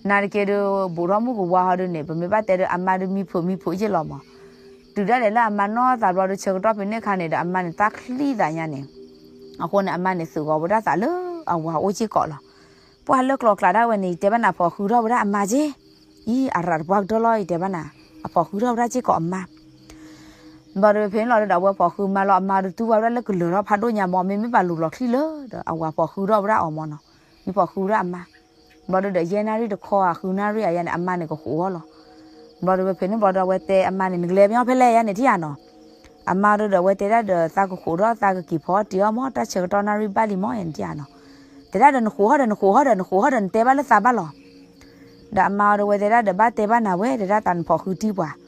နာ်တက့ဒီး ဘူးထီၣ်မုၢ်ကဝါဟီဒုးန့ၣ် ပမ့ၢ်ဘၣ်တဲဒီး အမါဒုးမံဖုးမံဖုးယ့ၢ်လီၤမး, တုၤဒၣ်လဲာ်လၢအမါနီၢ်သးဘျီဒုး ဆၢကတီၢ်ဖဲန့ၣ်အခါန့ၣ်ဒီး အမါန့ၣ်တၢ်ချံသးညါန့ၣ်, အဃိန့ၣ် အမါန့ၣ်သုးဂီၤဝဲဒၣ်သးလၢအဝၤအိၣ်စ့ၢ်ကီးလီၤ. ပှၤလၢကျိၤကျးဒၣ်ဝဲန့ၣ် ယတဲဘၣ်နၤ ဖီၣ်ဃုထီၣ်ဝဲဒၣ်အမါက့, အံၤ အရၤတပှၢ်ကတၢၢ်လီၤ ယတဲဘၣ်နၤ, အဖီၣ်ဃုထီၣ်ဝဲဒၣ်စ့ၢ်ကီးအမါ ဘျီဒုးဖဲန့ၣ်လီၤဒီး အဝဲဖီၣ်ဃုမါလီၤ အမါဒုးတူၢ်ဘၣ်ဝဲဒၣ်လၢကလၢၤထီၣ်ဖးဒိၣ်ညါမး မ့မ့ၢ်ဘၣ်လူၤလီၤချံလၢာ်ဒီး အဝၤဖီၣ်ဃုထီၣ်ဝဲဒၣ်အီၤမးနီၤ, မ့ၢ်ဖီၣ်ဃုဝဲဒၣ်အမါ, ဘျီဒုးဒီးယဲၢ်နၣ်ရံၣ်တခီဧါ ဃုနၣ်ရံၣ်ဧါယါန့ၣ် အမါန့ၣ်ကဃိးအီၤလီၤ. ဘျီဒုးဖဲန့ၣ်ဘျီဒီး အဝဲတဲအမါန့ၣ် နကလဲၤမညီဖဲလဲၣ်ယါန့ၣ် ထံၣ်ဧါနီၤ, အမါဒုးဒီးအဝဲတဲဒၣ်ဒီး သးကဃိးထီၣ်သးကက့ၤဖီအီၣ်တ့ၢ်အီၣ်မး တၢ်ဆၢကတီၢ်နၣ်ရံၣ်ဘၣ်လံမးယါန့ၣ် ထံၣ်ဧါနီၤ, တဲဒၣ်ဒီးနဃိးဟီၣ်ဒီး နဃိးဟီၣ်ဒီး နဃိးဟီၣ်ဒီး နတဲဘၣ်လၢသးဘၣ်လီၤ. ဒီးအမါအီၤဒီး အဝဲတဲဒၣ်ဒီး ဘၣ်တဲဘၣ်နၤဝဲ တဲဒၣ် တၢ်နဖီၣ်ဃုတံၢ်ပှၤ,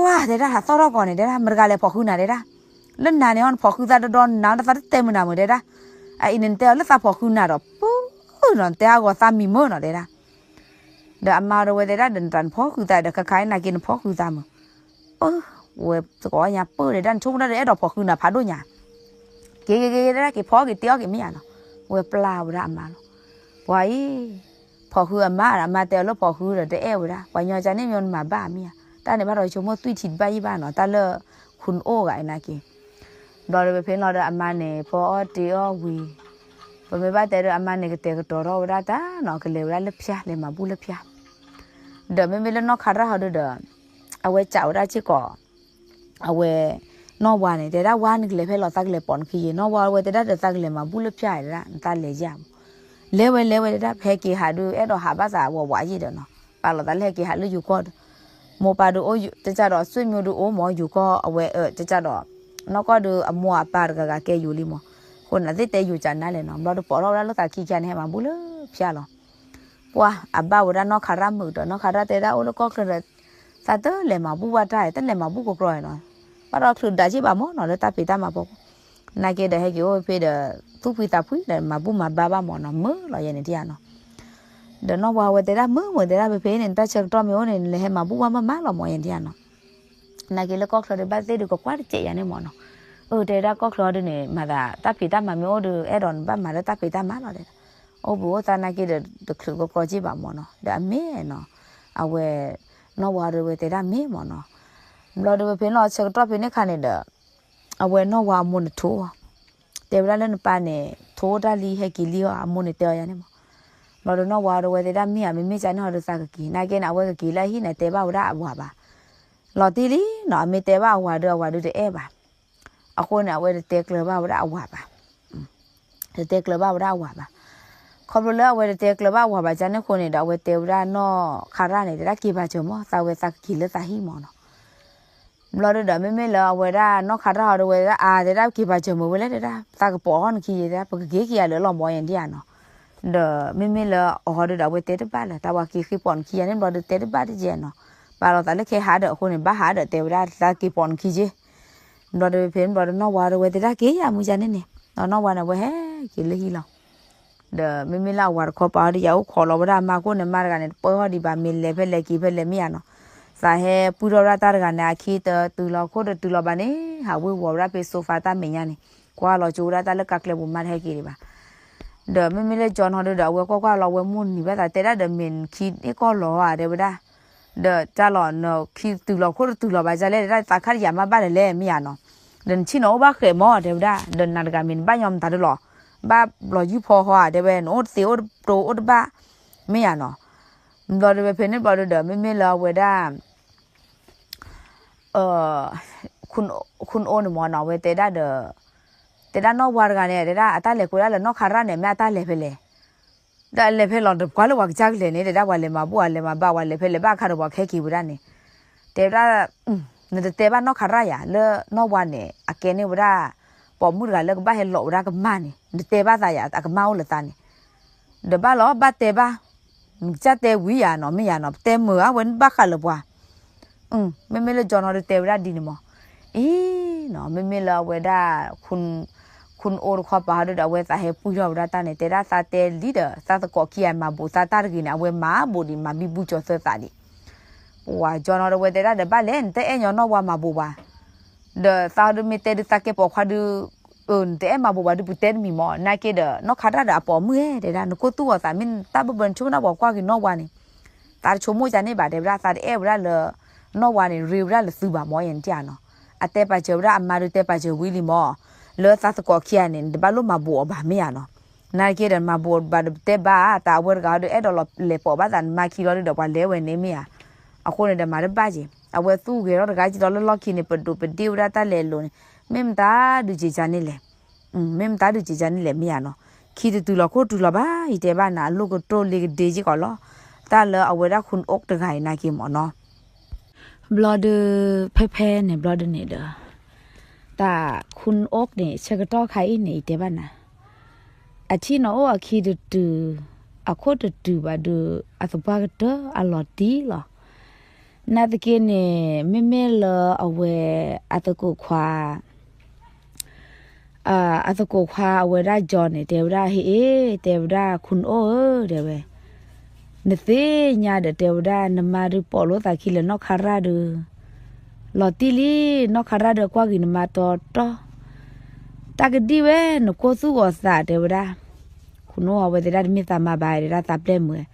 ပှၤ တဲဒၣ် ဟးသီၣ်ထီၣ်ကီးန့ၣ် တဲဒၣ် မတဂၤလဲၤဖီၣ်ဃုနၤ တဲဒၣ်, လၢနၤန့ၣ်အီၤ နဖီၣ်ဃုသးဒီဒီနၤ သးတတဲမုာ်နၤမုာ် တဲဒၣ်, အအံၤန့ၣ် နတဲအီၤလၢသးဖီၣ်ဃုနၤဒီး ပူၤနီၤ နတဲအဂီၤသးမံမုာ်နီၤ တဲဒၣ်, ဒီးအမါအီၤဒီး အဝဲတဲဒၣ်ဒီး နတၢ်နဖီၣ်ဃုသးဒီး ခါခါအံၤနာ်က့ နဖီၣ်ဃုသးမုာ် ဝဲသကိးညါပၢၢ် တဲဒၣ် နဆိကမိၣ်တၢ်ဒီး အဲၣ်ဒိးဖီၣ်ဃုနၤဖးဒိၣ်ညါ, က့ၤက့ၤက့ၤ တဲဒၣ် က့ၤဖီၣ်က့ၤတ့ၢ်အီၣ်က့ၤမ့ၢ်ယါနီၤ, ဝဲပျၢ်ဝဲဒၣ်အမါလီၤ. ပှၤအံၤ ဖီၣ်ဃုအမါ အမါတဲအီၤလၢဖီၣ်ဃုဒီး တအဲၣ်ဝဲဒၣ် ပှၤညီကန့ၣ်မ့ၢ်နမၤဘၣ်မ့ၢ်ဧါ, တၢ်န့ၣ်ဘၣ်ဒီးဆိကမိၣ်သွံၣ်ထံတဘၣ်ယံၣ်ဘၣ်နီၤ တၢ်လၢ ခူနအိၣ်ဂၤအံၤနာ်က့ ဘျီဒီးဖဲဖဲန့ၣ်လီၤဒီး အမါန့ၣ် ဖီအီၣ်တ့ၢ်အီၣ်ဝံၤ ပမ့ၢ်ဘၣ်တဲဒီး အမါန့ၣ် ကတဲာ်ကတီၤထီၣ်ဝဲဒၣ်တၢ်နီၤ ကလဲၤဝဲဒၣ်လၢဖၠါ လဲၤမၤဘူၣ်လၢဖၠါ, ဒီးမ့မ့ၢ်လၢနီၢ်ခးရၣ်ဟီဒုးဒီး အဝဲစံးဝဲဒၣ်စ့ၢ်ကီး အဝဲ နီၢ်ဝါန့ၣ် တဲဒၣ် ဝါ နကလဲၤဖဲလဲၣ် သးကလဲၤပိာ်နခံယ့ၤ နီၢ်ဝါ အဝဲတဲဒၣ်ဒီး သးကလဲၤမၤဘူၣ်လၢဖၠါ တဲဒၣ် နတၢ်လဲၤယါမး, လဲၤဝဲလဲၤဝဲ တဲဒၣ် ဖဲဟဲက့ၤဟးဒုး အဲၣ်ဒိးဟးဘၣ်သးဝးဝးယ့ၢ်ဒီးနီၤ ပာ်လီၤသးလၢဟဲက့ၤဟးလၢယိၤကီၢ်ဒီး မိၢ်ပၢ်ဒုးအိၣ် တကးဒီး ဆွေမျိုး ဒုးအိၣ်မး ယိၤကီၢ်အဝဲ တကးဒီး နီၢ်ကီၢ်ဒုး အမိၢ်အပၢ်တဂၤဂၤကဲယိၤလံမး, အဃိန့ၣ် သ့ၣ်တဲယိၤကနါလဲၣ်နီၤ ဘျီဒီးပိာ်ထီၣ်ဝဲဒၣ်လၢသးခံခါန့ၣ် ဟဲမၤဘူၣ်လၢဖၠါလီၤ. ပှၤ အဘၣ်ဝဲဒၣ်နီၢ်ခးရၣ်မုာ်ဒီး နီၢ်ခးရၣ်တဲဒၣ် အိၣ်လၢကီၢ်ချၢဒီး တၢ်တလဲၤမၤဘူၣ်ဘၣ်တၢ် တလဲၤမၤဘူၣ်ကကြီနီၤ, ဘၣ်ဒီးချုးဒးက့ဘၣ်မၢ်နီၤ လၢတၢ်ဖံးတၢ်မၤဖီခိၣ်, နာ်က့ဒီးဟဲက့ၤအိၣ်ဖဲဒီး သူၣ်ဖှံသးဖှံဒီးမၤဘူၣ်မၤဘါဘၣ်မၢ်နီၤ မုာ်လီၤယဲန့ၣ်တယၤနီၤ. ဒီးနီၢ်ဝါဝဲတဲဒၣ်မုာ်မုာ် တဲဒၣ်ဖဲဖဲန့ၣ် နတၢ်ဆၢကတီၢ်မ့ၢ်အိၣ်န့ၣ် နလဲၤဟဲမၤဘူၣ်ဘၣ်မးမးလီၤမၢ်ယဲန့ၣ်တယၤနီၤ. နာ်က့လၢကီၢ်ချၢဒုးဘၣ်သ့ၣ်ဒုးကကွၢ်တစဲးယၤန့ၣ်မၢ်နီၤ. အၢ တဲဒၣ်ကီၢ်ချၢဒုးန့ၣ် မၤသးတၢ်ဖံးတၢ်မၤမ့ၢ်အိၣ်ဒီး အဲၣ်ဒိးနဘၣ်မၤလၢတၢ်ဖံးတၢ်မၤလီၤတဲဒၣ်. အိၣ်ဘှံးအိၣ်သါနာ်က့ဒီး တချုးကကြီက့ဘၣ်မၢ်နီၤ ဒီးအမ့ၢ်နီၤ, အဝဲ နီၢ်ဝါဒီးဝဲတဲဒၣ်မ့ၢ်မၢ်နီၤ. ဘျီဒီးဝဲဖဲန့ၣ်လီၤဆၢကတီၢ်ဖဲန့ၣ်ခါန့ၣ်ဒီး အဝဲနီၢ်ဝါအမိၢ်န့ၣ်ထိးအီၤ, တဲဝဲဒၣ်လၢနပၢ်န့ၣ် ထိးတၢ်လံဟဲက့ၤလံအီၤ အမိၢ်န့ၣ်တဲအီၤယၤန့ၣ်မၢ်. ဘျီဒီးနီၢ်ဝါဒီးဝဲတဲဒၣ်မ့ၢ်ဧါ မ့မ့ၢ်ကန့ၣ်ဟီဒီးသးကက့ၤ နာ်က့န့ၣ် အဝဲကက့ၤလၢအဟံၣ်န့ၣ် တဲဘၣ်ဝဲဒၣ်အဝၤဘၣ်. လီၤတံၢ်လံနီၤ အမ့ၢ်တဲဘၣ်အဝၤဒီး အဝၤဒုးတအဲၣ်ဘၣ်. အဃိန့ၣ် အဝဲတတဲကျၢၤဘၣ်ဝဲဒၣ်အဝၤဘၣ် တတဲကျၢၤဘၣ်ဝဲဒၣ်အဝၤဘၣ်. ခီဖျိလၢအဝဲတတဲကျၢၤဘၣ်အဝၤဘၣ်ကန့ၣ်အဃိန့ၣ်ဒီး အဝဲတဲဝဲဒၣ်နီၢ်ခါရၣ်န့ၣ် တဲဒၣ်က့ၤပာ်စၢၤမၢ် သးဝဲသးကက့ၤလၢသးဟံၣ်မၢ်နီၤ. ဘျီဒီး မ့မ့ၢ်လၢအဝဲဒၣ်နီၢ်ခါရၣ်ဟီဒီးဝဲဒၣ်အါ တဲဒၣ်က့ၤပာ်စၢၤမုာ်ဝဲလဲၣ် တဲဒၣ် သးကပိာ်အီၤနခံယဲ တဲဒၣ် ပကက့ၤက့ၤယၤလၢလီၤမၢ်ယဲဒ်ယၤနီၤ. ဒီးမ့မ့ၢ်လၢအီၤဟီဒီး အဝဲတဲတဘၣ်လၢၤ တၢ်ဝဲက့ၤဃ့ပိာ်နခံယဲန့ၣ် ဘျီဒီးတဲတဘၣ်တယဲနီၤ. ပာ်လီၤသးလၢခဲဟးဒီး အဃိန့ၣ် ဘၣ်ဟးဒီးတဲဝဲဒၣ်သးက့ၤပိာ်နခံယဲ ဘျီဒီးဖဲန့ၣ်ဘျီဒီး နီၢ်ဝါဒီးဝဲတဲဒၣ်က့ၤယၤမုာ်ယၤန့ၣ်န့ၣ် ဒီးနီၢ်ဝါန့ၣ် အဝဲဟဲက့ၤလၢဟံၣ်လီၤ. ဒီးမ့မ့ၢ်လၢအဝၤတခီပၤဒီး ယအိၣ်ခိးလီၤဝဲဒၣ်အမါခိၣ်န့ၣ် မါတဂၤန့ၣ် တပၢၢ်ဟီၣ်ဒံးဘၣ် မ့ၢ်လဲၤဖဲလဲၣ်က့ၤဖဲလဲၣ်မ့ၢ်ဧါနီၤ. သးဟဲပှံၢ်ထီၣ်ဝဲဒၣ်တၢ်တဂၤန့ၣ် အခံတတုၤလီၤခိၣ်တတုၤလီၤဘၣ်န့ၣ် ဟးဝ့ၤဝီၤဝဲဒၣ်ဖဲ sofa တၢ်မဲာ်ညါန့ၣ် ကွၢ်လီၤကၠိဝဲဒၣ်တၢ်လၢကါကျဲပူၤ မါတဟဲက့ၤဒံးဘၣ်. ဒီးမ့မ့ၢ်လၢ John ဟီဒီး အဝဲကွၢ်ကွၢ်လီၤ အဝဲမိၢ်နံၤဘၣ်သး တဲဒၣ်ဒီး မ့ၢ်နခံန့ၢ်ကီၢ်လီၤဧါ တဲဝဲဒၣ်. ဒီးတၢ်လီၤ နခံတတုၤလီၤခိၣ်တတုၤလီၤဘၣ်ဒ်လဲၣ် တဲဒၣ် သးခါတယာ်မးဘၣ်ဒီးလဲၣ် မ့ၢ်ဧါနီၤ. ဒီးနဆ့ၣ်နီၤအိၣ်ဘၣ်ဃဲးမၢ် တဲဝဲဒၣ် ဒီးနၤတဂၤမ့ၢ်နဘၣ်ညီမတၤဒုလီၤ ဘၣ်ဘျီယုၢ်ဖီဟီဧါ တဲဝဲ နအိၣ်တသ့အိၣ်တပျိအိၣ်တဘၣ် မ့ၢ်ဧါနီၤ. ဘျီဒီးဝဲဖဲန့ၣ်ဘျီဒီး မ့မ့ၢ်လၢအဝဲဒၣ် ခိၣ်အိၣ်န့ၣ်မၢ်နီၤ အဝဲတဲဒၣ်ဒီး တဲဒၣ်နီၢ်ဝါတဂၤန့ၣ် တဲဒၣ်အတၢ်လဲၤကွဲဒၣ်လၢနီၢ်ခါရၣ်န့ၣ် မ့ၢ်အတၢ်လဲၤဖဲလဲၣ်. ဒီးအလဲၤဖဲလဲၣ် တပှၤလၢပှၤကစၢ်ကလဲၤန့ၣ် တဲဒၣ်ပှၤလဲၤမၤဘူၣ် အလဲၤမၤဘါ ပှၤလဲၤဖဲလဲၣ်ဘၣ်အခါဒီးပှၤကဟဲက့ၤဝဲဒၣ်န့ၣ် တဲဝဲဒၣ် နတတဲဘၣ်နီၢ်ခါရၣ်ယၤ လၢနီၢ်ဝါန့ၣ် အကဲန့ၢ်ဝဲဒၣ် ပိာ်မုၣ်တဂၤလၢကဘၣ်ဟဲလီၤဝဲဒၣ်ကမၢ်န့ၣ် နတတဲဘၣ်သးယၤ အကမၢ်အိၣ်လၢသးန့ၣ် ဒီးဘၣ်လီၤ ဘၣ်တဲဘၣ် နကစၢ်တဲဝံၤယၤနီၤ မ့ၢ်ယၤနီၤ ပတဲမုာ်ဧါ ဝဲန့ၣ်ဘၣ်ဃးလၢပှၤ မ့မ့ၢ်လၢ John ဟီဒီးတဲဝဲဒၣ်ဒ်န့ၣ်မး အံၤနီၤ မ့မ့ၢ်လၢအဝဲဒၣ် ခိၣ်အိၣ်တခီပၤဟီဒီး အဝဲသးဟဲပှံၢ်ထီၣ်ဝဲဒၣ်တၢ်န့ၣ် တဲဒၣ်သးတဲလံဒီး သးသကိးခံဂၤမၤဘူးသးတၢ်တဂ့ၤန့ၣ် အဝဲမၤဘူးဒံး မၤဘံဘူကၠီၤသၢသးဒံး ပှၤ John ဟီဒီး အဝဲတဲဒၣ်ဒီး ဘၣ်လဲၣ် နတအဲၣ်ညီနီၢ်ဝါမၤဘူးဘၣ် ဒီးသးဟီဒီးမ့ၢ်တဲဒုး သးကဲပိာ်ခွါဒုး အၢ နတအဲၣ်မၤဘူးဘၣ်ဒုး ပတဲတမံၤမး နာ်က့ဒီး နီၢ်ခါရၣ်ဒီးအပိာ်မုၣ်ဧၢ တဲဒၣ် နကိၢ်သူၣ်ဂီၤသး မ့ၢ်တၢ်ဘၢဘၢ နဆိကမိၣ်ဒၣ်ပှၤကွၢ်က့ၤနီၢ်ဝါန့ၣ် သးတဆိကမိၣ်ကန့ၣ်ဘၣ် တဲဝဲဒၣ် သးတအဲၣ်ဝဲဒၣ်လၢ နီၢ်ဝါန့ၣ် ရ့ဝဲဒၣ်လၢသုဘၣ်မး ယဲန့ၣ်တၢ်နီၤ အတဲပာ်စၢၤဝဲဒၣ် အမါဒုးတဲပာ်စၢၤဝံၤလံမး လၢသးသကိးခံဂၤန့ၣ် နတဘၣ်လိၣ်မၤဘူးအီၤဘၣ် မ့ၢ်ယၤနီၤ နာ်က့ဒီး မၤဘူးအီၤဘၣ်ဒီး ပတဲဘၣ် တၢ်အဝဲတဂၤဒီး အဲၣ်ဒိးလီၤလဲၤပိာ်ဘၣ်သး နမါခံလီၤဒီး ပှၤလဲၤဝဲန့ၣ် မ့ၢ်ဧါ အဃိန့ၣ်ဒီး မၤတဘၣ်က့ၤ အဝဲသူၣ်ဂဲၤထီၣ်တဂၤက့ၤလီၤလၢလီၢ်ခံန့ၣ် ပဒိးပဒ့ဝဲဒၣ်တၢ်လဲၤလိၤန့ၣ် မ့ၢ်မတၤဒုးက့ၤကန့ၣ်လဲၣ် မ့ၢ်မတၤဒုးက့ၤကန့ၣ်လဲၣ် မ့ၢ်ယၤနီၤ ခံတတုၤလီၤခိၣ်တုၤလီၤဘၣ် ယတဲဘၣ်နၤ အလိၣ်ကတိၢ်လ့ကဒ့က့ၤကီးလီၤ တၢ်လၢအဝဲဒၣ် ခိၣ်အိၣ်တဂၤအံၤနာ်က့မးနီၤ ဘျီဒီး ဖဲဖဲန့ၣ်ဘျီဒီးန့ၣ်ဒီး တၢ်ခိၣ်အိၣ်န့ၣ် ဆၢကတီၢ်ခါအံၤန့ၣ် ယတဲဘၣ်နၤ အထံၣ်နီၢ်အိၣ်အခံတတုၤ အခိၣ်တတုၤဘၣ်ဒီး အသပှၢ်ကတၢၢ်အလီၤတံၢ်လီၤ. နာ်သက့န့ၣ် မ့မ့ၢ်လၢအဝဲ အသကိးခွါ အသကိးခွါအဝဲဒၣ် John န့ၣ် တဲဝဲဒၣ် ဟ့ၣ်အ့ တဲဝဲဒၣ် ခိၣ်အိၣ်ဧၢ တဲဝဲ နသ့ၣ်ညါဒီး တဲဝဲဒၣ် နမါဒုးပိာ်လိာ်သးခံလၢနီၢ်ခါရၣ်ဒီး လီၤတံၢ်လံ နီၢ်ခါရၣ်ဒီးကွၢ်ဂ့ၤနမါတီတီ တၢ်ကဒံဝဲ နကိၢ်သူၣ်ဂီၤသး တဲဝဲဒၣ် ခိၣ်အိၣ်အဝဲသ့ၣ်ဒၣ် တမ့ၢ်သးမါဘၣ် တဲဒၣ် သးပျဲၢ်မုၣ်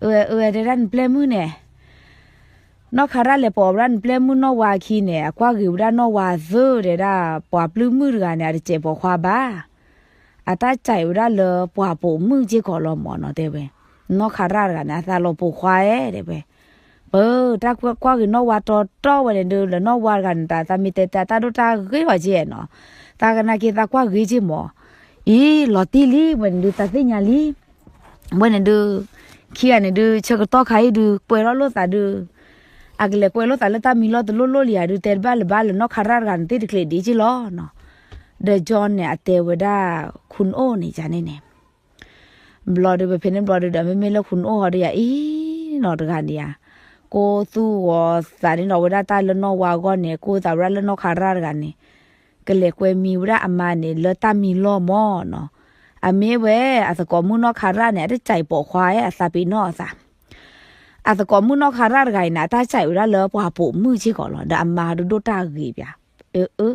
အၢ အၢ တဲဒၣ် နပျဲၢ်မုၣ်န့ၣ် နီၢ်ခါရၣ်လဲၤပိာ်ဝဲဒၣ်နပျဲၢ်မုၣ်နီၢ်ဝါအခံန့ၣ် အကွၢ်ဂ့ၤဝဲဒၣ်နီၢ်ဝါသၢ တဲဒၣ် ပှၤပျုၢ်မုၣ်တဂၤန့ၣ် အတစဲးပိာ်ခွါဘၣ် အတၢ်စဲးဝဲဒၣ်လၢပှၤပိာ်မုၣ်စ့ၢ်ကီးလီၤမးနီၤ တဲဝဲ နီၢ်ခါရၣ်တဂၤန့ၣ် အသးလီၤပိာ်ခွါဧါ တဲဝဲ ပတၢ်ကွၢ်ဂ့ၤနီၢ်ဝါတီတီဝဲန့ၣ်ဒုး လၢနီၢ်ဝါတဂၤန့ၣ် တၢ်သးမ့ၢ်တဲတၢ်တၢ်ဒိၣ်တၢ်ဂ့ၤအီၤကဲနီၤ သးကနာ်က့ၤသးကွၢ်ဂ့ၤက့မး အံၤ လီၤတံၢ်လံ ဝဲန့ၣ်ဒုး သးသ့ၣ်ညါလံ ဝဲန့ၣ်ဒုး ခံဂၤန့ၣ်ဒုး ဆၢကတီၢ်ခါအံၤဒုး ကွဲးထီၣ်လိာ်သးဒုး အကလဲၤကွဲးလိာ်သးလၢတၢ်မံၤလီၢ်တလီၢ်လီၢ်လံဧါဒုး တဲတဘၣ်လၢၤဘၣ်လၢနီၢ်ခါရၣ်တဂၤန့ၣ် သ့ၣ်တကျဲၤဒ်က့လီၤနီၤ ဒီး John န့ၣ် အတဲဝဲဒၣ် ခိၣ်အိၣ်န့ၣ်ယၤန့ၣ်န့ၣ် ဘျီဒုး ပဖဲန့ၣ်ဘျီဒုးဒီး မ့မ့ၢ်လၢခိၣ်အိၣ်ဟီဒုးယၤအံၤနီၤတဂၤန့ၣ်ယၤ ကိးသူၣ်ဂီၤသးန့ၣ်ဒီးဝဲဒၣ်တၢ်လၢနီၢ်ဝါအဂီၢ်န့ၣ် ကိးသးဝဲဒၣ်လၢနီၢ်ခါရၣ်တဂၤန့ၣ် ကလဲၤကွဲမံဝဲဒၣ်အမါန့ၣ် လၢတၢ်မံလီၢ်မၢ်နီၤ. အမ့ၢ်ဝဲ အသကိးမုၣ်နီၢ်ခါရၣ်န့ၣ် အတစံးပိာ်ခွါ အသးပ့ၤနီၣ်အသး အသကိးမုၣ်နီၢ်ခါရၣ်တဂၤအံၤန့ၣ် အတၢ်စံးဝဲဒၣ်လၢပှၤပိာ်မုၣ်စ့ၢ်ကီးလီၤ. ဒီးအမါဒိၣ်ဒိၣ်တၢ်ဂ့ၤပၠး, အၢ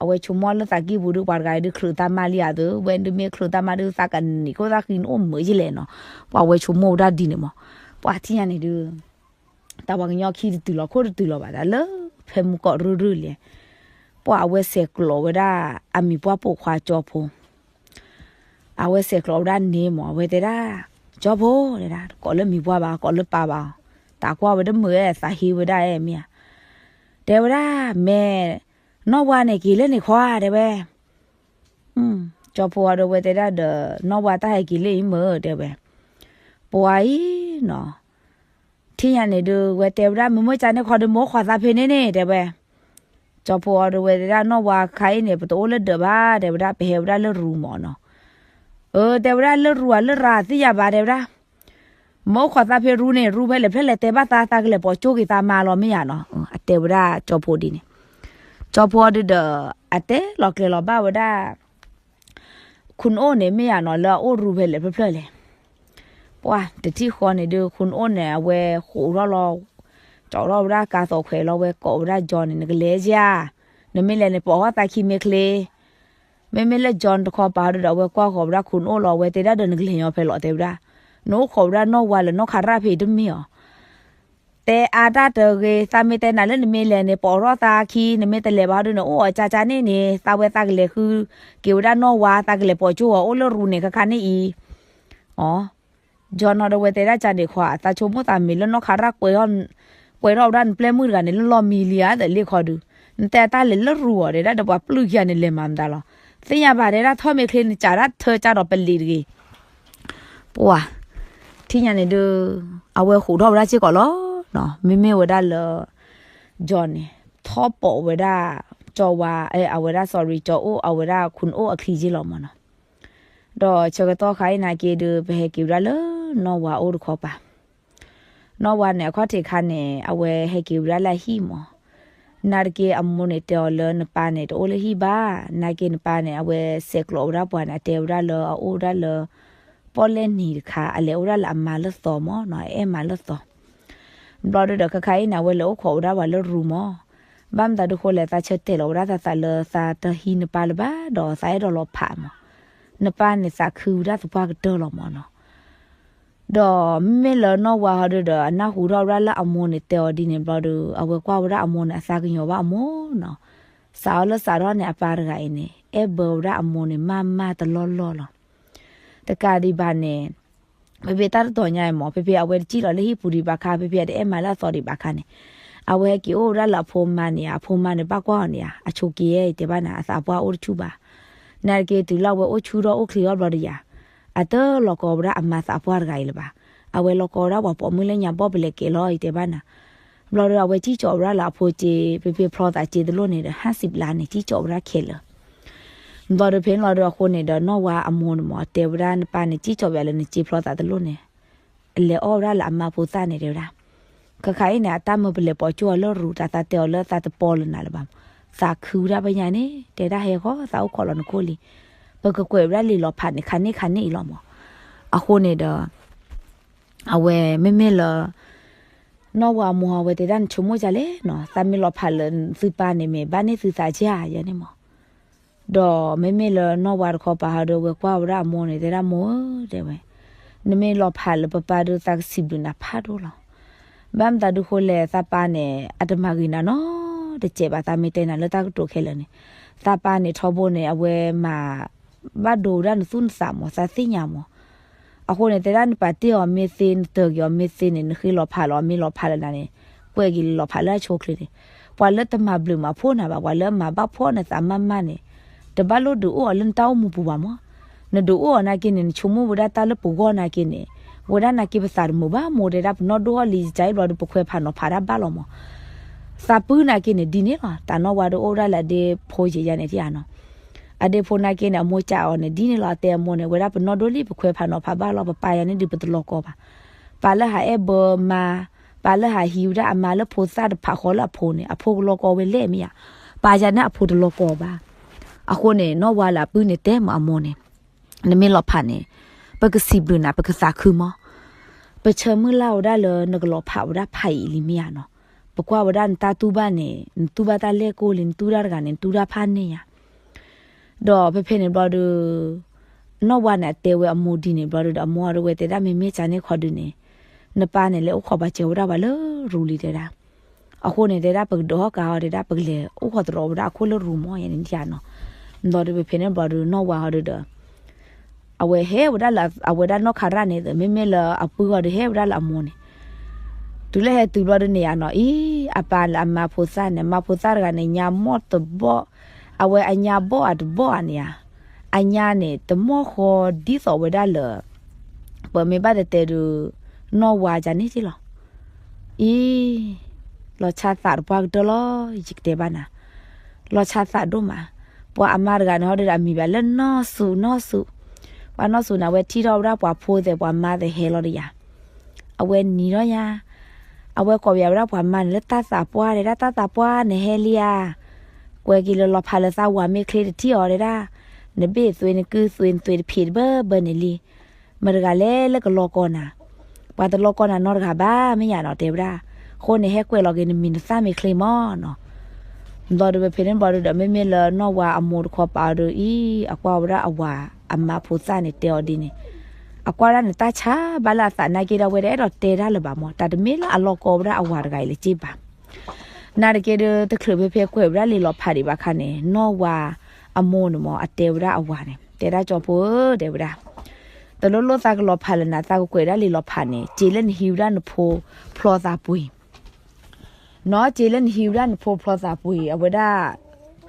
အဝဲဆိကမိၣ်လၢသးကံၢ်ပူၤဒုး ပှၤတဂၤအံၤဒုးချုးတၢ်မါလံဧါသၢ, ဝဲဒုးမ့ၢ်ချုးတၢ်မါဒုး သးကနံၤခိၣ်သၣ်ဃံနအိၣ်မုာ်ယလဲၣ်နီၤ. ပှၤဝဲဆိကမိၣ်ဝဲဒၣ်ဒ်န့ၣ်မး, ပှၤထံၣ်ညါန့ၣ်ဒုး တၢ်ပှၤကညီခံတတုၤလီၤ ခိၣ်တတုၤလီၤဘၣ် တၢ်လၢဖဲမူကီၢ်ရုၢ်ရုၢ်လဲၣ်, ပှၤအဝဲဆဲးကျိးဝဲဒၣ် အမံၤပှၢ်ပိာ်ခွါကၠီဖိ အဝဲဆဲးကျိးဝဲဒၣ်န့ၣ်မး အဝဲတဲဒၣ်, ကၠီဖိ တဲဒၣ် ကိးလၢမံၤပှၢ်ဘၣ် ကိးလၢပၢ်ဘၣ်, တၢ်ကွၢ်ဝဲတမုာ် သးဟ့ဝဲဒၣ်အဲၣ်မ့ၢ်ဧါ, တဲဝဲဒၣ် မ့ၢ် နီၢ်ဝါန့ၣ်က့ၤလၢန့ၣ်ခွါ တဲဝဲ ကၠီဖိအီၤဒီးဝဲတဲဒၣ်ဒီး နီၢ်ဝါတၢ်ဟဲက့ၤလၢအံၤမုာ် တဲဝဲ, ပှၤအံၤနီၤ ထံၣ်ညါန့ၣ်ဒုး ဝဲတဲဝဲဒၣ် မ့ၢ်မ့ၢ်ကန့ၣ်ခီဒုး မ့ၢ်အိၣ်ခိးသးဖဲန့ၣ်န့ၣ် တဲဝဲ, ကၠီဖိအီၤဒီးဝဲတဲဒၣ် နီၢ်ဝါခါအံၤန့ၣ် ပတအိၣ်လၢဒၢးဘၣ် တဲဝဲဒၣ် ပဟဲဝဲဒၣ်လၢရူမၢ်နီၤ, အၢ တဲဝဲဒၣ်လၢရူဧါလၢရၤသ့ၣ်ယၤဘၣ် တဲဝဲဒၣ် မ့ၢ်အိၣ်ခိးသးဖဲရူန့ၣ် ရူဖဲလဲၣ်ဖဲလဲၣ်တဲဘၣ်သး သးကလဲၤပိာ်ကၠိက့ၤသးမါလီၤမ့ၢ်ယါနီၤ, အတဲဝဲဒၣ်ကၠီဖိဒ်န့ၣ်, ကၠီဖိအီၤဒုးဒီး အတဲလီၤကျဲၤလီၤဘၣ်ဝဲဒၣ် ခိၣ်နအိၣ်န့ၣ်မ့ၢ်ယါနီၤ လၢအအိၣ်ရူဖဲလဲၣ်ဖဲဖျၢၣ်လဲၣ်, ပှၤတထံၣ်ဃီန့ၣ်ဒုး ခိၣ်နအိၣ်န့ၣ် အဝဲဃိးထီၣ်လီၤ, ကၠီထီၣ်ဝဲဒၣ်ကါသိးခွဲးလီၤ ဝဲကိးဝဲဒၣ်ကၠီန့ၣ် နကလဲၤဧါ, နမ့ၢ်လဲၤန့ၣ် ပိာ်ထီၣ်သးခံမ့ၢ်ချ့ မ့မ့ၢ်လၢကၠီတခီပၤဒီး အဝဲကွၢ်ဃီၤဝဲဒၣ်ခိၣ်နအိၣ်လီၤ အဝဲတဲဒၣ်ဒီး နကလဲၤညီဖဲလဲၣ် တဲဝဲဒၣ်, နအိၣ်ခိးဝဲဒၣ်နီၢ်ဝါလၢနီၢ်ခါရၣ်ဖဲအံၤတမ့ၢ်အီၤ, တဲအါတၢ်တဂ့ၤ သးမ့ၢ်တဲနၤလၢနမ့ၢ်လဲၤန့ၣ် ပိာ်ထီၣ်သးခံ နမ့ၢ်တလဲၤဘၣ်ဒီး နအိၣ်အီၤကၠါကၠါန့ၣ်န့ၣ် သးဝဲသးကလဲၤဃုက့ၤဝဲဒၣ်နီၢ်ဝါ သးကလဲၤပိာ်ကၠိအီၤအိၣ်လၢရူန့ၣ် ခါခါန့ၣ်အံၤ, အီ ကၠီနီၤဒီးဝဲတဲဒၣ်ကန့ၣ်ခွါ သးဆိကမိၣ်သးမ့ၢ်လၢနီၢ်ခါရၣ်ကွဲးထီၣ်ဝဲဒၣ်နပျဲၢ်မုၣ်တဂၤန့ၣ် လၢလီၢ်မံလံဧါ သးလ့ၣ်ခီဒုး, နတဲတၢ်လဲၤလၢရူအီၤ တဲဒၣ်ဒီးပှၤပျုၢ်ခံဂၤန့ၣ် လဲၤမၤမတၤလီၤ, သ့ၣ်ညါဘၣ်တဲဒၣ် ထီၣ်မ့ၢ်ချ့ နကးဒၣ်ထၢကၢ်ဒီးပလံၤတဂ့ၤ ပှၤ ထံၣ်ညါန့ၣ်ဒုး အဝဲဃိးထီၣ်ဝဲဒၣ်စ့ၢ်ကီးလီၤ, မ့မ့ၢ်ဝဲဒၣ်လၢ ကၠီန့ၣ် ထီၣ်ပိာ်ဝဲဒၣ် ကၠီဝါ အဝဲဒၣ် sorry ကၠီအိၣ် အဝဲဒၣ်ခိၣ်နအိၣ်အချံက့လီၤမၢ်နီၤ, ဒီးဆၢကတီၢ်ခါအံၤနာ်က့ဒုး ပဟဲက့ၤဝဲဒၣ်လၢနီၢ်ဝါအိၣ်တခီပၤ နီၢ်ဝါန့ၣ် အခီၣ်ထံးခါန့ၣ် အဝဲဟဲက့ၤဝဲဒၣ်လၢအဟံၣ်မၢ်, နာ်တက့ၢ်အမိၢ်န့ၣ်တဲအီၤလၢနပၢ်န့ၣ် တအိၣ်လၢဟံၣ်ဘၣ်, နာ်က့ၢ်နပၢ်န့ၣ် အဝဲဆဲးကျိးဝဲဒၣ်ပှၤန့ၣ် အတဲဝဲဒၣ်လၢအအိၣ်ဝဲဒၣ်လၢ ပီၣ်လဲၣ်နံၤတခါ အလဲၤအိၣ်ဝဲဒၣ်လၢအမါလၢသီမၢ်နီၤ အအဲၣ်မါလၢသီ ဘျီဒုးဒီးခါခါအံၤန့ၣ် အဝဲလဲၤအိၣ်ခိးဝဲဒၣ်ပှၤလၢရူမၢ်, ဘၣ်မတၤဒုးဃိလဲၣ် သးဆၢတဲာ်လီၤဝဲဒၣ်သးသးလၢသးတဟံးနပၢ်လၢၤဘၣ် ဒီးသးအဲၣ်ဒိးလီၤဖးမၢ်, နပၢ်န့ၣ်သးခုဝဲဒၣ်သပှၢ်ကတၢၢ်လီၤမၢ်နီၤ ဒီးမ့မ့ၢ်လၢနီၢ်ဝါဟီဒုးဒီး အနၢ်ဟူထီၣ်ဝဲဒၣ်လၢအမိၢ်န့ၣ်တဲအီၤဒ်န့ၣ်ဘျီဒုး အဝဲကွၢ်ဝဲဒၣ်အမိၢ်န့ၣ် အသးကညီၤဘၣ်အမိၢ်နီၤ, စးထီၣ်လၢစးထီၣ်န့ၣ် အပၢ်တဂၤအံၤန့ၣ် အဲၣ်ဘၢဝဲဒၣ်အမိၢ်န့ၣ် မးမးတလီၢ်လီၢ်လီၤ. တကးဒံးဘၣ်န့ၣ် ဖဲဖဲတၢ်တတီၤညါအံၤမၢ် ဖဲဖဲအဝဲတစံၣ်လီၤလၢဟံၣ်ပူၤဒံးဘၣ်ခါ ဖဲဖဲအတအဲၣ်မါလၢအသီဒံးဘၣ်ခါန့ၣ် အဝဲဟဲက့ၤအိၣ်ဝဲဒၣ်လၢအဖိမါန့ၣ် အဖိမါန့ၣ် ဘၣ်ကွၢ်အီၤန့ၣ်ဧါ အဆိးက့ၤယဲအံၤတဲဘၣ်နၤ အသးပှၢ်အိၣ်တဆူၣ်ဘၣ်. နာ်တက့ၢ်တုၤလၢအဝဲအိၣ်ဆူၣ်ထီၣ်အိၣ်ချ့ထီၣ်ဘျီဒီးယၤ အတလီၤကီဝဲဒၣ်အမါသးပှၢ်တဂၤအံၤလၢၤဘၣ်. အဝဲလီၤကီဝဲဒၣ်ပှၤပိာ်မုၣ်လၢညါဘီၣ်ပလဲၤကဲၤလီၤအံၤတဲဘၣ်နၤ ဘျီဒီးအဝဲစံၣ်ကၠီးဝဲဒၣ်လၢအဖိစ့ ဖဲဖဲဖျီသးစ့တလိၣ်န့ၣ်ဒီး ဟၣ်စံးဘျါန့ၣ် စံၣ်ကၠီးဝဲဒၣ်ခဲလၢာ် ဘျီဒီးဖဲန့ၣ်လီၤဒီးအဃိန့ၣ်ဒီး နီၢ်ဝါအမိၢ်န့ၣ်မၢ် တဲဝဲဒၣ်နပၢ်န့ၣ် စံၣ်ကၠီးဝဲလၢနစ့ဖျီသးတလိၣ်န့ၣ် လဲၤအီၣ်ဝဲဒၣ်လၢအမါဖိသၣ်န့ၣ်တဲဝဲဒၣ်. ခဲခါအံၤန့ၣ် အတၢ်မၢပလဲၤပိာ်ကၠိအီၤလၢရူ တၢ်သးတဲအီၤလၢသးတပီလၢနၤလၢၤဘၣ်မၢ် သးခုဝဲဒၣ်ဖဲညါန့ၣ် တဲဒၣ်ဟဲဃီ သးအိၣ်ခိးလီၤနခိၣ်လံ. ပကကွဲးဝဲဒၣ်လံာ်လီၤဖးန့ၣ် ခါန့ၣ်ခါန့ၣ်အံၤလီၤမၢ်. အဃိန့ၣ်ဒီး အဝဲမ့မ့ၢ်လၢ နီၢ်ဝါအမိၢ်ဟီဝဲတဲဒၣ်နဆိကမိၣ်ဒ်လဲၣ်နီၤ သးမ့ၢ်လီၤဖးလၢသုပၢ်န့ၣ်မ့ၢ်ဘၣ်န့ၢ်သုသးကါယဲန့ၣ်မၢ်. ဒီးမ့မ့ၢ်လၢနီၢ်ဝါတခီပၤဟီဒီးဝဲကွၢ်ဝဲဒၣ်အမိၢ်န့ၣ် တဲဒၣ်မိၢ်ဧၢ တဲဝဲ, နမ့ၢ်လီၤဖးလၢပပၢ်ဒီးသးကစံးဘျုးနၤဖးဒိၣ်လီၤ. ဘၣ်မတၤဒုးဃိလဲၣ် သးပၢ်န့ၣ် အတမၤဂ့ၤနၤနီတစဲးဘၣ် သးမ့ၢ်တဲနၤလၢတၢ်ကတိၤခဲလၢာ်န့ၣ်, သးပၢ်န့ၣ်ထီဘိန့ၣ် အဝဲမၤ ဘၣ်ဒိဝဲဒၣ်နသူၣ်နသးမၢ် သးသ့ၣ်ညါမၢ်. အဃိန့ၣ် တဲဒၣ်နပာ်တ့ၢ်အီၤမ့ၢ်သ့ နတၢၤက့ၤအီၤမ့ၢ်သ့န့ၣ် နဃ့လီၤဖးလီၤ အမ့ၢ်လီၤဖးလၢနၤန့ၣ် ကွဲးက့ၤလီၤဖးလၢအဆိအချ့န့ၣ်, ပှၤလၢတမၤဘျုးမၤဖှိၣ်နၤဘၣ် ပှၤလၢမၤဘၣ်ဖှီၣ်နသးမးမးန့ၣ် တဘၣ်လိၣ်ဒုးအိၣ်အီၤလၢနတၢ်အိၣ်မူပူၤဘၣ်မၢ်. နဒုးအိၣ်အီၤနာ်က့န့ၣ် နဆိကမိၣ်ဝဲဒၣ်တၢ်လၢပဂီၢ်နာ်က့န့ၣ်, ဝဲဒၣ်နာ်က့ပသးတမုာ်ဘၣ် မိၢ်တဲဒၣ်ပနီၢ်ဒိၣ်အီၤလံ ယကါအံၤဘျီဒီး ပခွဲးဖးနီၤဖးတၢ်ဘၣ်လီၤမၢ်. သးပုၢ်နာ်က့န့ၣ် ဒ်န့ၣ်လီၤ တၢ်နီၢ်ဝါဒီးအိၣ်ဝဲဒၣ်လၢအဒ့ဖိယဲယါန့ၣ် ထံၣ်ဧါနီၤ. အဒ့ဖိနာ်က့န့ၣ် အမိၢ်ကးအီၤန့ၣ် ဒ်န့ၣ်လီၤ အတဲအမိၢ်န့ၣ် ဝဲဒၣ်ပနီၢ်ဒိၣ်လံ ပခွဲးဖးနီၤဖးဘၣ်လီၤ ပပာ်ယၤန့ၣ်ဒုးပတလီၤကီဘၣ်. ပာ်လၢဟးအဲၣ်ဘၢမါ ပၢ်လၢဟးဟံးဝဲဒၣ်အမါလၢဖိသၣ်တဖးဃီလၢအဖိန့ၣ် အဖိကလီၤကီဝဲလဲၣ်မ့ၢ်ဧါ, ပၢ်ယၤန့ၣ်အဖိတလီၤကီဘၣ်. အဃိန့ၣ် နီၢ်ဝါလၢအပုၢ်န့ၣ်တဲမ့ၢ်အမိၢ်န့ၣ်, နမ့ၢ်လီၤဖးန့ၣ် ပကစံးဘျုးနၤ ပကသးခုမး, ပဆၢမုၢ်လၢ်ဝဲဒၣ်လၢနကလီၤဖးဝဲဒၣ်ဖးအံၤလံမ့ၢ်ဧါနီၤ, ပကွၢ်ဝဲဒၣ်နတၢ်တူၢ်ဘၣ်န့ၣ် နတူၢ်ဘၣ်တၢ်လဲၢ်ကိၢ်လံ နတူၢ်တၢ်တဂၤန့ၣ် နတူၢ်တၢ်ဖးန့ၢ်ယၤ ဒီးဖဲဖဲန့ၣ်ဘျီဒီး နီၢ်ဝါန့ၣ် အတဲဝဲအမိၢ်ဒ်န့ၣ်ဘျီဒီး အမိၢ်အီၤဒၣ်ဝဲတဲဒၣ် မ့မ့ၢ်ကန့ၣ်ခီဒုးန့ၣ် နပၢ်န့ၣ် လဲၤအိၣ်ခိးပှၤစၢၤဝဲဒၣ်ပှၤလၢရူလံတဲဒၣ်. အဃိန့ၣ်တဲဒၣ် ပကဒုးဟီၣ်ကါအီၤတဲဒၣ် ပကလဲၤအိၣ်ခိးတရီဝဲဒၣ်အခိၣ်လၢရူမး ယန့ၣ်ဒ်နီၤ. ဘျီဒီးဖဲဖဲန့ၣ်ဘျီဒီး နီၢ်ဝါအီၤဒၣ်ဒီး အဝဲဟဲဝဲဒၣ်လၢအဝဲဒၣ်နီၢ်ခါရၣ်န့ၣ် မ့မ့ၢ်လၢအပုၢ်အီၤဒီးဟဲဝဲဒၣ်လၢအမိၢ်န့ၣ် တုၤလၢဟဲတုၤဘျီဒီးန့ၣ်ယါနီၤ အံၤ အပၢ်လၢအမါဖိသၣ်န့ၣ် မါဖိသၣ်တဂၤန့ၣ် ညါမီၢ်တဘီၣ်, အဝဲအညါဘီၣ်အတဘီၣ်ဧါန့ၣ်ဧါ, အညါန့ၣ် တမီၢ်ဃီဒ်သိးဝဲဒၣ်လၢ ပမ့ၢ်ဘၣ်တဲတဲဒုး နီၢ်ဝါကန့ၣ်က့လီၤ. အံၤ လီၤဆါသးတပှၢ်ကတၢၢ်လီၤ ယကတဲဘၣ်နၤ, လီၤဆါသးဒိၣ်မး, ပှၤအမါတဂၤန့ၣ်ဟီဒုးဒီး အမံၤဘၣ်လၢနီၢ်စူၤ နီၢ်စူၤ, ပှၤနီၢ်စူၤန့ၣ် အဝဲထံၣ်ထီၣ်ဝဲဒၣ်ပှၤဖိသ့ၣ် ပှၤမါသ့ၣ်ဟဲလီၤဒီးယၤ အဝဲနံၤထီၣ်ယၤ, အဝဲကိးပယၤဝဲဒၣ်ပှၤမါန့ၣ်လၢတၢ်သးပှၢ်ဒီး တၢ်သးပှၢ်န့ၣ်ဟဲလံဧါ, ကွဲးက့ၤလၢလီၤဖးလၢသးဝၤမ့ၢ်ချ့တထံၣ်အီၤတဲဒၣ်, နဘ့ၣ်သွ့နကုၢ်သွ့နသွ့တဖံးတဘၢဘၢန့ၣ်လံ, မတၤတဂၤလဲၣ်လၢကလီၤကီနၤ, ပှၤတလီၤကီနၤနီတဂၤဘၣ်မ့ၢ်ယါနီၤ တဲဝဲဒၣ်, အဃိန့ၣ်ဟဲကွဲးလီၤက့ၤနမံၤနသၣ်မ့ၢ်ချ့မးနီၤ ဘျီဒီးဖဲန့ၣ်ဘျီဒီး မ့မ့ၢ်လၢနီၢ်ဝါအမိၢ်တခီပၤအီၤဒီးအံၤ အကွၢ်ဝဲဒၣ်အဝၤအမါဖိသၣ်န့ၣ်တဲအီၤဒ်န့ၣ်, အကွၢ်ဒၣ်န့ၣ်တၢ်ဆါဘၣ်လၢအသးနာ်က့ဒီး အဝဲတအဲၣ်ဒိးတဲတၢ်လၢၤဘၣ်မး တၢ်တမ့ၢ်လၢအလီၤကီဝဲဒၣ်အဝၤတဂၤအံၤလၢၤဘၣ်. နာ်တက့ၢ်ဒီး တချုးဖဲဖဲကွဲးဝဲဒၣ်လံာ်လီၤဖးဒံးဘၣ်ခါန့ၣ် နီၢ်ဝါအမိၢ်န့ၣ်မး အတဲဝဲဒၣ်အဝၤန့ၣ် တဲဒၣ်ကၠီဖိဧၢ တဲဝဲဒၣ် တလိၣ်လိၣ်သးကလီၤဖးလၢၤနၤ သးကကွဲးဒၣ်လံာ်လီၤဖးန့ၣ် စ့လၢနဟံးဝဲဒၣ်နဖိဖျီသးပှ့ၤ နီၢ်စ့လၢနဟံးဝဲဒၣ်နဖိဖျီသးပှ့ၤ အဝဲဒၣ်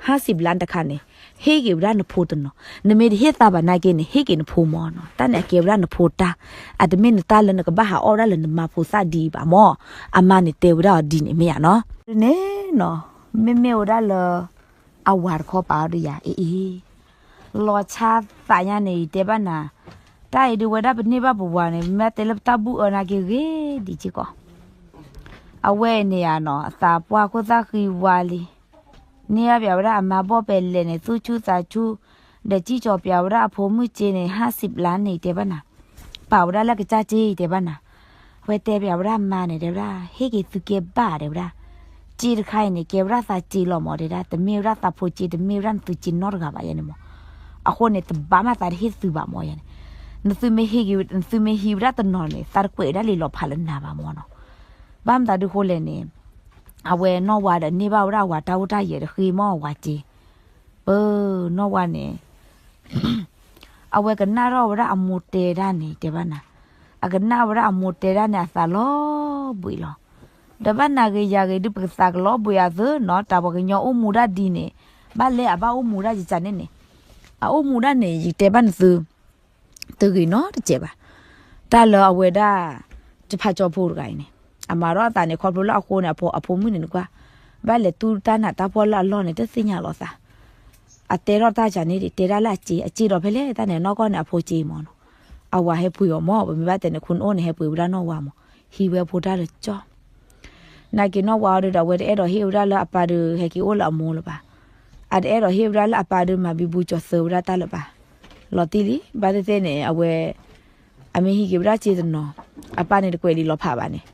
ဟါစံးဘျါတခါန့ၣ် ဟ့ၣ်က့ၤဝဲဒၣ်နဖိတနီၤ, နမ့ၢ်တဟ့ၣ်သးဘၣ်နာ်က့န့ၣ် ဟ့ၣ်က့ၤနဖိမးနီၤ, တၢ်န့ၣ်အကဲဝဲဒၣ်နဖိတၢ်, အတမ့ၢ်နတၢ်လၢနကဘၣ်ဟးအီၣ်ဒၣ်လၢနမါဖိသၣ်ဒ်အံၤဘၣ်မး, အမါန့ၣ်တဲဝဲဒၣ်အီၤဒ်န့ၣ်မ့ၢ်ယါနီၤ, န့ၣ်နီၤ, မ့မ့ၢ်ဝဲဒၣ်လၢ အဝၤတခီပၤအီၤဒီးယၤ အ့ၣ်အ့ၣ် လီၤဆါသးညါန့ၣ် ယတဲဘၣ်နၤ, တၢ်အံၤဒုးဝဲဒၣ်ပန့ၢ်ဘၣ်ပဝၤန့ၣ် မ့ၢ်တဲလၢပတၢ်ဘူၣ်အၢနာ်က့ဂ့ၤဒ်က့ၢ်ကီး, အဝဲအံၤန့ၣ်ဧါနီၤ အသးပှၢ်ခိၣ်သၣ်ဃံဝါလံ, န့ၢ်ဘၣ်ပျးဝဲဒၣ်အမါဘီၣ်ပဲလဲၣ်န့ၣ် သူၣ်ဆူၣ်သးဆူၣ်, ဒီးစံၣ်ကၠီၤပျးဝဲဒၣ်အဖိမုၣ်စ့န့ၣ် ဟါစံးဘျါန့ၣ် ယတဲဘၣ်နၤ, ပာ်ဝဲဒၣ်လၢကစၢ်စ့ ယတဲဘၣ်နၤ, အဝဲတဲပျးဝဲဒၣ်အမါန့ၣ် တဲဝဲဒၣ် ဟ့ၣ်က့ၤသုကဲဘၣ်တဲဝဲဒၣ်, စ့တခါအံၤန့ၣ် ကဲဝဲဒၣ်သးစ့လီၤမးတဲဒၣ်, တမ့ၢ်ဝဲဒၣ်သးဖိစ့ တမ့ၢ်ဝဲဒၣ်နသုစ့နီတဂၤဘၣ်ယဲန့ၣ်မး, အဃိန့ၣ် တဘၣ်မးသးတဟ့ၣ်သုဘၣ်မးယဲန့ၣ်, နသုမ့ၢ်ဟံးဝဲဒၣ်တနီၤန့ၣ် သးတကွဲးဒၣ်လံာ်လီၤဖးလၢနၤဘၣ်မးနီၤ, ဘၣ်မတၤဒုးဃိလဲၣ်န့ၣ်, အဝဲနီၢ်ဝါဒီးန့ၢ်ဘၣ်ဝဲဒၣ်အဝၤတၢ်အိၣ်တၢ်ယဲၤတဃ့မးအဝၤစ့, ပနီၢ်ဝါန့ၣ် အဝဲကနၣ်ထီၣ်ဝဲဒၣ်အမိၢ်တဲဒၣ်န့ၣ် တဲဘၣ်နၤ, အကနၣ်ဝဲဒၣ်အမိၢ်တဲဒၣ်န့ၣ် အသးလီၤဘှံးလီၤ, ဒီးဘၣ်နၤဂ့ၤယၤဂ့ၤဒုး ပကသးကလီၤဘှံးအသိးနီၤ, တၢ်ပှၤကညီအိၣ်မူဒၣ်ဒ်န့ၣ်, ဘၣ်လဲၣ်အဘၣ်အိၣ်မူဒၣ်ယကန့ၣ်န့ၣ်, အအိၣ်မူဒၣ်န့ၣ် ယတဲဘၣ်နသု တဂ့ၤနီတစဲးဘၣ်. တၢ်လၢအဝဲဒၣ် တဖၣ်ကၠီဖိတဂၤအံၤန့ၣ် အမၤထီၣ်အသးန့ၣ် ခီဖျိလၢအဃိန့ၣ် အဖိမုၣ်န့ၣ်နကွၢ်, ဘၣ်လဲၤတူၢ်တၢ်နးတၢ်ဖှီၣ်လၢအလီၢ်န့ၣ် တသ့ၣ်ညါလီၤသး. အတဲထီၣ်တၢ်ကန့ၣ်ဒံး တဲဒၣ်လၢအစ့, အစ့ဒီးဖဲလဲၣ်တၢ်န့ၣ် နီၢ်ကီၢ်န့ၣ် အဖိစ့မးနီၤ. အဝၤဟဲပှ့ၤအီၤမး, ပမ့ၢ်ဘၣ်တဲန့ၣ် ခိၣ်နအိၣ်န့ၣ် ဟဲပှ့ၤဝဲဒၣ်နီၢ်ဝါမး, ဟံးဝဲအဖိတၢ်လၢကၠီ နာ်က့နီၢ်ဝါအီၤဒီး အဝဲတအဲၣ်ဒိးဟ့ၣ်ဝဲဒၣ်လၢအပၢ်ဒီး ဟဲက့ၤအိၣ်လၢအမိၢ်လၢၤဘၣ်. အတအဲၣ်ဒိးဟ့ၣ်ဝဲဒၣ်လၢအပၢ်ဒီး မၤဘံဘူကၠီၤသၢဝဲဒၣ်တၢ်လၢၤဘၣ်. လီၤတံၢ်လံ, ဘၣ်သ့ၣ်သ့ၣ်န့ၣ် အဝဲ အမ့ၢ်ဟံးက့ၤဝဲဒၣ်စ့တနီၤ, အပၢ်န့ၣ်တကွဲးလံာ်လီၤဖးဘၣ်န့ၣ်,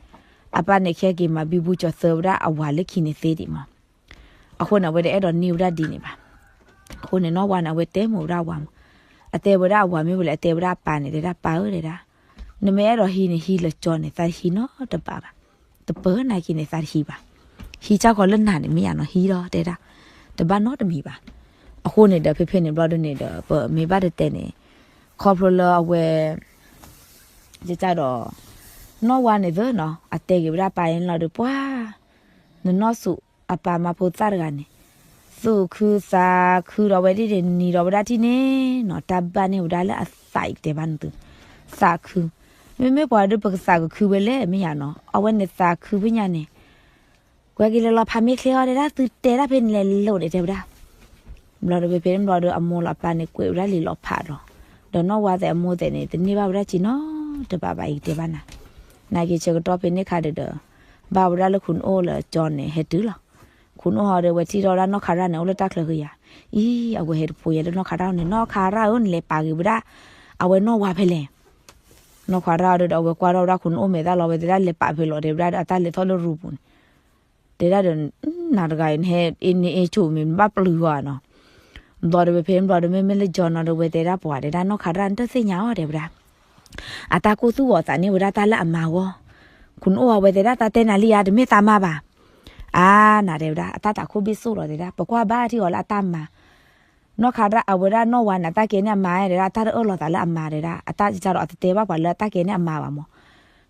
အပၢ်န့ၣ်ခဲက့ၤမၤဘံဘူကၠီၤသၢဝဲဒၣ်အဝၤလၢခံန့ၣ်သ့ဒံးမး. အဃိန့ၣ် အဝဲတအဲၣ်ဒိးန့ၢ်ဝဲဒၣ်ဒ်န့ၣ်ဘၣ်. အဃိန့ၣ် နီၢ်ဝါန့ၣ် အဝဲတဲမိၢ်ဝဲဒၣ်အဝၤမး, အတဲဝဲဒၣ်အဝၤမ့ၢ်ဝဲလဲၣ် အတဲဝဲဒၣ်အပၢ်န့ၣ် တဲဒၣ်ပၢ်ဧၢတဲဒၣ်, နမ့ၢ်အဲၣ်ဒိးဟံးန့ၣ် ဟံးလၢကၠီန့ၣ် သးတဟံးနီတဘးဘၣ်. တပၢၢ်နာ်က့န့ၣ် သးတဟံးဘၣ်. ဟံးစ့ၢ်ကီးလၢနၤန့ၣ်မ့ၢ်ယါနီၤ ဟံးလီၤတဲဒၣ်, တဘၣ်နီတမံၤဘၣ်. အဃိန့ၣ်ဒီး ဖဲဖဲန့ၣ်ဘျီဒုန့ၣ်ဒီး ပမ့ၢ်ဘၣ်တတဲန့ၣ် ခီဖျိလၢအဝဲ ကဒီး နီၢ်ဝါန့ၣ်သ့နီၤ အတဲက့ၤဝဲဒၣ်ပၢ်န့ၣ်လီၤဒီး ပှၤ နနီၢ်စူၤ အပၢ်မါဖိသၣ်တဂၤန့ၣ် သူၣ်ခုသးခုဒီးဝဲဒၣ်န့ၣ် နံၤဒီးဝဲဒၣ်ထံၣ်န့ၣ်နီၤ တၢ်ဘၣ်န့ၢ်ဝဲဒၣ်လၢအသးအံၤကတဲဘၣ်နသု သးခု မ့မ့ၢ်ပှၤဒုးပကသးကခုဝဲလဲၣ် မ့ၢ်ယါနီၤ အဝဲန့ၣ်သးခုဖဲညါန့ၣ် ကွဲက့ၤလၢလီၤဖးမ့ၢ်ချ့အီၤတဲဒၣ် သုတဲဒၣ်ဖဲန့ၣ်လဲၤလိာ်န့ၣ် တဲဝဲဒၣ် ဘျီဒီးဖဲဖဲန့ၣ်ဘျီဒီး အမိၢ်လီၤအပၢ်န့ၣ် ကွဲးဝဲဒၣ်လံာ်လီၤဖးဒီး ဒီးနီၢ်ဝါသဲးအမိၢ်သဲးန့ၣ် တန့ၢ်ဘၣ်ဝဲဒၣ်စ့နီတဘးဘၣ်အံၤကတဲဘၣ်နၤ နာ်က့ဆၢကတီၢ်ဖဲန့ၣ်ခါဒီး ဘၣ်ဝဲဒၣ်လၢခိၣ်နအိၣ်လၢကၠီန့ၣ် ဟဲတုၤလီၤ. ခိၣ်နအိၣ်ဟီဒီး အဝဲထံၣ်ထီၣ်ဝဲဒၣ်နီၢ်ခါရၣ်န့ၣ် အိၣ်လၢတၢ်ချၢဃံယၤ. အံၤ အဝဲဟဲတဖိးယၤလၢနီၢ်ခါရၣ်န့ၣ်, နီၢ်ခါရၣ်ဧၢ, နလဲၤပာ်ဂ့ၤဝဲဒၣ် အဝဲနီၢ်ဝါဖဲလဲၣ်. နီၢ်ခါရၣ်ဒီး အဝဲကွၢ်ထီၣ်ဝဲဒၣ်ခိၣ်နအိၣ်မဲာ်သၣ်လီၤ, ဝဲတဲဒၣ်လဲၤပာ်ဖဲလဲၣ်, တဲဝဲဒၣ်ဒီး အတၢ်လဲၤထီၣ်လၢရူပူၤန့ၣ် တဲဒၣ်ဒီး နၤတဂၤအံၤ နဟဲအ့န့ၣ်အ့ဆိးမ့ၢ် နဘၣ်ပျုၤဂီၤနီၤ. ဘျီဒီးဝဲဖဲန့ၣ်ဘျီဒီး မ့မ့ၢ်လၢကၠီနီၤဒီး ဝဲတဲဒၣ်ပှၤတဲဒၣ် နီၢ်ခါရၣ် နတသ့ၣ်ညါအီၤ တဲဝဲဒၣ်, အတၢ်ကိၢ်သူၣ်ဂီၤသးန့ၢ်ဝဲဒၣ်တၢ်လၢအမါဂီၢ်. ခိၣ်နအိၣ်အဝဲတဲဒၣ် သးတဲနၤလံဧါ, တမ့ၢ်သးမါဘၣ်. အါ နၤတဲဝဲဒၣ် အတၢ်သးခိၣ်ဘ့ၣ်စိၣ်လီၤ တဲဒၣ်, ပကွၢ်ဘၣ်ထံအီၤလၢအတၢ်မါ နီၢ်ခါရၣ် အဝဲဒၣ်နီၢ်ဝါန့ၣ် အတၢ်ကဲန့ၢ်အမါတဲဒၣ်, အတၢ်တအၢၣ်လီၤသးလၢအမါတဲဒၣ်, အတၢ်ကစၢ်ဒီးအတတဲဘၣ်ပှၤလၢအတၢ်ကဲန့ၢ်အမါဘၣ်မး.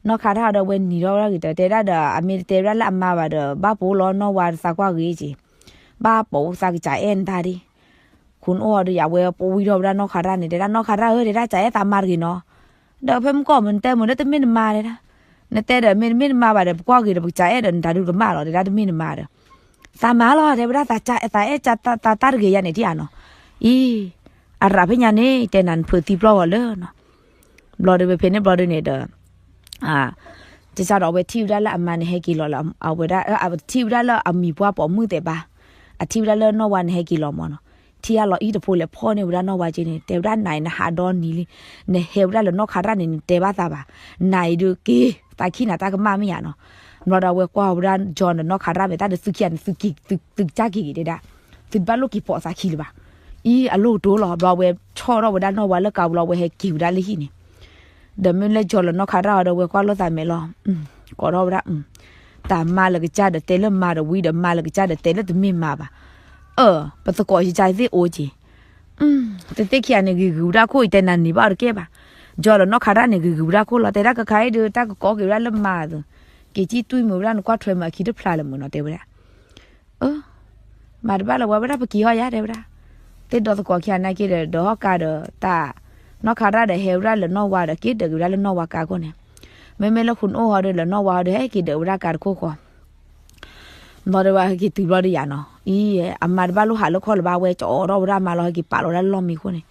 နီၢ်ခါရၣ်ဒီး အဝဲနံၤထီၣ်ဝဲဒၣ်ဂ့ၤ တဲဒၣ်ဒီး အမ့ၢ်တတဲဝဲဒၣ်လၢအမါဘၣ်ဒီး ဘၣ်ပိာ်လီၤနီၢ်ဝါသးကွၢ်ဂ့ၤက့ၤ, ဘၣ်ပိာ်သးကစၢ်အဲၣ်နတၢ်ဒံး. ခိၣ်နအိၣ်ဒီး အဝဲပိာ်ဝံထီၣ်ဝဲဒၣ်နီၢ်ခါရၣ်န့ၣ် တဲဒၣ် နီၢ်ခါရၣ်ဧၢ, တဲဒၣ် ကစၢ်အဲၣ်သးမါတဂ့ၤနီၤ. ဒီးဖဲမုၢ်ကီၢ်မ့ၢ်နတဲမ့ၢ်လၢတမ့ၢ်နမါတဲဒၣ်, နတဲဒီးမ့ၢ်တမ့ၢ်နမါဘၣ်ဒီး ပကွၢ်ဂ့ၤဒီး ပကစၢ်အဲၣ်ဒီးနတၢ်ဒုးကမၣ်လီၤ တဲဒၣ် တမ့ၢ်နမါဒီး သးမါလီၤ တဲဝဲဒၣ်, သးအဲၣ်ကစၢ်သးတၢ်တဂ့ၤယါန့ၣ် ထံၣ်ဧါနီၤ. အံၤ အရၣ်ဖဲညါန့ၣ် တဲနၤနဖုးသံပျီၢ်ဂီၤလၢနီၤ. ဘျီဒီးဝဲဖဲန့ၣ်ဘျီဒီးန့ၣ်ဒီး ကစၢ်ဒီးအဝဲထံၣ်ဝဲဒၣ်လၢအမါန့ၣ်ဟဲက့ၤလီၤလၢအဝဲဒၣ်, အထံၣ်ဝဲဒၣ်လၢအမံၤပှၢ်ပိာ်မုၣ်သဲးဘၣ်, အထံၣ်ဝဲဒၣ်လၢနီၢ်ဝါန့ၣ်ဟဲက့ၤလီၤမးနီၤ. ထံၣ်အလီၤအံၤတဖိလဲၤဖီၣ်န့ၢ်ဝဲဒၣ်နီၢ်ဝါက့န့ၣ် တဲဝဲဒၣ် နၤအံၤနဟးဒီနံၤလံ, နဟဲဝဲဒၣ်လၢနီၢ်ခါရၣ်န့ၣ် နတဲဘၣ်သးဘၣ်, နၤအံၤဒုးက့ၤ သးခံနၤတၢ်ကမၣ်မ့ၢ်ယါနီၤ. ဘျီဒီးအဝဲကွၢ်ဝဲဒၣ်ကၠီဒီးနီၢ်ခါရၣ်မဲာ်သၣ်ဒီး သုခံဂၤန့ၣ် သုကစၢ်က့ၤဂ့ၤတဲဒၣ်, သုတဘၣ်လိၣ်က့ၤပိာ်သးခံလၢၤဘၣ်. အံၤအလိၣ်ကတိၤလီၤ. ဘျီအဝဲဆီၣ်ထီၣ်ဝဲဒၣ်နီၢ်ဝါလၢကါပူၤလီၤ အဝဲဟဲက့ၤဝဲဒၣ်လၢဟံၣ်န့ၣ် ဒီးမ့ၢ်လၢကၠီလၢနီၢ်ခါရၣ်အီၤဒီး အဝဲကွၢ်လိာ်သးမဲာ်လီၤ, ကိးထီၣ်ဝဲဒၣ်, တၢ်မါလၢကစၢ်ဒီးတဲလၢမါဒီးဝံၤဒီး မါလၢကစၢ်ဒီးတဲလၢတမ့ၢ်မါဘၣ်. အၢ ပသကိးယကစၢ်သ့ၣ်အိၣ်က့ၤ, တသ့ၣ်ခံဂၤန့ၣ် ဂ့ၤဂုာ်ဝဲဒၣ်ခိၣ်အံၤ တဲနၤန့ၢ်ဘၣ်အီၤတကဲဘၣ်. ကၠီလၢနီၢ်ခါရၣ်န့ၣ် ဂ့ၤဂုာ်ဝဲဒၣ်ခိၣ်လီၤ တဲဒၣ် ကခါအံၤဒုး တၢ်ကကိးက့ၤဝဲဒၣ်လၢမါသု, က့ၤကံၣ်တွံၢ်မုာ်ဝဲဒၣ် နကွၢ်ထွဲမုာ်အခံတဖျါလၢၤမုာ်နီၤ တဲဝဲဒၣ်. အၢ မၤတဘၣ်လၢၤဝဲ ဝဲဒၣ်ပက့ၤဟီယါ တဲဝဲဒၣ်. သ့ၣ်ဒီးသကိးခံဂၤနာ်က့ဒီး ဒီးဟီၣ်ကါဒီးတၢ်, နီၢ်ခါရၣ်ဒီးဟဲဝဲဒၣ်လၢနီၢ်ဝါဒီး က့ၤဒၢးက့ၤဝဲဒၣ်လၢနီၢ်ဝါကါခိၣ်န့ၣ်, မ့မ့ၢ်လၢခိၣ်နအိၣ်ဟီဒီး လၢနီၢ်ဝါဟီဒီး ဟဲက့ၤဒၢးဝဲဒၣ်ကါတခိၣ်ဃီ ဘျီဒီးဝဲဟဲက့ၤတုၤဘျီဒီးယၤနီၤ, အံၤ အမါတဘၣ်လိၣ်ဟးလၢခီၣ်လၢၤဘၣ် ဝဲကအိးထီၣ်ဝဲဒၣ်အမါလီၤ ဟဲက့ၤပာ်လီၤဝဲဒၣ်လီၢ်မံခိၣ်န့ၣ်,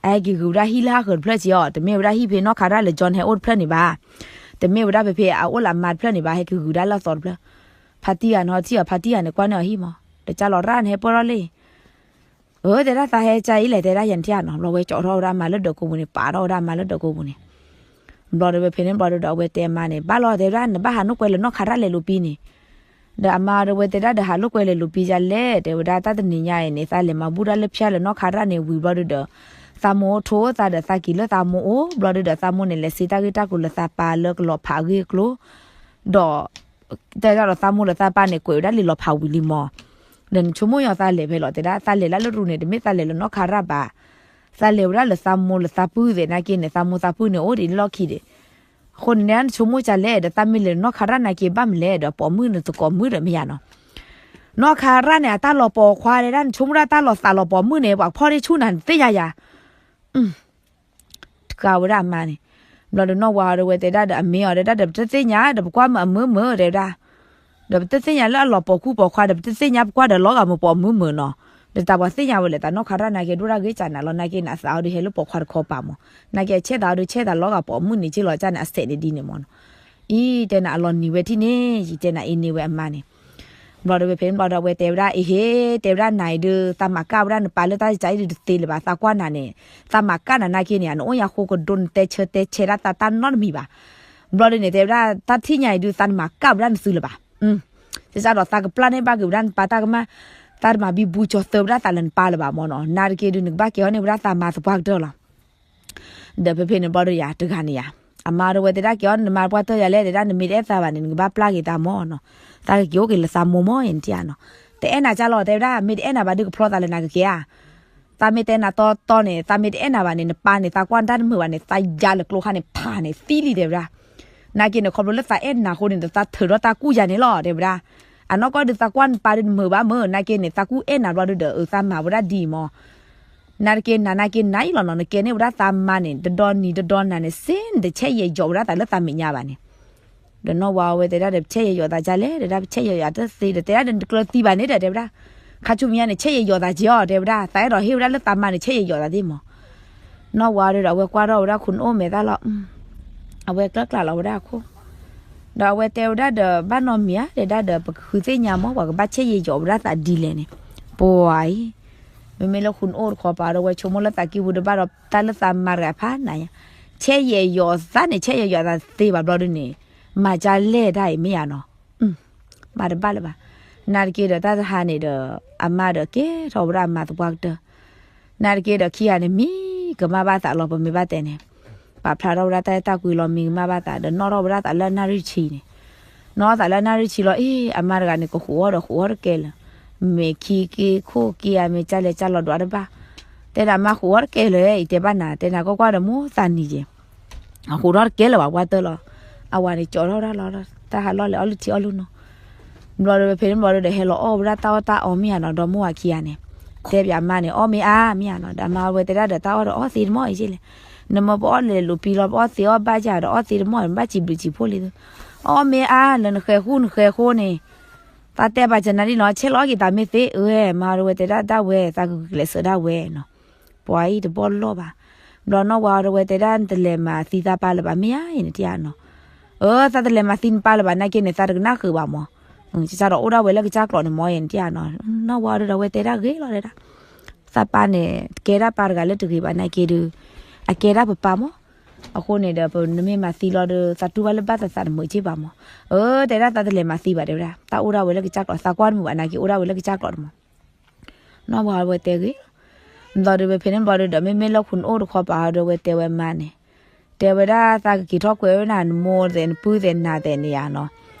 အဟဲက့ၤဂုာ်ဝဲဒၣ်ဟံၣ်လၢဟးဃၢၤတဖျၢၣ်က့ၤအီၤ တမ့ၢ်ဝဲဒၣ်ဟံၣ်ဖဲနီၢ်ခါရၣ်လၢကၠီန့ၣ်ဟဲအိၣ်တဖျၢၣ်န့ၣ်ဘၣ်, တမ့ၢ်ဝဲဒၣ်ဖဲဖဲအအိၣ်လၢအမါတဖျၢၣ်န့ၣ်ဘၣ် ဟဲက့ၤဂုာ်ဝဲဒၣ်လၢအသီတဖျၢၣ်, ဖါတံၢ်ဂၤနီၤထံၣ်အီၤ ဖါတံၢ်ဂၤန့ၣ် ကွၢ်န့ၢ်အီၤဟံၣ်မး, ဒီးကၢ်လီၤရၣ်န့ၣ် ဟဲပၢၢ်ထီၣ်လံ အၢ တဲဒၣ် သးဟဲကၢ်အံၤလဲၣ် တဲဒၣ် ယနထံၣ်ဧါနီၤ, ဘျီဝဲကအိးထီၣ်ဝဲဒၣ်အမါလၢဒၢးကိပူၤန့ၣ် ပာ်ထီၣ်ဝဲဒၣ်အမါလၢဒၢးကိပူၤန့ၣ်, ဘျီဒီးဝဲဖဲန့ၣ်ဘျီဒီး အဝဲတဲအမါန့ၣ် ဘၣ်လီၤ တဲဝဲဒၣ် နဘၣ်ဟးလိာ်ကွဲလၢနီၢ်ခါရၣ်လဲၤလိာ်ပံၤန့ၣ်, ဒီးအမါဒီးဝဲတဲဒၣ် ဒီးဟးလိာ်ကွဲလဲၤလိာ်ပံၤယါလဲၣ် တဲဝဲဒၣ် တၢ်တနံၤညါအံၤန့ၣ် သးလဲၤမၤဘူၣ်တၢ်လၢဖၠါလၢနီၢ်ခါရၣ်န့ၣ်ဝံၤဘျီဒီး သးမိၢ်အိၣ်ထိၣ်သးဒီးသးက့ၤလၢသးမိၢ်အိၣ် ဘျီဒီး သးမိၢ်န့ၣ် လဲၤစ့တၢ်ဂ့ၢ်တၢ်ကျိၤလၢသးပၢ်လၢကလီၤဖးအဂ့ၢ်အကျိၤ, ဒီး တဲဒၣ်ဒီးသးမိၢ်လၢသးပၢ်န့ၣ် ကွဲးဝဲဒၣ်လံာ်လီၤဖးဝံၤလံမး, ဒီးနဆိကမိၣ်ယီၤသးလဲၤဖဲလဲၣ် တဲဒၣ် သးလဲၤလၢလၢရူန့ၣ် တမ့ၢ်သးလဲၤလၢနီၢ်ခါရၣ်ဘၣ်, သးလဲၤဝဲဒၣ်လၢသးမိၢ်လၢသးပုၢ်သ့ၣ်နာ်က့န့ၣ် သးမိၢ်သးပုၢ်န့ၣ် အိၣ်ဒံးလီၢ်ခံဒီး, အဃိန့ၣ် နဆိကမိၣ်ကၢ်လဲၣ်ဒီး သးမ့ၢ်လဲၤနီၢ်ခါရၣ်နာ်က့ဘၣ်မနုၤလဲၣ်ဒီး ပိာ်မုၣ်န့ၣ်သကိးမုၣ်ဒီးမ့ၢ်ယါနီၤ, နီၢ်ခါရၣ်န့ၣ် အတၢ်လီၤပိာ်ခွါတဲဒၣ် နဆိကမိၣ်ဒၣ်တၢ်လီၤသးလီၤပိာ်မုၣ်န့ၣ် ပှၤဖီၣ်ဒ့ဆူၣ်နၤနသ့ၣ်ညါယၤ တကးဝဲဒၣ်အမါန့ၣ်, ဘျီဒီးနီၢ်ဝါဒီးဝဲတဲဒၣ်ဒီးအမ့ၢ်အီၤတဲဒၣ်ဒီး ပတသ့ၣ်ညါဒီး ပကွၢ်မုာ်အမုာ်မုာ် တဲဝဲဒၣ်, ဒီးပတသ့ၣ်ညါလၢအလီၤပိာ်ခူပိာ်ခွါဒီး ပတသ့ၣ်ညါ ပကွၢ်ဒီးလီၤဂာ်မုာ်ပိာ်မုာ်မုာ်နီၤ, ဒီးတၢ်ပှၤသ့ၣ်ညါဝဲလဲၣ် တၢ်နီၢ်ခါရၣ်နာ်က့ ဒိၣ်တၢ်ဂ့ၢ်ကၢ်နၤလီၤ နာ်က့န့ၣ် အသးအီၤဒုးဟဲလၢပိာ်ခွါတခီပၤမး, နာ်က့အဆဲးသးအီၤဒုးဆဲးသးလီၤဂာ်ပိာ်မုၣ်န့ၣ် က့လီၤကၢ်န့ၣ် အစဲးန့ၣ်ဒ်န့ၣ်မးနီၤ, အံၤ တဲနၤအလီၤနံၤဝဲထံၣ်န့ၣ် ယတဲနၤအ့န့ၢ်ဝဲအမါန့ၣ် ဘျီဒီးဝဲဖဲန့ၣ်ဘျီဒီး အဝဲတဲဝဲဒၣ် အ့ဟ့ တဲဝဲဒၣ် နၤအံၤဒုး သးမၤကၣ်ဝဲဒၣ်နပၢ်လၢတၢ်ကၢ်အံၤဒုးတသ့လၢၤဘၣ် သးကွၢ်နၤန့ၣ်, သးမၤကၣ်နၤနာ်က့န့ၣ် နအိၣ်ညါဃိကဒိ နတဲဆၢတဲဆဲးဒၣ်သးတၢ်နီတမံၤဘၣ်, ဘျီဒီးန့ၣ် တဲဝဲဒၣ် တၢ်ထံၣ်ညါအံၤဒုး သးနမၤကၣ်ဝဲဒၣ်နသုလၢၤဘၣ်, ကစၢ်ဒီးသးကပျၢ်န့ၢ်ဘၣ်က့ၤဝဲဒၣ်နပၢ်တၢ်ကမၣ်, သးတမၤဘံဘူကၠီၤသၢဝဲဒၣ်သးလၢနပၢ်လၢၤဘၣ်မးနီၤ, နာ်တက့ၢ်ဒုး နကဘၣ်ကဲအီၤန့ၢ်ဝဲဒၣ်သးမၤသပှၢ်ကတၢၢ်လီၤ ဒီးဖဲဖဲန့ၣ်ဘျီဒီးယၤတဂၤန့ၣ်ယၤ, အမါဒီးဝဲတဲဒၣ်ကဲအီၤ နမၤပှၢ်တၢၢ်ယၤလဲၣ် တဲဒၣ် နမ့ၢ်တအဲၣ်သးဘၣ်န့ၣ် နကဘၣ်ပျၢ်က့ၤသးမးနီၤ, သးကက့ၤအိၣ်က့ၤလၢသးမိၢ်မး ယနထံၣ်ဧါနီၤ, တအဲၣ်နၤကၢ်လီၤ တဲဝဲဒၣ် မ့ၢ်တအဲၣ်နၤဘၣ်ဒုး ကဖျီသးလၢနၤကကဲဧါ, သးမ့ၢ်တဲနၤတီတီန့ၣ် သးမ့ၢ်တအဲၣ်နၤဘၣ်န့ၣ် နပၢ်န့ၣ် သးကွၢ်တၢ်တမုာ်ဘၣ်န့ၣ် သးယါလၢကျိခါန့ၣ် ဖးန့ၣ် သံလံ တဲဝဲဒၣ်, နာ်က့န့ၣ် ခီဖျိလၢသးအဲၣ်နၤအဃိန့ၣ်ဒီး သးထုးထီၣ်တၢ်ကူၣ်ယၤန့ၣ်လီၤ တဲဝဲဒၣ်, အနီၢ်ကီၢ်ဒုးသးကွၢ်နပၢ်ဒုးတမုာ်ဘၣ်မုာ် နာ်က့န့ၣ် သးကူၣ်အဲၣ်နၤဘျီဒုးဒီး အၢ သးမၤဝဲဒၣ်ဒ်အံၤမး နာ်တက့ၢ် နၤနာ်က့ၢ် နၤအံၤလီၤနီၤ နကဲန့ၢ်ဝဲဒၣ်သးမါန့ၣ် တဒီနံၤတဒီနၤန့ၣ် စ့နတဆဲးယဲၢ်ယီၤဝဲဒၣ်သးလၢသးမဲာ်ညါဘၣ်န့ၣ်, ဒီးနီၢ်ဝါဝဲတဲဒၣ်ဒီး ပဆဲးယဲၢ်ယီၤသးကၢ်လဲၣ် တဲဒၣ် ပဆဲးယဲၢ်ယီၤတသ့ဒီး တဲဒၣ်ဒီး နတကျၢၤသံဘၣ်န့ၣ်ဒီး တဲဝဲဒၣ်, ခါဆူမဲာ်ညါန့ၣ် ဆဲးယဲၢ်ယီၤသးက့ၤအီၤ တဲဝဲဒၣ် သးအဲၣ်ဒိးဟ့ၣ်ဝဲဒၣ်လၢသးမါန့ၣ် ဆဲးယဲၢ်ယီၤသးသ့မး, နီၢ်ဝါဒီး အဝဲကွၢ်ထီၣ်ဝဲဒၣ်ခိၣ်နအိၣ်မဲာ်သၣ်လီၤ, အဝဲကျၢ်ကျၢ်လီၤဝဲဒၣ်အခိၣ် ဒီးအဝဲတဲဝဲဒၣ်ဒီး ဘၣ်နီတမံၤဧါ တဲဒၣ်ဒီး ပကဃုသ့ၣ်ညါမး ပှၤကဘၣ်ဆဲးယဲၤယီၤဝဲဒၣ်သးဒ်လဲၣ်န့ၣ်, ပှၤအံၤ, မ့မ့ၢ်လၢဃုနအိၣ်တခီပၤဒီး ဝဲဆိကမိၣ်လၢသးကံၢ်ပူၤဒီး ဘၣ်ဒီးတၢ်လၢသးမၤတဂၤဖးနးညါ, ဆဲးယဲၤယီၤသးန့ၣ် ဆဲးယဲၤယီၤသးသ့ဘၣ်ဘျီဒုန့ၣ်, မၤကၢ်လဲၢ်တၢ်အံၤမ့ၢ်ယါနီၤ, မၤတဘၣ်လၢၤဘၣ်. နာ်တက့ၢ်ဒီးတၢ်တဟါန့ၣ်ဒီး အမါဒီးကဲထီၣ်ဝဲဒၣ်အမါသပှၢ်ကတၢၢ်, နာ်တက့ၢ်ဒီးခံဂၤန့ၣ် မံကမၣ်ဘၣ်သးလီၤ ပမ့ၢ်ဘၣ်တဲန့ၣ်, ပာ်ဖျါထီၣ်ဝဲဒၣ်တၢ်အဲၣ်တၢ်ကွံလီၤ မံကမၣ်ဘၣ်သး ဒီးနီၣ်ထီၣ်ဝဲဒၣ်သးလၢအနၣ်ရံၣ်ဆံန့ၣ်, နီၣ်သးလၢအနၣ်ရံၣ်ဆံလီၤ အ့ၣ် အမါတဂၤန့ၣ် ကဃုာ်အီၣ်ဒီးဃုာ်အီၣ်တကဲလၢၤ, မ့ၢ်ခံက့ခိၣ်က့ဧါ မ့ၢ်ကၢ်လဲၤကၢ်လီၤဒွးတဘၣ်, တဲဒၣ်မါဃုာ်အီၣ်တကဲလၢၤ ယတဲဘၣ်နၤ တဲနၤကွၢ်ကွၢ်ဒီးမိၢ်သးနံၤက့ၤ အဃိထီၣ်တကဲလၢၤဘၣ် ပှၢ်တၢၢ်လီၤ, အဝၤန့ၣ်ကၠီထီၣ်ဝဲဒၣ်လီၤ တၢ်ဟးလီၢ်လဲၤအီၣ်လုၢ်ထံအီၣ်လုၢ်နီၤ, ဘျီဒီးဖဲန့ၣ်ဘျီဒီး ဟဲလီၤအီၣ်ဝဲဒၣ်တၢ်အီၣ်တၢ်အီမ့ၢ်ဧါနီၤ ဒီမါဝၤခံဂၤန့ၣ်, တဲပၠးအမါန့ၣ် အီၣ်မ့ၢ်အါမ့ၢ်ဧါနီၤ ဒီးအမါဝဲတဲဒၣ်ဒီး တၢ်အီၣ်ဒီးအီၣ်သ့တမီၢ်အံၤက့လဲၣ်, နမ့ၢ်ပအီၣ်လဲၤလိာ်ပံလီၤ ပအီၣ်သ့အီၣ်ဘၣ်ယၤဒီးအီၣ်သ့တမီၢ် ဘၣ်စံးဘျုးစံးဖှိၣ်လံ, အီၣ်မ့ၢ်အါ လၢနဃဲၤဃူနဃဲၤဃိန့ၣ်, သးတဲပာ်စၢၤနၤဒ်နီၤ ဆဲးလီၤက့ၤသးမ့ၢ်သ့ အဝဲ မါဝဲတဲဒၣ်ဒၣ်ဝဲ သးကဂုာ်ကျဲးစၢးဒၣ်ဝဲနီၤ ပှၤအံၤတဘီၣ်လီၢ်ဘၣ်. ဘျီနီၢ်ဝါဒီးဝဲတဲဒၣ် နတလဲၤမၤသံသးပၢ်လၢၤဘၣ် မ့ၢ်ဧါ ယနတံၢ်ဧါနီၤ. အၢ သးတလဲၤမၤသံနပၢ်လၢၤဘၣ် နာ်က့န့ၣ် သးတကနၣ်ဃုာ်ဘၣ်မး. ကစၢ်ဒီးအိၣ်ဒၣ်ဝဲလၢကစၢ်ကျိးန့ၣ်မး ယနတံၢ်ဧါနီၤ. နီၢ်ဝါဒီးဝဲတဲဒၣ်ဂ့ၤလီၤတဲဒၣ်, သးပၢ်န့ၣ် တကဲဒၣ်ပၢ်တဂၤလၢတဂ့ၤဘၣ် နာ်က့ဒီး အကဲဒၣ်ပပၢ်မး. အဃိန့ၣ်ဒီး ပနမ့ၢ်မၤသံလီၤဒီး သးတူၢ်ဘၣ်လၢဘၣ်သးသးတမုာ်က့ၢ်ဘၣ်မး. အၢ တဲဒၣ်သးတလဲၤမၤသံဘၣ်တဲဝဲဒၣ် သးအိၣ်ဒၣ်ဝဲလၢကစၢ်ကျိး သးကွၢ်တမုာ်ဘၣ် နာ်က့အိၣ်ဒၣ်ဝဲလၢကစၢ်ကျိးန့ၣ်မး. နီၢ်ဝါဝဲတဲဂ့ၤလီၤ. ဘျီဒီးဖဲန့ၣ်ဘျီဒီး မ့မ့ၢ်လၢခိၣ်နအိၣ်တခီပၤဒီး ဝဲတဲဝဲမါန့ၣ်, တဲဝဲဒၣ်သးကက့ၤထီၣ်ကွဲးဝဲဒၣ်နမိၢ်သဲးနပုၢ်သဲးနၤသဲးန့ၣ်ဧါနီၤ,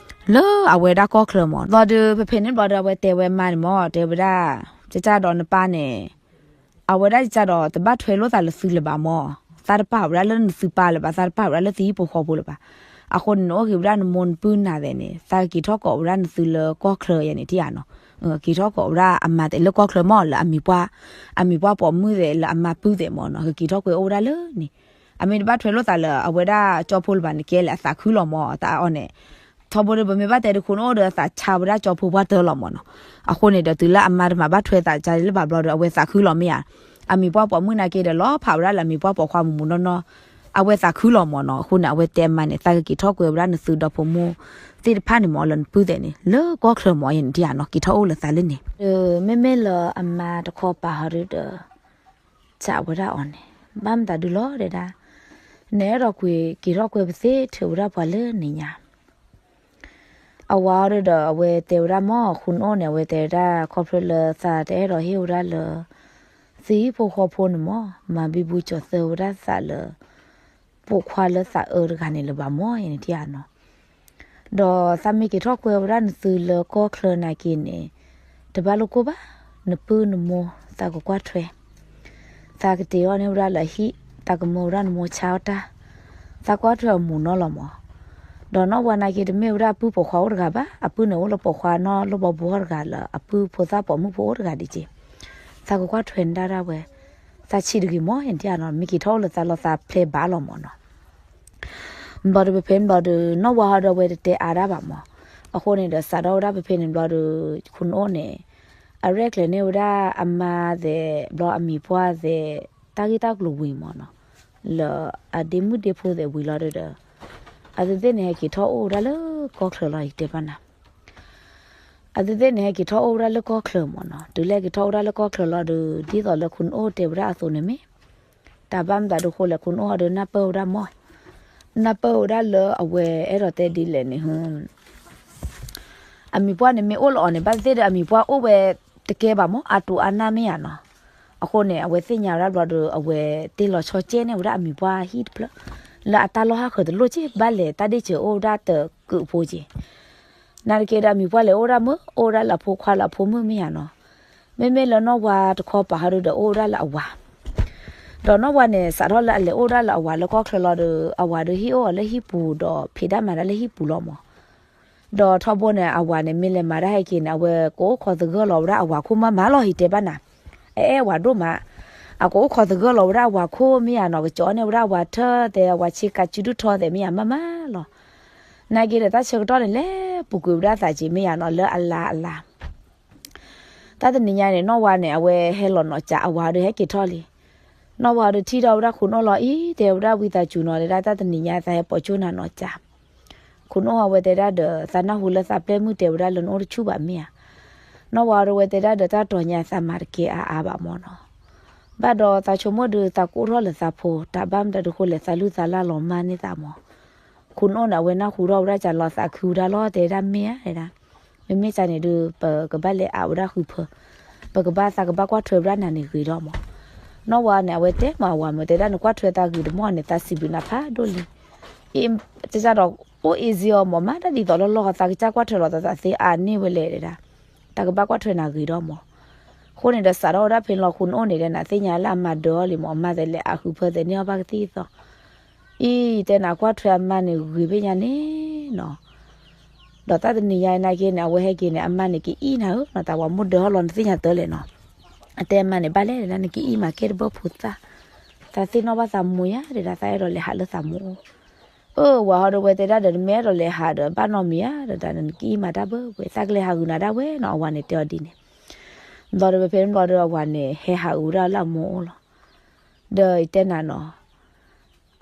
လၢအဝဲဒၣ်ကီၢ်ချၢမး. ဘျီဒီးဖဲဖဲန့ၣ်ဘျီဒီး အဝဲတဲဝဲမါန့ၣ်မး တဲဝဲဒၣ်, ကစၢ်ဒီးနပၢ်န့ၣ် အဝဲဒၣ်ကစၢ်ဒီးတဘၣ်ထွဲလိာ်သးလၢသုလၢၤဘၣ်မး, သးတပာ်ဝဲဒၣ်လၢနသုပၢ်လၢၤဘၣ် သးတပာ်ဝဲဒၣ်လၢသုဟံၣ်ဖိဃီဖိလၢၤဘၣ်. အဃိန့ၣ် နအိၣ်ဂ့ၤဝဲဒၣ်နမိၢ်နပုၢ်နၤသဲးန့ၣ် သးကက့ၤထီၣ်ကိးဝဲဒၣ်နသုလၢကီၢ်ချၢယဲန့ၣ်တံၢ်ဧါနီၤ. က့ၤထီၣ်ကိးဝဲဒၣ်အမါသဲးလၢကီၢ်ချၢမး လၢအမံၤပှၢ်, အမံၤပှၢ်ပိာ်မုၣ်သဲးလၢအမါပုၢ်သဲးမးနီၤ ကက့ၤထီၣ်ကွဲးအိၣ်ဝဲဒၣ်လၢန့ၣ်, အမ့ၢ်တဘၣ်ထွဲလိာ်သးလၢအဝဲဒၣ်ကၠီဖိလၢၤဘၣ်န့ၣ် ကဲလဲၣ်အသးခုလီၤမး တၢ်အီၣ်န့ၣ် ထီဘိဒီး ပမ့ၢ်ဘၣ်တဲဒုးခိၣ်နအိၣ်ဒီးအသးဆါဝဲဒၣ်ကၠီဖိပှၢ်တၢၢ်လီၤမးနီၤ. အဃိန့ၣ်ဒီး တုၤလၢအမါတမၤဘၣ်ထွဲသးကါလၢၤဘၣ်ဘျီဒီး အဝဲသးခုလီၤမ့ၢ်ဧါ. အမံၤပှၢ်ပိာ်မုၣ်နာ်က့ဒီး လီၤဖးဝဲဒၣ်လၢအမံၤပှၢ်ပိာ်ခွါမူးမူးနီၢ်နီၢ်, အဝဲသးခုလီၤမးနီၤ. အဃိန့ၣ် အဝဲတဲအမါန့ၣ် သးကက့ၤထီၣ်ကွဲးဝဲဒၣ်နသုဒီဖိမိၢ်သ့ၣ်တဖၣ်န့ၣ်မး လၢနပုၢ်သဲးန့ၣ် လၢကီၢ်ချၢမး ယဲန့ၣ်တံၢ်ဧါနီၤ က့ၤထီၣ်အိၣ်လၢသးလၢန့ၣ်. မ့မ့ၢ်လၢအမါတခီပၤဟီဒုဒီး စံးဝဲဒၣ်အီၤန့ၣ် ဘၣ်မတၤဒုလီၤတဲဒၣ်, နအဲၣ်ဒိးကွံာ်က့ၤထီၣ်ကွဲးပသ့ထုးဝဲဒၣ်ပှၤလၢန့ၣ်ညါ. အဝၤအီၤဒီး အဝဲတဲဝဲဒၣ်မ့ၢ် ဃုနအိၣ်န့ၣ် အဝဲတဲဝဲဒၣ် ခီဖျိလၢသးတအဲၣ်ဒိးဟ့ၣ်ဝဲဒၣ်လၢ သံဖိဃီဖိန့ၣ်မ့ၢ် မၤဘံဘူကၠီၤသၢဝဲဒၣ်သးလၢ ပိာ်ခွါလၢသးအၢတဂၤန့ၣ်လၢၤဘၣ်မ့ၢ် ယဲန့ၣ်တံၢ်ဧါနီၤ. ဒီးသးမ့ၢ်က့ၤထီၣ်ကွဲးဝဲဒၣ်နသုလၢကီၢ်ချၢနာ်က့န့ၣ် တဘၣ်လိာ်ကိၢ်ဘၣ်, နပုၢ်နမိၢ်သးကကွၢ်ထွဲ, သးကတ့အီၤန့ၢ်ဝဲဒၣ်လၢအဟံၣ်, သးကမၢဝဲဒၣ်နမိၢ်ဆါအီၣ်တၢ်, သးကွၢ်ထွဲအမူးနီၢ်လီၤမး. ဒီးနီၢ်ဝၤနာ်က့တမ့ၢ်ဝဲဒၣ်အပုၢ်ပိာ်ခွါအိၣ်တဂၤဘၣ်, အပုၢ်န့ၣ်အိၣ်လၢပိာ်ခွါနီၢ်လိၣ်ဘီဘိအီၤတဂၤလၢ အပုၢ်ဖိသၣ်ပိာ်မုၣ်ဖိအိၣ်တဂၤဒ်က့, သးကကွၢ်ထွဲနဒၣ်ဒၣ်ဝဲ, သးဆံးတဂ့ၤမး ယဲန့ၣ်တံၢ်ဧါနီၤ, မ့ၢ်က့ၤထီၣ်အိၣ်လၢသးလီၤသးဖျဲးဘၣ်လီၤမးနီၤ. ဘျီဒီးဖဲဖဲန့ၣ်ဘျီဒီး နီၢ်ဝၤဟီဒီးအဝဲတတဲအါဒၣ်ဘၣ်မး. အဃိန့ၣ်ဒီး စးထီၣ်ဝဲဒၣ်ဖဲဖဲန့ၣ်ဘျီဒီး ခိၣ်နအိၣ်န့ၣ် အရဲၣ်ကျဲၤန့ၢ်ဝဲဒၣ်အမါသဲး ဘျီအမံၤပှၢ်သဲး တၢ်ဂ့ၢ်တၢ်ကျိၤဝံၤမးနီၤ, လၢအဒ့မုၣ်ဒ့ဖိသဲးဝံၤလီၤဒီး အဝဲသ့ၣ်န့ၣ်ဟဲက့ၤထီၣ်အိၣ်ဝဲဒၣ်လၢကီၢ်ချၢလီၤ ယတဲဘၣ်နၤ. အဝဲသ့ၣ်န့ၣ် ဟဲက့ၤထီၣ်အိၣ်ဝဲဒၣ်လၢကီၢ်ချၢမးနီၤ, တုၤလၢဟဲက့ၤထီၣ်အိၣ်ဝဲဒၣ်လၢကီၢ်ချၢလီၤဒီး ဒ်သိးလၢခိၣ်နအိၣ်တဲဝဲဒၣ်အသိးန့ၣ်မ့ၢ် တၢ်ဘၣ်မတၤဒုးဃိလဲၣ် ခိၣ်နအိၣ်ဟီဒီးနၢ်ပၢၢ်ဝဲဒၣ်မး, နၢ်ပၢၢ်ဝဲဒၣ်လၢအဝဲ အဲၣ်ဒိးတဲဒ်လဲၣ်န့ၣ် အမံၤပှၢ်န့ၣ်မ့ၢ်အိၣ်လၢအီၤန့ၣ် ဘၣ်သ့ၣ်သ့ၣ်ဒီးအမံၤပှၢ်အိၣ်ဝဲတကဲဘၣ်မး အတိၤအါနၢ်မ့ၢ်ဧါနီၤ. အဃိန့ၣ် အဝဲသ့ၣ်ညါဝဲဒၣ်ဘျီဒီး အဝဲတ့ၢ်လီၤဆီကဲန့ၢ်ဝဲဒၣ်အမံၤပှၢ်ဟံၣ်တဖျၢၣ် လၢအတၢ်လီၢ်ဟးဃၢၤတလိၣ်က့ ဘၣ်လဲၤတၢ်ဒ့ၣ်စၢၤအိၣ်ဝဲဒၣ်တကုးဖိက့ နာ်သက့ဒီး အမံၤပှၢ်လဲၤအိၣ်ဝဲဒၣ်မုာ် အိၣ်ဝဲဒၣ်လၢအဖိခွါလၢအဖိမုၣ်မ့ၢ်ဧါနီၤ. မ့မ့ၢ်လၢနီၢ်ဝါတခီပၤဟီဒုဒီး အိၣ်ဝဲဒၣ်လၢအဝၤ, ဒီးနီၢ်ဝါန့ၣ် စးထီၣ်လၢအလဲၤအိၣ်ဝဲဒၣ်လၢအဝၤလၢကီၢ်ချၢလီၤဒီး အဝၤဒီးဟံၣ်အိၣ်အီၤလၢဟံၣ်ပူၤဒီး ဖံးတၢ်မၤတၢ်လၢဟံၣ်ပူၤလီၤမး. ဒီးထီဘိန့ၣ် အဝၤန့ၣ် မ့ၢ်လဲၤမၤတၢ်ဟဲက့ၤန့ၣ် အဝဲကအိၣ်ခိးသဂၢၢ်လီၤဝဲဒၣ်အဝၤခိၣ်မးမးလီၤ ယတဲဘၣ်နၤ, အအဲၣ်အဝၤဒိၣ်မး, အကအိၣ်ခိးသဂၢၢ်လီၤဝဲဒၣ်အဝၤခိၣ်မ့ၢ်ဧါနီၤ ကကၠီန့ၢ်ဝဲဒၣ်အဝၤထၢၣ်သဲး အဝၤဆ့ကၤစုဒုၣ်ထီသဲးမ့ၢ်ဧါမးမးလီၤ. နာ်သက့ဒီး တၢ်ဆၢကတီၢ်န့ၣ် လဲၤပူၤကွံာ်ဝဲဒၣ်သးက့မ့ၢ်ဧါနီၤ လၢအလါအလါ တၢ်တနံၤညါန့ၣ် နီၢ်ဝါန့ၣ် အဝဲဟဲလီၤနီၤကၠး အဝၤဒီးဟဲက့ၤထီၣ်လံ. နီၢ်ဝါဒီးထံၣ်ထီၣ်ဝဲဒၣ်ခိၣ်နအိၣ်လီၤအံၤ တဲဝဲဒၣ်ဝံသးစူၤနီၤ တဲဒၣ်တၢ်တနံၤညါသးဟဲပိာ်ကၠိနၤနီၤကၠး. ခိၣ်နအိၣ်အဝဲတဲဒၣ်ဒီး သးနၢ်ဟူလၢသးပျဲၢ်မုၣ်တဲဝဲဒၣ်လၢနအိၣ်တဆူၣ်ဘၣ်မ့ၢ်ဧါ. နီၢ်ဝၤဒီးဝဲတဲဒၣ်ဒီး တၢ်တီၤညါသးမၤတကဲအါအါဘၣ်မၢ်နီၤ. ဘၣ်ဒီးသးဆိကမိၣ်ဒီး သးကိၢ်ထီၣ်လၢသးဖိ တၢ်ဘၣ်မတၤဒုးဃိလဲၣ် သးလုၢ်သးလၢ်လီၤမၢ်န့ၢ်သးမၢ်. ခိၣ်နအိၣ်န့ၣ် အဝဲနၢ်ဟူထီၣ်ဝဲဒၣ်ကလီၤသးခုဝဲဒၣ်လီၤ တဲဒၣ်မ့ၢ်ဧါတဲဒၣ်. မ့မ့ၢ်ကန့ၣ်ဒုး ပကဘၣ်လဲၤအးဝဲဒၣ်ဃုဖၢ, ပကဘၣ်သးကဘၣ်ကွၢ်ထွဲဝဲဒၣ်နၤန့ၣ်ဂ့ၤဒီးမၢ်. နီၢ်ဝၤန့ၣ် အဝဲတဲမၢ်အဝၤမၢ် တဲဒၣ်နကွၢ်ထွဲသးဂ့ၤတမီၢ်န့ၣ် သးစံးဘျုးနၤဖးဒိၣ်လံ. တစၢ်ဒီးအိၣ် easy အီၤမၢ် မၤတၢ်ဒ်သိးလီၢ်လီၢ် သးကစၢ်ကွၢ်ထွဲလီၤသးသးသ့အါန့ၢ်ဝဲလဲၣ်တဲဒၣ်. တၢ်ကဘၣ်ကွၢ်ထွဲနၤဂ့ၤဒီးမၢ်. အဃိန့ၣ်ဒီးစးထီၣ်ဝဲဒၣ်ဖဲန့ၣ်လီၤ ခိၣ်နအိၣ်န့ၣ်ဒီး နသ့ၣ်ညါလၢအမါဒၢအီၤလံမၢ် အမါသဲးလဲၤအးဃုဖၢသဲးန့ၢ်အီၤဘၣ်ကသံၣ်သီ. အံၤတဲနၤကွၢ်ထွဲအမါန့ၣ်ဂ့ၤဖဲညါန့ၣ်နီၤ. ဒီးတၢ်တနံၤညါအံၤနာ်က့န့ၣ် အဝဲဟဲက့ၤန့ၣ် အမါန့ၣ်ကအံၣ်နၤဧၢနီၤ တၢ်ဝၤမိၢ်ဒၢအီၤလီၤ နသ့ၣ်ညါတၢ်လဲၣ်နီၤ. အတဲအမါန့ၣ် ဘၣ်လဲၣ်တဲဒၣ် နကအံၣ်မးကဲတဘၢဖိသၣ်, သးသ့ၣ်နီၣ်ဘၣ်သးမိၢ်ယါတဲဒၣ် သးအဲၣ်ဒိးလဲၤဟးလၢသးမိၢ်အိၣ်. အၢ ဝၤဟီဒီးဝဲတဲဒၣ်ဒီး နမ့ၢ်အဲၣ်ဒိးလဲၤဟးဒီး ဘၣ်နီတမံၤဧါတဲဒၣ် နကအံၣ်မးတၢ်ဘၢဝဲ သးကလဲၤဟးဂုာ်နၤဒၣ်ဝဲနီၤ အဝၤန့ၣ်တဲအီၤဒ်န့ၣ်. ဘျီဒီးဖဲဖဲန့ၣ်ဘျီဒီး အဝၤန့ၣ် ဟဲဟးဂုာ်ဝဲဒၣ်လၢအမိၢ်အိၣ်လီၤ. ဒီးယတဲနၤနီၤ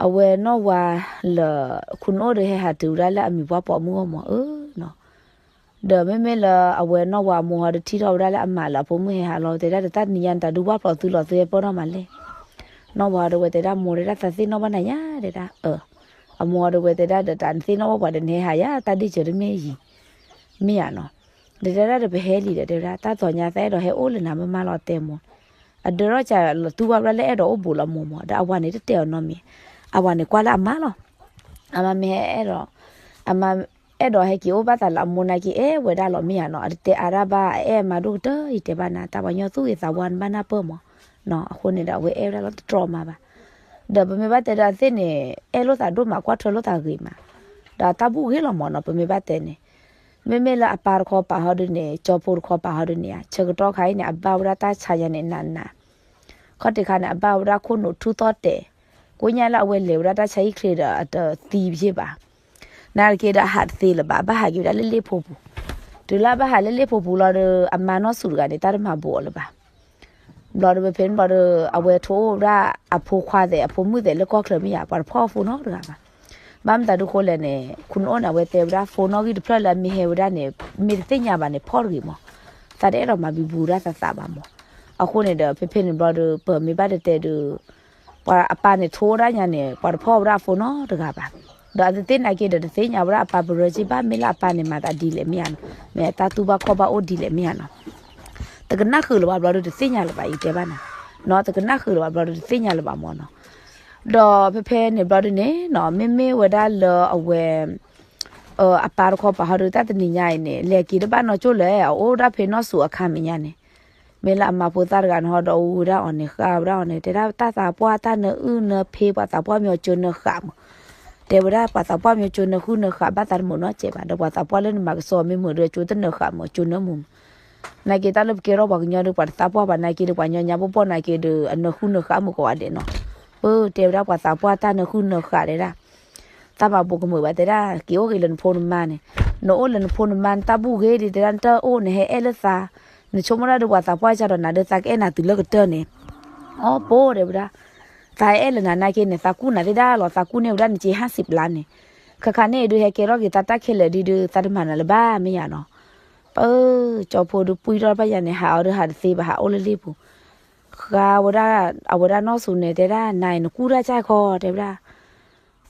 အဝဲနီၢ်ဝၤလၢ ခိၣ်နအိၣ်ဒီးဟဲဟးတုၤဝဲဒၣ်လၢအမံၤပှၢ်ပိာ်မုၣ်အအိၣ်မၢ် အၢနီၤ. ဒီးမ့မ့ၢ်လၢအဝဲနီၢ်ဝၤအမိၢ်ဟီဒီးထံၣ်ထီၣ်ဝဲဒၣ်လၢအမါလၢအဖိမုၣ်ဟဲဟးလီၤ တဲဒၣ်ဒီး တၢ်တနံၤညါန့ၣ် တၢ်ဒုးဝၢ်ဖျိးသုလီၤ သုဟဲပၢၢ်ထီၣ်မးလဲၣ်. နီၢ်ဝၤဒီးဝဲတဲဒၣ် မိၢ်တဲဒၣ် သးသ့ၣ်နီၣ်ဘၣ်နၤယါတဲဒၣ်. အမိၢ်ဒီးဝဲတဲဒၣ်ဒီး တၢ်နသ့ၣ်နီၣ်ဘၣ်ပှၤဒီးနဟဲဟးယါ တၢ်ဒ့ၣ်စၢၤတမ့ၢ်ယံၤ မ့ၢ်ယါနီၤ. ဒီးတဲဒၣ်ဒီး ပဟဲလံဒီးတဲဝဲဒၣ် တၢ်တီၤညါသးအဲၣ်ဒိးဟဲအိၣ်လၢနၤမးမးလီၤ တဲမိၢ်. အဒၢထီၣ်ကလီၤတူၢ်ဘၣ်ဝဲဒၣ်လၢ အဲၣ်ဒိးအိၣ်ဘူးလၢအမိၢ်မၢ် ဒီးအဝၤန့ၣ်တတဲအီၤနီတမံၤ. အဝၤန့ၣ်ကွၢ်လၢအမါလီၤ. အမါမ့ၢ်ဟဲအဲၣ်ဒိး အမါအဲၣ်ဒိးဟဲက့ၤအိၣ်ဘၣ်သးလၢအမိၢ်နာ်က့ အဲၣ်ဝဲဒၣ်လီၤ မ့ၢ်ယါနီၤ. အတတဲအါတၢ်ဘၣ် အအဲၣ်အမါဒိၣ်ကတၢၢ် ယတဲဘၣ်နၤ တၢ်ပှၤကညီသူၣ်ဂ့ၤသးဝါန့ၣ် ဘၣ်နၢ်ပၢၢ်မၢ်နီၤ. အဃိန့ၣ်ဒီး အဝဲအဲၣ်ဝဲဒၣ်လီၤတတြီမးဘၣ်. ဒီးပမ့ၢ်ဘၣ်တဲဒီးအသ့ၣ်န့ၣ် အဲၣ်လိာ်သးဒိၣ်မး ကွၢ်ထွဲလိာ်သးဂ့ၤမး ဒီးတၢ်ဘူၣ်ဂ့ၤလီၤမၢ်နီၤ ပမ့ၢ်ဘၣ်တဲန့ၣ်. မ့မ့ၢ်လၢအပၢ်တခီပၤဟီဒုန့ၣ် ကၠီဖိတခီပၤဟီဒုန့ၣ် ဆၢကတီၢ်ခါအံၤန့ၣ် အဘၣ်ဝဲဒၣ်တၢ်ဆါယါန့ၣ်နးနး, ခီၣ်ထံးခါန့ၣ် အဘၣ်ဝဲဒၣ်ခိၣ်နူာ်ထူၣ်သီၣ်တဲာ်, ကိညါလၢအဝဲလဲၤဝဲဒၣ်တၢ်ဆါဟံၣ်ချ့ဒီး အတသံဘၣ်. နာ်က့ဒီးအဟးတသ့လၢၤဘၣ် ဘၣ်ဟးက့ၤဝဲဒၣ်လၢလ့ၣ်ဖိပူၤ. တုၤလၢအဘၣ်ဟးလၢလ့ၣ်ဖိပူၤလီၤဒီး အမါနီၢ်စူၤတဂၤန့ၣ် တၢ်တမၤဘူးအီၤလၢၤဘၣ်. ဘျီဒီးဖဲန့ၣ်ဘျီဒီး အဝဲထိၣ်အိၣ်ဝဲဒၣ်အဖိခွါသဲး အဖိမုၣ်သဲးလၢကီၢ်ချၢမ့ၢ်ယါ ပှၤတဖီၣ်အီၤဖိနီတဂၤဘၣ်. ဘၣ်မတၤဒုးဃိလဲၣ်န့ၣ် ခိၣ်နအိၣ်န့ၣ် အဝဲတဲဝဲဒၣ် ဖိနီၣ်ဂံၢ်တဖျၢၣ်လၢအမ့ၢ်ဟဲဝဲဒၣ်န့ၣ် မ့ၢ်တသ့ၣ်ညါဘၣ်န့ၣ် ဖီၣ်တဂ့ၤမၢ်. သးတအဲၣ်ဒိးမၤဘံဘူဒၣ်သးသးဘၣ်မၢ်. အဃိန့ၣ်ဒီး ဖဲဖဲန့ၣ်ဘျီဒီး ပမ့ၢ်ဘၣ်တဲတဲဒီး ပှၤအပၢ်န့ၣ်ထိၣ်ဝဲဒၣ်ညါန့ၣ် ပှၤတဖီၣ်ဝဲဒၣ်အဖိနီတဂၤဘၣ်. ဒီးအတသ့ၣ်နာ်က့ဒီး တသ့ၣ်ညါဝဲဒၣ်အပၢ်ပရၢက့ဘၣ် မ့ၢ်လၢအပၢ်န့ၣ်မၤသးဒ်လဲၣ်မ့ၢ်ယါနီၤ, မ့ၢ်တၢ်တူၢ်ဘၣ်ခီၣ်ဘၣ်အိၣ်ဒ်လဲၣ်မ့ၢ်ယါနီၤ. တကနၣ်ဃုာ်လၢၤဘၣ်ဘျီဒီး တသ့ၣ်ညါလၢၤဘၣ် ယတဲဘၣ်နၤ. နီၤ တကနၣ်ဃုာ်လၢၤဘၣ်ဘျီဒီး တသ့ၣ်ညါလၢၤဘၣ်မၢ်နီၤ. ဒီးဖဲဖဲန့ၣ်ဘျီဒီးန့ၣ်နီၤ မ့မ့ၢ်ဝဲဒၣ်လၢအဝဲ အပၢ်တခီပၤဟီဒီး တၢ်တနံၤညါအံၤန့ၣ် လဲၤက့ၤတဘၣ်နီၢ်ကၠိၣ်လဲၣ် အအိၣ်ဒၣ်ဖဲနီၢ်စူၤအခါမဲာ်ညါန့ၣ်, မ့ၢ်လၢအမါဖိသၣ်တဂၤန့ၣ်ဟီဒီး အူဝဲဒၣ်အီၤန့ၣ် ဃၣ်ဝဲဒၣ်အီၤန့ၣ် တဲဒၣ်တၢ်သးပှၢ်တၢ်နၢအုၣ်နၢဖ့ ပှၤသးပှၢ်မ့ၢ်အီၤကၠိနၢဃာ်မၢ်. တဲဝဲဒၣ်ပှၤသးပှၢ်မ့ၢ်အီၤကၠိနၢဃုနၢဃာ် ဘၣ်သးတမုာ်နီတစဲးဘၣ် ဒီးပှၤသးပှၢ်လၢနမၤကစီၣ်မ့ၢ်မုာ်ဒီး ကၠိတနၢဃာ်မၢ် ကၠိနၢမုာ်မၢ်. နာ်က့တၢ်လၢပကဲထီၣ်ပှၤကညီဒီး ပှၤတသးပှၢ်ဘၣ်နာ်က့ဒီး ပှၤကညီညါပှီၢ်ပှီၢ်နာ်က့ဒီး အနၢဃုနၢဃာ်မုာ်ကိးဂၤဒဲးနီၤ. ပတဲဝဲဒၣ်ပှၤသးပှၢ်တၢ်နၢဃုနၢဃာ်တဲဒၣ် သးမၤဘူးကမုာ်ဘၣ်တဲဒၣ် က့ၤအိၣ်က့ၤလၢနဖိနမါန့ၣ်, နအိၣ်လၢနဖိနမါ နတၢ်ဘူၣ်ဂ့ၤဒံးတဲဒၣ် နတၢ်အိၣ်နဟဲအဲၣ်လၢသး, နဆိကမိၣ်ဒၣ်ဒီးပှၤသးပှၢ်ကဒီးနၤဒီး သးကအဲၣ်နၤတုၤလၢကတၢၢ်န့ၣ်, အိၣ်ပိတဲဝဲဒၣ်, သးအဲၣ်လၢနၤနာ်က့န့ၣ် သးကူၣ်နၤသ့ဒၣ်လီၤ သးကူၣ်န့ၢ်ဝဲဒၣ်နစ့ဟါစံးပျါန့ၣ်, ခါခါန့ၣ်ဒုးဟဲကဲထီၣ်က့ၤသးတၢ်ခဲလၢာ်ဒ်ဒီး သးတမၤနၤလၢၤဘၣ်မ့ၢ်ယါနီၤ. ပၢ် ကၠီဖိဒုးပှံၢ်ထီၣ်တဖၣ်ယါန့ၣ် ဟးအီၤဒီးဟးတသ့ဘၣ် ဟးအိၣ်လၢလ့ၣ်ပူၤ, ဃါဝဲဒၣ် အဝဲဒၣ်နီၢ်စူၤန့ၣ် တဲဒၣ် နၤအံၤနကူၣ်တၢ်ကၢ်ခီတဲဝဲဒၣ်,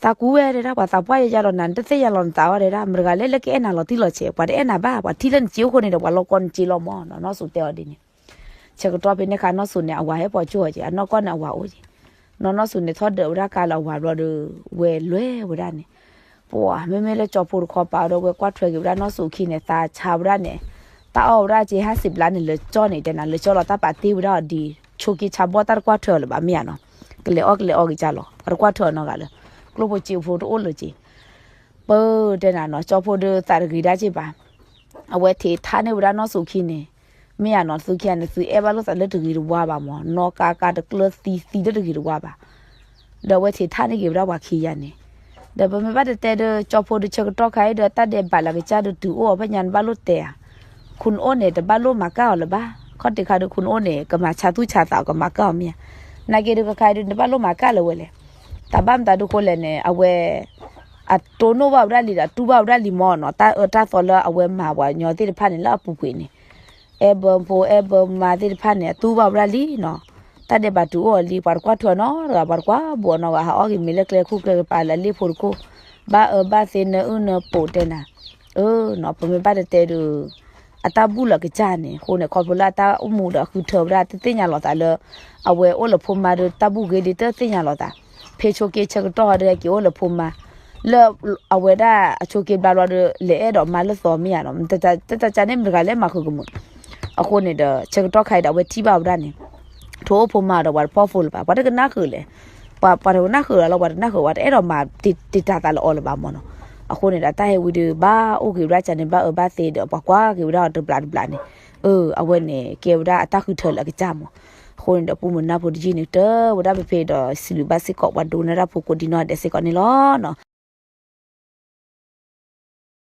သးကူဝဲတဲဒၣ် ပှၤသးပှၢ်ယဲယါလီၤနၤ နတသ့ၣ်ညါလီၤနသးအီၤတဲဒၣ် မတၤတဂၤလဲၣ်လၢကအဲၣ်နၤလီၤတံၢ်လီၤဆဲး ပှၤတအဲၣ်နၤဘၣ် ပှၤထံၣ်လၢနစ့အိၣ်ဃိန့ၣ်ဒီး ပှၤလီၤကီနစ့လီၤမၢ်နီၤ နီၢ်စူၤတဲအီၤဒ်န့ၣ်. ဆၢကတီၢ်ဖဲန့ၣ်အခါနီၢ်စူၤန့ၣ် အဝၤဟဲပိာ်ကၠိအီၤက့ၤ အနီၢ်ကီၢ်န့ၣ်အဝၤအိၣ်က့ၤ, နီၢ်နီၢ်စူၤန့ၣ်ထီၣ်ဒၢးဝဲဒၣ်ကါလၢအဝၤဘျီဒီး ဝဲလဲၤဝဲဒၣ်န့ၣ် ပှၤမ့မ့ၢ်လၢကၠီဖိတခီပၤဒီး ဝဲကွၢ်ထွဲက့ၤဝဲဒၣ်နီၢ်စူၤအခံန့ၣ် သးဆါဝဲဒၣ်န့ၣ်, တၢ်အီၣ်ဝဲဒၣ်က့ၤဟါစံးဘျါန့ၣ် လၢကၠီန့ၣ် တဲနၤ လၢကၠီလီၤတၢ်ပာ်တ့ၢ်ဝဲဒၣ်အီၤဒ် ဆိးက့ဆါဘီၣ်တၢ်တကွၢ်ထွဲအီၤလၢၤဘၣ်မ့ၢ်ယါနီၤ, ကလဲၤအီၣ်ကလဲၤအီက့ၤကၢ်လီၤ ပှၤတကွၢ်ထွဲအီၤနီတဂၤလၢၤ, ကျိၣ်ဖိစ့ဖိတအိၣ်လၢၤက့ၤ, ပၢ်တဲနၤနီၤ ကၠီဖိဒီးသးတဂ့ၤဒၣ်က့ၤဘၣ် အဝဲထံးထါန့ၢ်ဝဲဒၣ်နီၢ်စူၤခံန့ၣ်, မ့ၢ်ယါနီၤ သုခံဂၤန့ၣ် သုအဲၣ်ဘၣ်လိာ်သးလၢတဂ့ၤတဝါဘၣ်မၢ်, နီၢ်ကါကါတကျၢၤသံသံလၢတဂ့ၤတဝါဘၣ်, ဒီးအဝဲထံးထါန့ၢ်က့ၤဝဲဒၣ်ပှၤခံဂၤန့ၣ်, ဒီးပမ့ၢ်ဘၣ်တဲတဲဒီး ကၠီဖိဒီးဆၢကတီၢ်ခါအံၤဒီး တၢ်ဒဲးဘးလၢကစၢ်ဒီးတုၤအိၣ်အီၤဖဲညါနဘၣ်လိၣ်တဲဧါ, ခိၣ်နအိၣ်န့ၣ် တဘၣ်လိၣ်မၤကၢ်အီၤလၢၤဘၣ်, ခီၣ်ထံးခါဒီးခိၣ်နအိၣ်န့ၣ် ကမၤဆါသူၣ်ဆါသးအီၤ ကမၤကၢ်အီၤမ့ၢ်ဧါ, နာ်က့ဒီးကခါအံၤဒီး နဘၣ်လိၣ်မၤကၢ်လၢၤဝဲလဲၣ်, တၢ်ဘၣ်မတၤဒုးဃိလဲၣ်န့ၣ် အဝဲ အတိၢ်နီၣ်ဘၣ်ဝဲဒၣ်လံဒီး အတူၢ်ဘၣ်ဝဲဒၣ်လံမ့ၢ်နီၤ, တၢ်အၢတၢ်သီလၢအဝဲမၤပှၤကညီသ့ၣ်တဖၣ်န့ၣ် လၢအပူၤကွံာ်န့ၣ်, အဲၣ်ဘၢဖိအဲၣ်ဘၢမါသ့ၣ်တဖၣ်န့ၣ် အတူၢ်ဘၣ်ဝဲဒၣ်လံနီၤ. တၢ်ဒဲးဘးတုၤအိၣ်အီၤလံ ပှၤတကွၢ်ထွဲနီတဂၤ, ပှၤတကွၢ်ဘူးအီၤနီတဂၤ, ဟးအီၣ်က့ၤမ့ၤလၢကျဲခိၣ်ကျဲကပၤလၢအလ့ၣ်ဖိတခိၣ်, ဘၣ်အၢဘၣ်သီနၢအုၣ်နၢပူၤတဲနၤ, အၢနီၤ, ပမ့ၢ်ဘၣ်တတဲဒုး အတၢ်ဘူၣ်လၢအကစၢ်န့ၣ်, အဃိန့ၣ် ခီဖျိလၢအတၢ်အိၣ်မူဒီးအဃုထၢဝဲဒၣ် တသ့ၣ်ညါလီၤသးလၢ အဝဲအိၣ်လၢဖိမါဒီး တၢ်ဘူၣ်ဂ့ၤဒ်တသ့ၣ်ညါလီၤသး, ဖဲဆိက့ဆၢကတီၢ်ဟီဒီး ဟဲက့ၤအိၣ်လၢဖိမါ, လၢအဝဲဒၣ်အဆိက့ဘျါဘျီဒီး လဲၤအဲၣ်ဒိးမါလၢသီမ့ၢ်ဧါနီၤ, တၢ်တၢ်ကန့ၣ်မတၤတဂၤလဲၣ်မၤဃုာ်ကမုာ်. အဃိန့ၣ်ဒီး ဆၢကတီၢ်ခါအံၤဒီး အဝဲထံၣ်ဘၣ်ဝဲဒၣ်န့ၣ်, ထိအိၣ်ဖိမါဒီး ပှၤတဖီၣ်ဖိလၢၤဘၣ်, ပှၤတကနၣ်ဃုာ်လဲၣ်, ပှၤတကနၣ်ဃုာ်လီၤလီၤ, ပှၤတနၣ်ဃုာ်, ပှၤတအဲၣ်ဒိးမၤတံာ်တာ်သးလၢအီၤလၢၤဘၣ်မ့ၢ်နီၤ. အဃိန့ၣ်ဒီး တၢ်ဟဲဝံၤဒီး ဘၣ်အိၣ်က့ၤဝဲဒၣ်ကန့ၣ် ဘၣ်အၢဘၣ်သီဒီး ပှၤကွၢ်က့ၤဝဲဒၣ်အီၤတဘျီတဘျီန့ၣ်, အဝဲန့ၣ်ကဲဝဲဒၣ်အတၢ်ဃုထၢလၢအကစၢ်မ့ၢ်. အဃိန့ၣ်ဒီး ပူမုၢ်နၢ်ဖိတယုၢ်န့ၣ် တၢ်ဝဲဒၣ်ဖဲဖဲဒီး စံးဘျုးဘၣ်စ့ၢ်ကီး ပှၤဒိကနၣ်တၢ်ဖိကိးဒံနီၢ်ဒဲးစ့ၢ်ကီးန့ၣ်လီၤနီၤ.